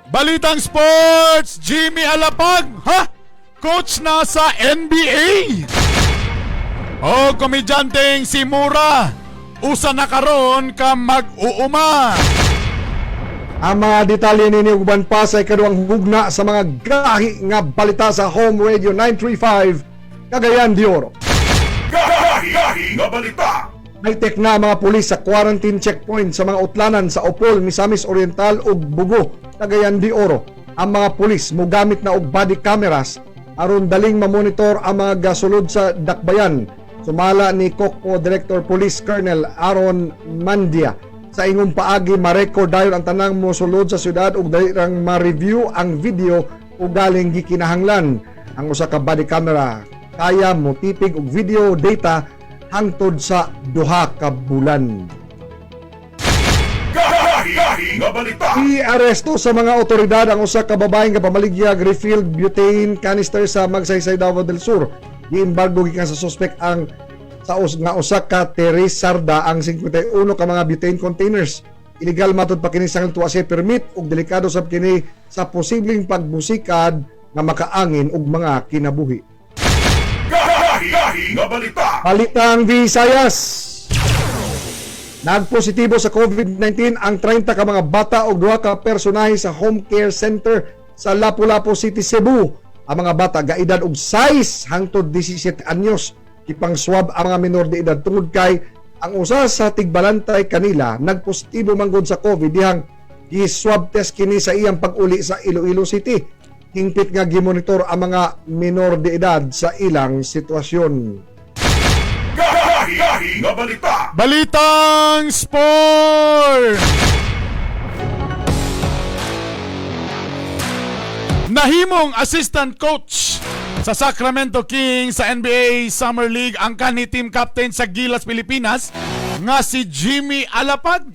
Balitang Sports, Jimmy Alapag, ha? Coach na sa NBA. O komedyanteng si Mura, usa na karon ka mag-uuma. Ang mga detalye nini uban pa sa ikaduhang hugna sa mga gahi nga balita sa Home Radio 935 Cagayan de Oro. Gahi nga balita. High-tech na mga pulis sa quarantine checkpoint sa mga utlanan sa Opol, Misamis Oriental ug Bugo, Cagayan de Oro. Ang mga pulis mogamit na og body cameras aron daling mamonitor ang mga gasulod sa dakbayan. Sumala ni Kokpo Director Police Colonel Aaron Mandia sa ingong paagi ma-record dayon ang tanang mosulod sa syudad ug dali rang ma-review ang video ug galing gikinahanglan. Ang usa ka body camera kaya motipig og video data hangtod sa 2 ka bulan. Gahi nga balita. I-aresto sa mga otoridad ang usa ka babaeng nga pamaligyag refilled butane canister sa Magsaysay, Davao del Sur. Giembargo gikan sa suspect ang sa nga usa ka Teresarda ang 51 ka mga butane containers. Illegal matud pa kini sa tuwa siya permit ug delikado sab kini sa posibleng pagbusikad nga makaangin og mga kinabuhi. Gahi nga balita. Balitang Visayas. Nagpositibo sa COVID-19 ang 30 ka mga bata ug 2 ka personahe sa home care center sa Lapu-Lapu City, Cebu. Ang mga bata gaedad og 6 hangtod 17 anyos. Ipang swab ang mga minor de edad tungod kay ang usa sa tigbalantay kanila nagpositibo manggod sa COVID dihang gi-swab test kini sa iyang pag-uli sa Iloilo City. Hingpit nga gimonitor ang mga minor de edad sa ilang sitwasyon. Gahi nga balita. Balitang Sport! Nahimong assistant coach sa Sacramento Kings sa NBA Summer League ang kanhi team captain sa Gilas, Pilipinas nga si Jimmy Alapag.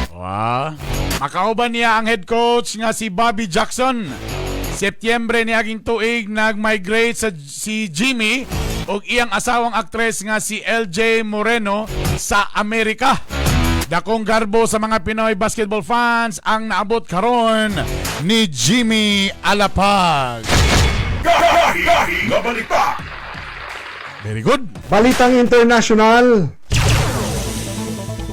Wow. Makauban niya ang head coach nga si Bobby Jackson. Setyembre niaging tuig nag-migrate sa si Jimmy ug iyang asawang aktres nga si LJ Moreno sa Amerika. Dakong garbo sa mga Pinoy basketball fans ang naabot karon ni Jimmy Alapag. Gahi nga balita. Very good. Balitang international.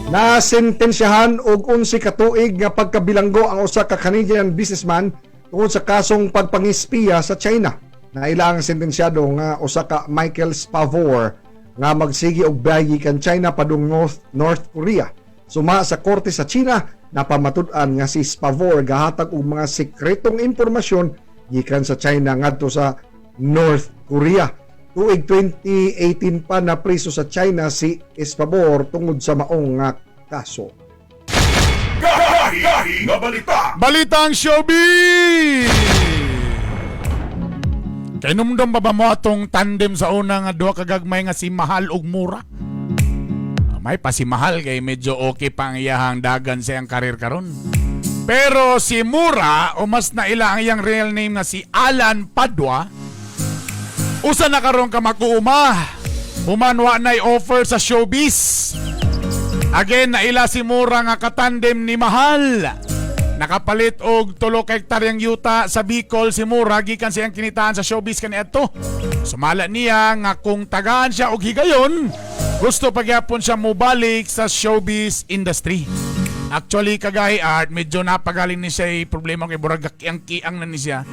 Nasentensyahan og 11 ka tuig nga pagkabilanggo ang usa ka Canadian businessman tungod sa kasong pagpangispiya sa China. Naila ang sentensyado nga usa ka Michael Spavor nga magsigi og biyahe gikan China padung North Korea. Suma sa korte sa China, napamatud-an nga si Spavor gahatag og mga sekretong impormasyon gikan sa China ngadto sa North Korea. Tuig 2018 pa na preso sa China si Spavor tungod sa maong nga kaso. Gahi nga balita. Balitang showbiz! Kahinumdom pa ba mo atong tandem sa una nga duha ka gagmay nga si Mahal ug Mura? May pa si Mahal kay medyo okay pa ang iyahang dagan sa iyang karir karon. Pero si Mura, o mas naila ang iyang real name nga si Alan Padua, usa na karon ka makuuma. Human wa na'y offer sa showbiz. Again, naila si Mura nga katandem ni Mahal. Nakapalit og 3 ka hektaryang yuta sa Bicol si Mura gikan siyang kinitaan sa showbiz kaniadto. Sumala niya nga kung tagaan siya og higayon, gusto pagyapon siya mobalik sa showbiz industry. Actually, kagahi Art, medyo napagaling ni siya problema kay burag kiang-kiang na ni siya.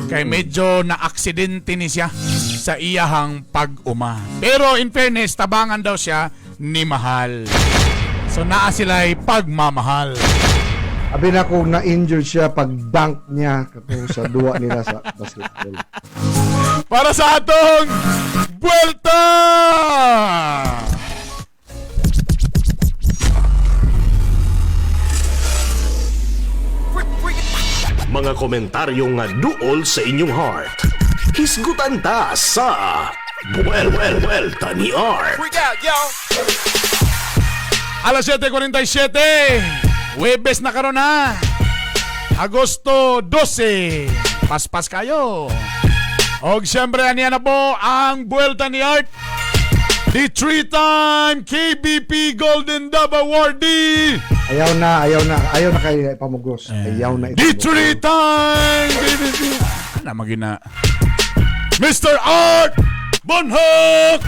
Kay medyo na-aksidente ni siya sa iyahang pag-uma. Pero in fairness, tabangan daw siya ni Mahal. So naa sila'y pagmamahal. Abi na kung na-injured siya pag dunk niya katong sa duwa nila sa basketball. Para sa atong Buelta! Mga komentaryo nga duol sa inyong heart. Hisgutan ta sa Buelta ni Art. Freak out, yo! Alas 7:47. Webes na karon ha. Agosto 12. Paspas kayo. Og siyempre, aniya na po ang Buelta ni Art. The three-time KBP Golden Dove Awardee. Ayaw na, ayaw na, ayaw na kay pamugos. Ayaw na The three-time KBP. Ano magina? Mr. Art Bonhoc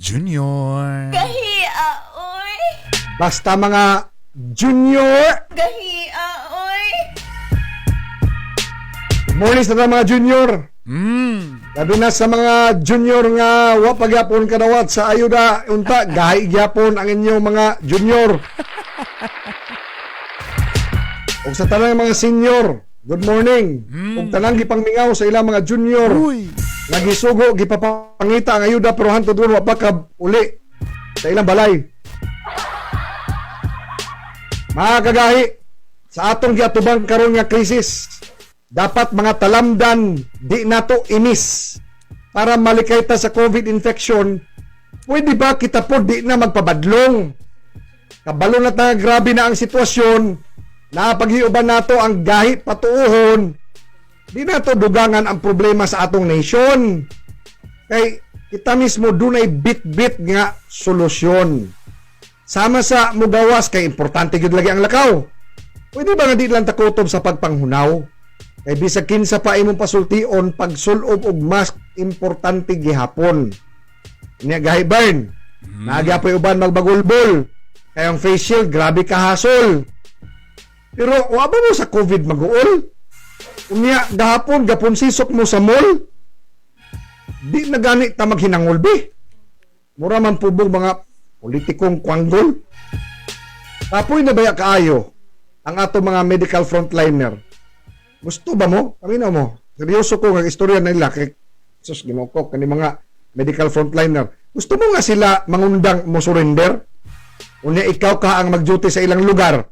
Junior. Gahia, oy. Basta mga junior. Gahia, oy. Good morning sa mga junior. Labi na sa mga junior nga wa pagyapon kadawat sa ayuda unta gahi gyapon ang inyong mga junior. Ug sa tanang mga senior, good morning. Ug tanang gipangmingaw sa ilang mga junior. Nga gisugo gipapangita ang ayuda pero hantod ron wa pa ka uli sa ilang balay. Mga kagahi, sa atong giatubang karon nga krisis, dapat mga talamdan di nato imis para malikay ta sa COVID infection. Pwede ba kita po di na magpabadlong? Kabalo na ta grabe na ang sitwasyon, napaghiuban nato ang gahi patuohon, di nato dugangan ang problema sa atong nation. Kay kita mismo dunay bit-bit nga solusyon. Sama sa mugawas kay importante gyud lagi ang lakaw. Pwede ba nga di lang takutob sa pagpanghunaw? Kay bisag kinsa pa imong pasultion pagsulob og mask importante gihapon. Nya gahi Bern. Naa poy uban magbagulbol. Kay ang face shield grabe kahasol. Pero wa ba mo sa COVID maguol? Unya gahapon gapon sisok mo sa mall. Di na gani ta maghinangol bi. Mura man pubog mga politikong kwanggol. Kapoy na baya kaayo ang ato mga medical frontliner. Gusto ba mo? Paminaw mo. Seryoso ko nga istorya nila kay sus Ginoo ko kani mga medical frontliner. Gusto mo nga sila mangundang mo surrender? Unya ikaw ka ang mag-duty sa ilang lugar.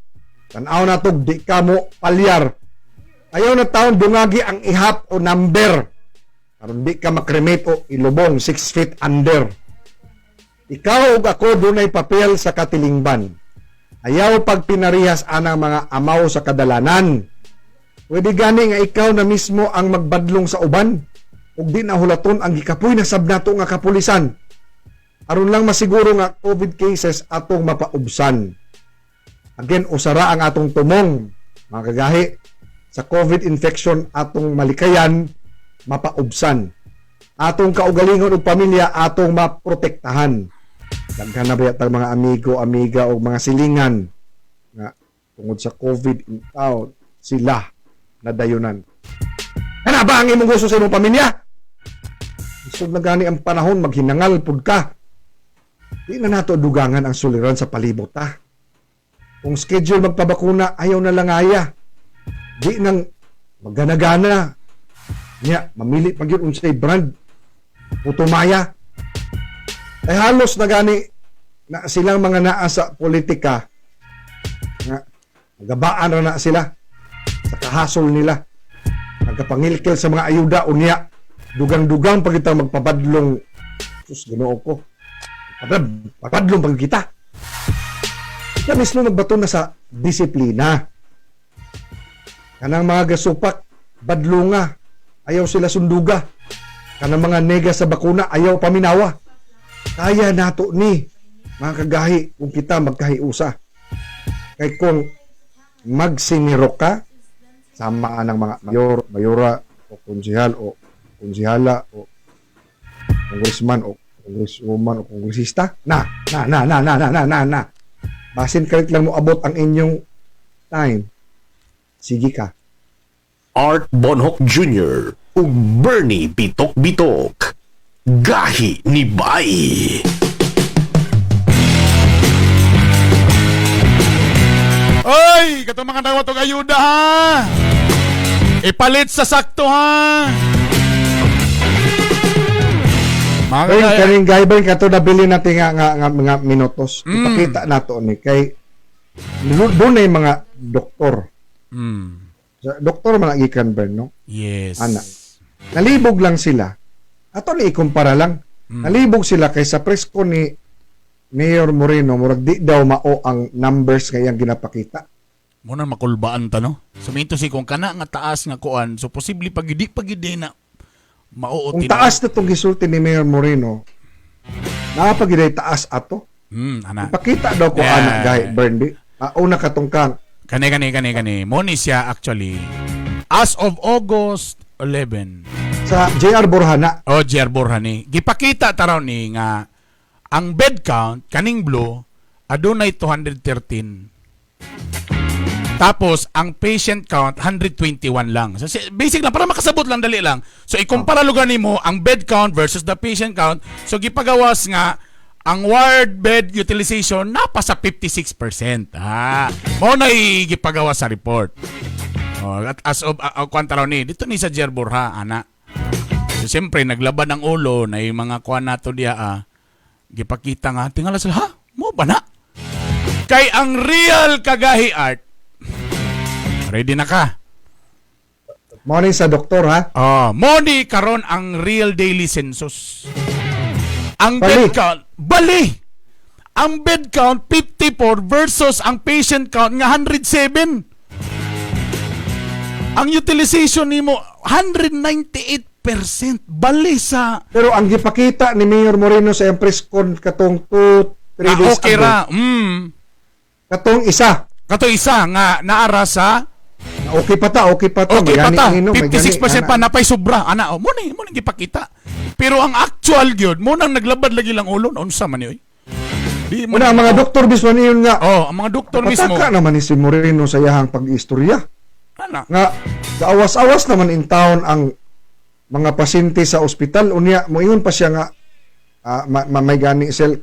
Tan-aw na to, di ka mo palyar. Ayaw na taon dungagi ang ihap o number. Aron di ka makremate o ilubong 6 feet under. Ikaw ug ako dunay papel sa katilingban. Ayaw pag pinarihas anang mga amaw sa kadalanan. Pwede gani nga ikaw na mismo ang magbadlong sa uban. Ug di na hulaton ang gikapoy na sab nato nga kapulisan. Aron lang masiguro nga COVID cases atong mapaubsan. Again, usara ang atong tumong, mga kagahi, sa COVID infection atong malikayan, mapaubsan. Atong kaugalingon ug pamilya atong maprotektahan. Daghan na ba yatang mga amigo, amiga o mga silingan nga tungod sa COVID in town sila nadayunan. Kana ba ang imong gusto sa imong pamilya? Isog na gani ang panahon, maghinangal pud ka. Di na nato dugangan ang suliran sa palibot, ha. Kung schedule magpabakuna, ayaw na lang aya. Di nang magana-gana. Nya, mamili pag yun unsay brand. Putumaya. Ay halos na gani na silang mga naa sa politika nga nagabaan ra na sila sa kahasol nila. Nagkapangilkil sa mga ayuda unya dugang-dugang pag kita magpabadlong, sus, Ginoo ko. Papadlong pag kita. Kita mismo magbato na sa disiplina. Kanang mga gasupak, badlunga, ayaw sila sunduga. Kanang mga nega sa bakuna, ayaw paminawa. Kaya nato ni, mga kagahi, kung kita magkahiusa. Kay kung magsiniro ka, sama ng mga mayor, mayora, o konsihal, o konsihala, o congressman, o congresswoman, o kongresista, na, na, na, na, na, na, na, na, na. Basin kalit lang mo abot ang inyong time. Sige ka. Art Bonhoc Jr. ug Bernie Bitok Bitok. Gahi ni Bay. Oy, katong mga dawat og ayuda ha. Ipalit sa sakto ha. Mga Bern, kagaya- kaning gay Bern, kato nabili natin nga nga nga mga minutos. Ipakita nato ni kay doon na yung mga doktor. Doktor man ang gikan Bern, no? Yes. Ana. Nalibog lang sila. Ato ni ikumpara lang. Nalibog sila kay sa presko ni Mayor Moreno, murag di daw mao ang numbers nga iyang ginapakita. Muna makulbaan ta no. Suminto si kung kana nga taas nga kuan, so posible pag di pag na mao Kung taas na itong gisulti ni Mayor Moreno, napagiday taas ato. Ana. Ipakita daw ko Yeah. ana gay Bern di. Mauna katong kang Kani kani kani kani. Mo ni siya actually as of August 11. Sa JR Borjana. Oh, JR Borjana. Gipakita taraw ni nga ang bed count kaning blue adunay 213. Tapos ang patient count 121 lang. So basic lang para makasabot lang, dali lang. So ikumpara lugar nimo ang bed count versus the patient count. So gipagawas nga ang ward bed utilization napa sa 56%. Ah, mo na gipagawas sa report. Oh, at as of kuan taraw ni dito ni sa JR Borja ana. So siyempre naglaban ang ulo na yung mga kuan nato diya gipakita nga tingala sila ha mo ba na? Kay ang real kagahi art. Ready na ka? Morning sa doktor ha. Oh, mo ni karon ang real daily census. Ang bed count, bali. Ang bed count 54 versus ang patient count nga 107. Ang utilization nimo 198%, bali sa Pero ang gipakita ni Mayor Moreno sa iyang press con katong 2 3 days okay ago. ra. Katong isa. Katong isa nga naara sa Okay pa ta, okay pa ta. Okay May pa gani ta. ang inom, may gani, 56% pa ana. napay sobra. Ana, oh, mo ni gipakita. Pero ang actual gyud, mo nang naglabad lagi lang ulo, unsa man ni oy. Di mo Una, ang mga doktor mismo niyon nga. Oh, ang mga doktor mismo. Pataka naman ni si Moreno sa iyahang pag-istorya. Ana. Nga kaawas-awas naman in town ang mga pasyente sa ospital, unya moingon pa siya nga may gani sel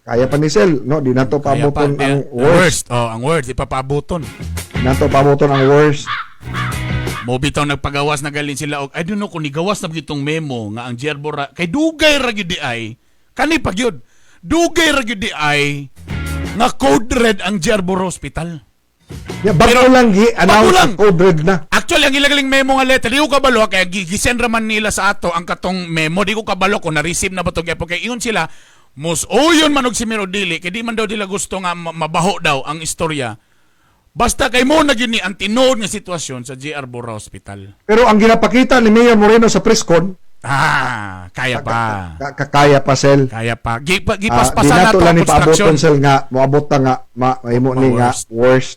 kaya pa ni sel, no, di nato Kaya pa, paaboton ang worst. worst. Oh, ang worst ipapaaboton. Nato paaboton ang worst. Mo bitaw nagpagawas na galin sila og I don't know kung nigawas na gyud tong memo nga ang Jerbora kay dugay ra gyud di ay kani pa gyud. Dugay ra gyud di ay nga code red ang Jerbora Hospital. Ya, bago lang gi-announce Bago lang. ang code red na. Actually, ang ilagaling memo nga letter, di ko kabalo, kaya gisend raman nila sa ato ang katong memo, di ko kabalo kung na-receive na ba ito. Kaya kay ingon sila, mus uyon man og si Miro dili, kay di man daw nila gusto nga mabaho daw ang istorya. Basta kay mo na gyud ni ang tinuod nga sitwasyon sa JR Bora Hospital. Pero ang ginapakita ni Mayor Moreno sa press con, Ah, kaya pa. Kakaya pa sel. Kaya pa. Ah, Gipaspasan di na nato to lang ang ni construction. paaboton sel nga moabot ta nga mahimo ni nga worst.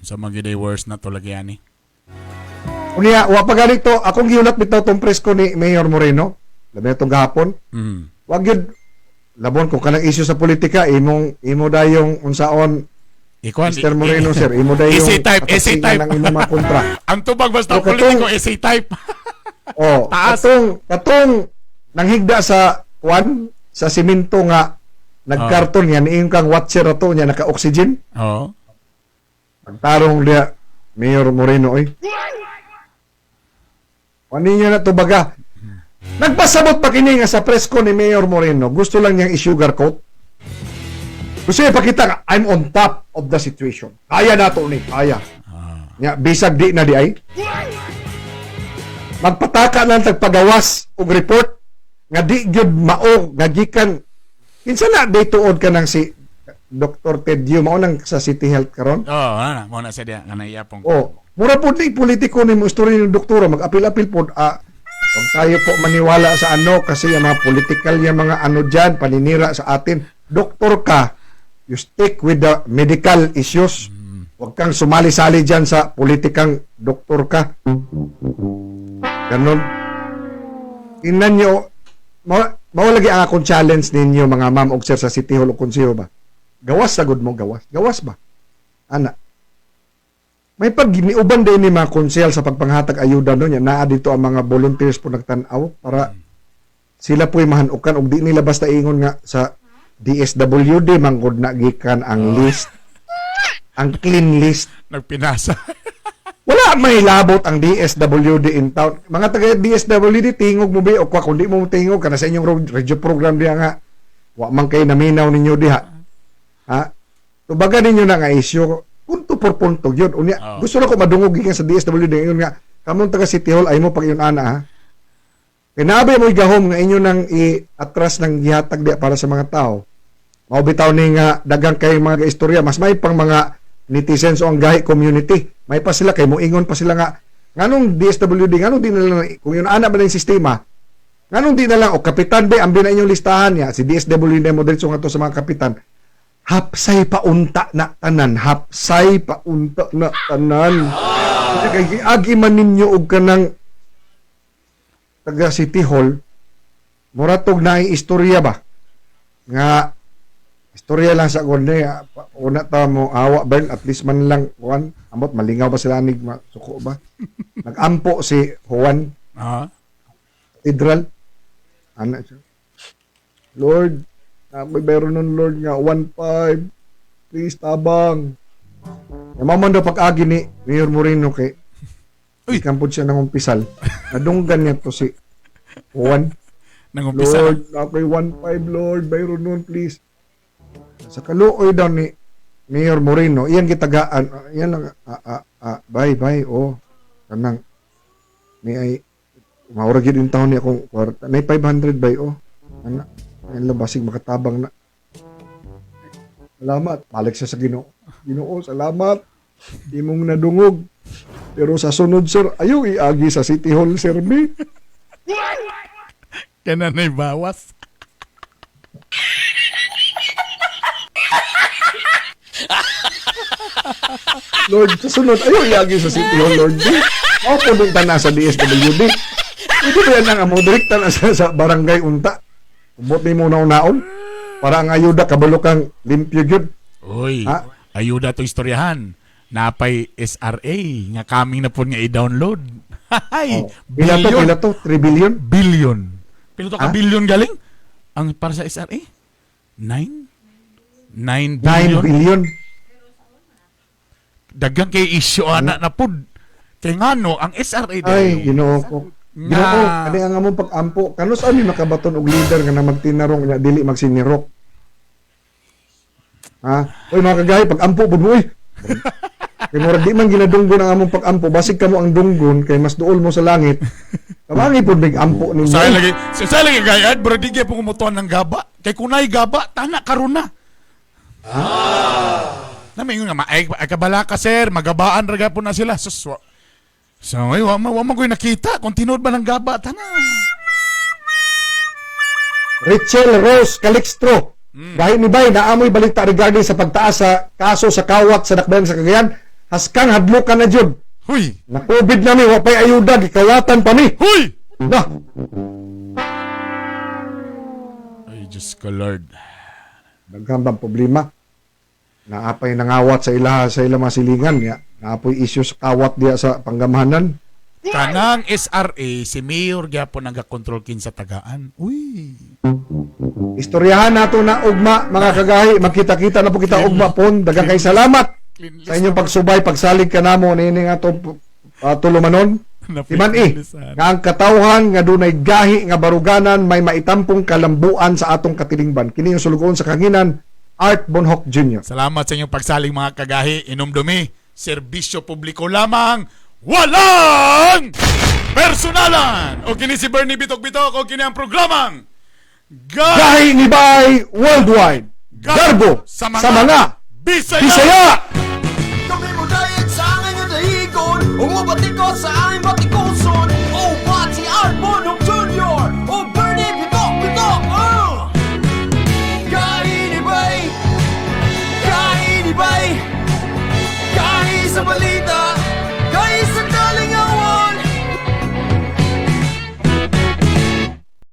Sa mga giday worst na to lagi ani. Unya, wa pa ganito, akong giulat bitaw tong presko ni Mayor Moreno. Labi na tong gahapon. Wag yun labon kung kanang issue sa politika imong imo dayong unsaon Ikuan, Mr. Moreno sir, imo dayong Essay type, essay katapingan type. ng imong mga kontra. Ang tubag basta O, katong- politiko essay type. Oh, Taas. katong nanghigda sa kwan sa simento nga nagkarton yan iyong kang watcher ato niya naka-oxygen. Oo. Pagtarong diya Mayor Moreno oy. Ano niya na tubaga? Nagpasabot pa kini nga sa presko ni Mayor Moreno. Gusto lang niyang i-sugarcoat. Gusto niya ipakita nga, I'm on top of the situation. Kaya na to ni, kaya. Nya bisag di na di ay. Magpataka lang tagpagawas og report nga di gyud mao nga gikan kinsa na day tuod ka nang si Dr. Tedio mao nang sa City Health karon. Oh, ana mo na siya diya nga naiyapong. Oh, mura po ni politiko ni mo istorya ng doktora mag-apil-apil po huwag tayo po maniwala sa ano kasi yung mga political yung mga ano dyan paninira sa atin. Doktor ka, you stick with the medical issues. Huwag kang sumali-sali dyan sa politikang doktor ka. Ganon. Tingnan nyo, mao lagi ang akong challenge ninyo mga ma'am og sir sa City Hall o konseho ba? Gawas sa gud mo, gawas. Gawas ba? Ana. May pag niuban din ni mga konsehal sa pagpanghatag ayuda no nya naa dito ang mga volunteers po nagtan-aw para sila po'y mahanukan og di nila basta ingon nga sa DSWD manggod na gikan ang list, ang clean list. Nagpinasa. Wala may labot ang DSWD in town. Mga taga DSWD tingog mo bi o kwa kundi mo tingog kana sa inyong radio program diha nga wa man kay naminaw ninyo diha. Ha? Tubaga ninyo na nga issue punto por punto yun. Unya, gusto na ko madungog gikan sa DSWD yun nga kamong taga City Hall ay mo pag yun ana ha. Kinabi mo gahom nga inyo nang i-atras ng gihatag diha para sa mga tao. Mao bitaw ni nga dagang kay mga istorya mas may pang mga netizens o ang gahi community. May pa sila kay moingon pa sila nga nganong DSWD nganong di na lang kung yun ana ba na yung sistema nganong di na lang o kapitan ba ang bina inyong listahan niya si DSWD mo diretso nga to sa mga kapitan. Hapsay paunta na tanan, hapsay paunta na tanan. Kay giagi man ninyo og kanang taga City Hall, muratog na istorya ba? Nga istorya lang sa kundi una ta mo awa Bern at least man lang kuan amot malingaw ba sila anig suko ba? Nagampo si Juan. Cathedral. Ana siya. Lord, ako'y meron nun Lord nga 1.5. Please tabang. Namaman daw pag-agi ni Mayor Moreno kay ikan po siya ng umpisal. Nadunggan niya to si Juan. Nangumpisal. Lord, ako'y 1.5 Lord, bayron nun please. Sa kaluoy daw ni Mayor Moreno, iyan gitagaan, iyan lang, bye bye, oh, kanang, may ay, maura gyud yung taon niya akong kwarta, may 500 bay, oh, ana, ayun lang, basig makatabang na. Salamat, balik siya sa Ginoo. Ginoo, salamat, imong nadungog. Pero sa sunod, sir, ayaw iagi sa City Hall, sir, B. Kaya na bawas. Lord, sa sunod, ayaw iagi sa City Hall, Lord B. Ako po doon tanan sa DSWD. Hindi ba yan ang amo? Direct tanan sa barangay unta. Ubot ni mo naon-naon. Para ang ayuda, kabalo kang limpyo gyud. Uy, Ha? ayuda to istoryahan. Napay SRA nga kaming na po nga i-download. Hay, Pila to, pila to? 3 billion? Billion. Pila to ka Ha? billion galing? Ang para sa SRA? 9? 9 9 billion? billion. Daghang kay issue ana na pud. Kay ngano ang SRA Ay, Ginoo ko. Nga. Ginoo, kani ang among pag-ampo. Kanus ani makabaton og leader nga na magtinarong nga dili magsinirok. Ha? Oy mga kagahi, pag-ampo pud mo oy. Kay murag di man ginadunggon ang among pag-ampo, basig kamo ang dunggon kay mas duol mo sa langit. Kamangi pud mig ampo ninyo. Sa lagi, sa lagi gayad, bro, di gyud pungumutuan ng gaba. Kay kunay gaba, tana karon na. Na may nga, ay, ay kabala ka sir, magabaan ra gyapon na sila. Sus, wa. So, ay, wa man ko'y nakita kung tinuod ba ng gaba tanan. Richel Rose Calixtro. Gahi ni Bay, naamoy balita regarding sa pagtaas sa kaso sa kawat sa Dakbayan sa Cagayan. Haskang hadlukan na jud. Huy! Na COVID na mi, wa pay ayuda, gikawatan pa mi. Huy! Na. Ay, Diyos ko, Lord. Daghan bang problema? Naapay nangawat sa ila mga silingan ya. Naapoy issue sa kawat diya sa Pangamhanan. Kanang SRA, si Mayor gyapon ang gakontrol kin sa tagaan. Uy. Istoryahan nato na ugma, mga kagahi, magkita-kita na po kita ugma pon. Daghang kay salamat sa inyong pagsubay, pagsalig kanamo niini nga atong tulumanon. Timan nga ang katawhan nga dunay gahi nga baruganan may maitampong kalambuan sa atong katilingban. Kini yung sulugoon sa kahanginan, Art Bonhoc Jr. Salamat sa inyong pagsalig, mga kagahi. Inumdumi, serbisyo publiko lamang, walang personalan! O kini si Bernie Bitok-Bitok o kini ang programang Gahi ni Bay Worldwide. Garbo sa mga Bisaya! Bisaya! Kami mo dayeg sa angay nga dahigon. Umubati ko sa aming.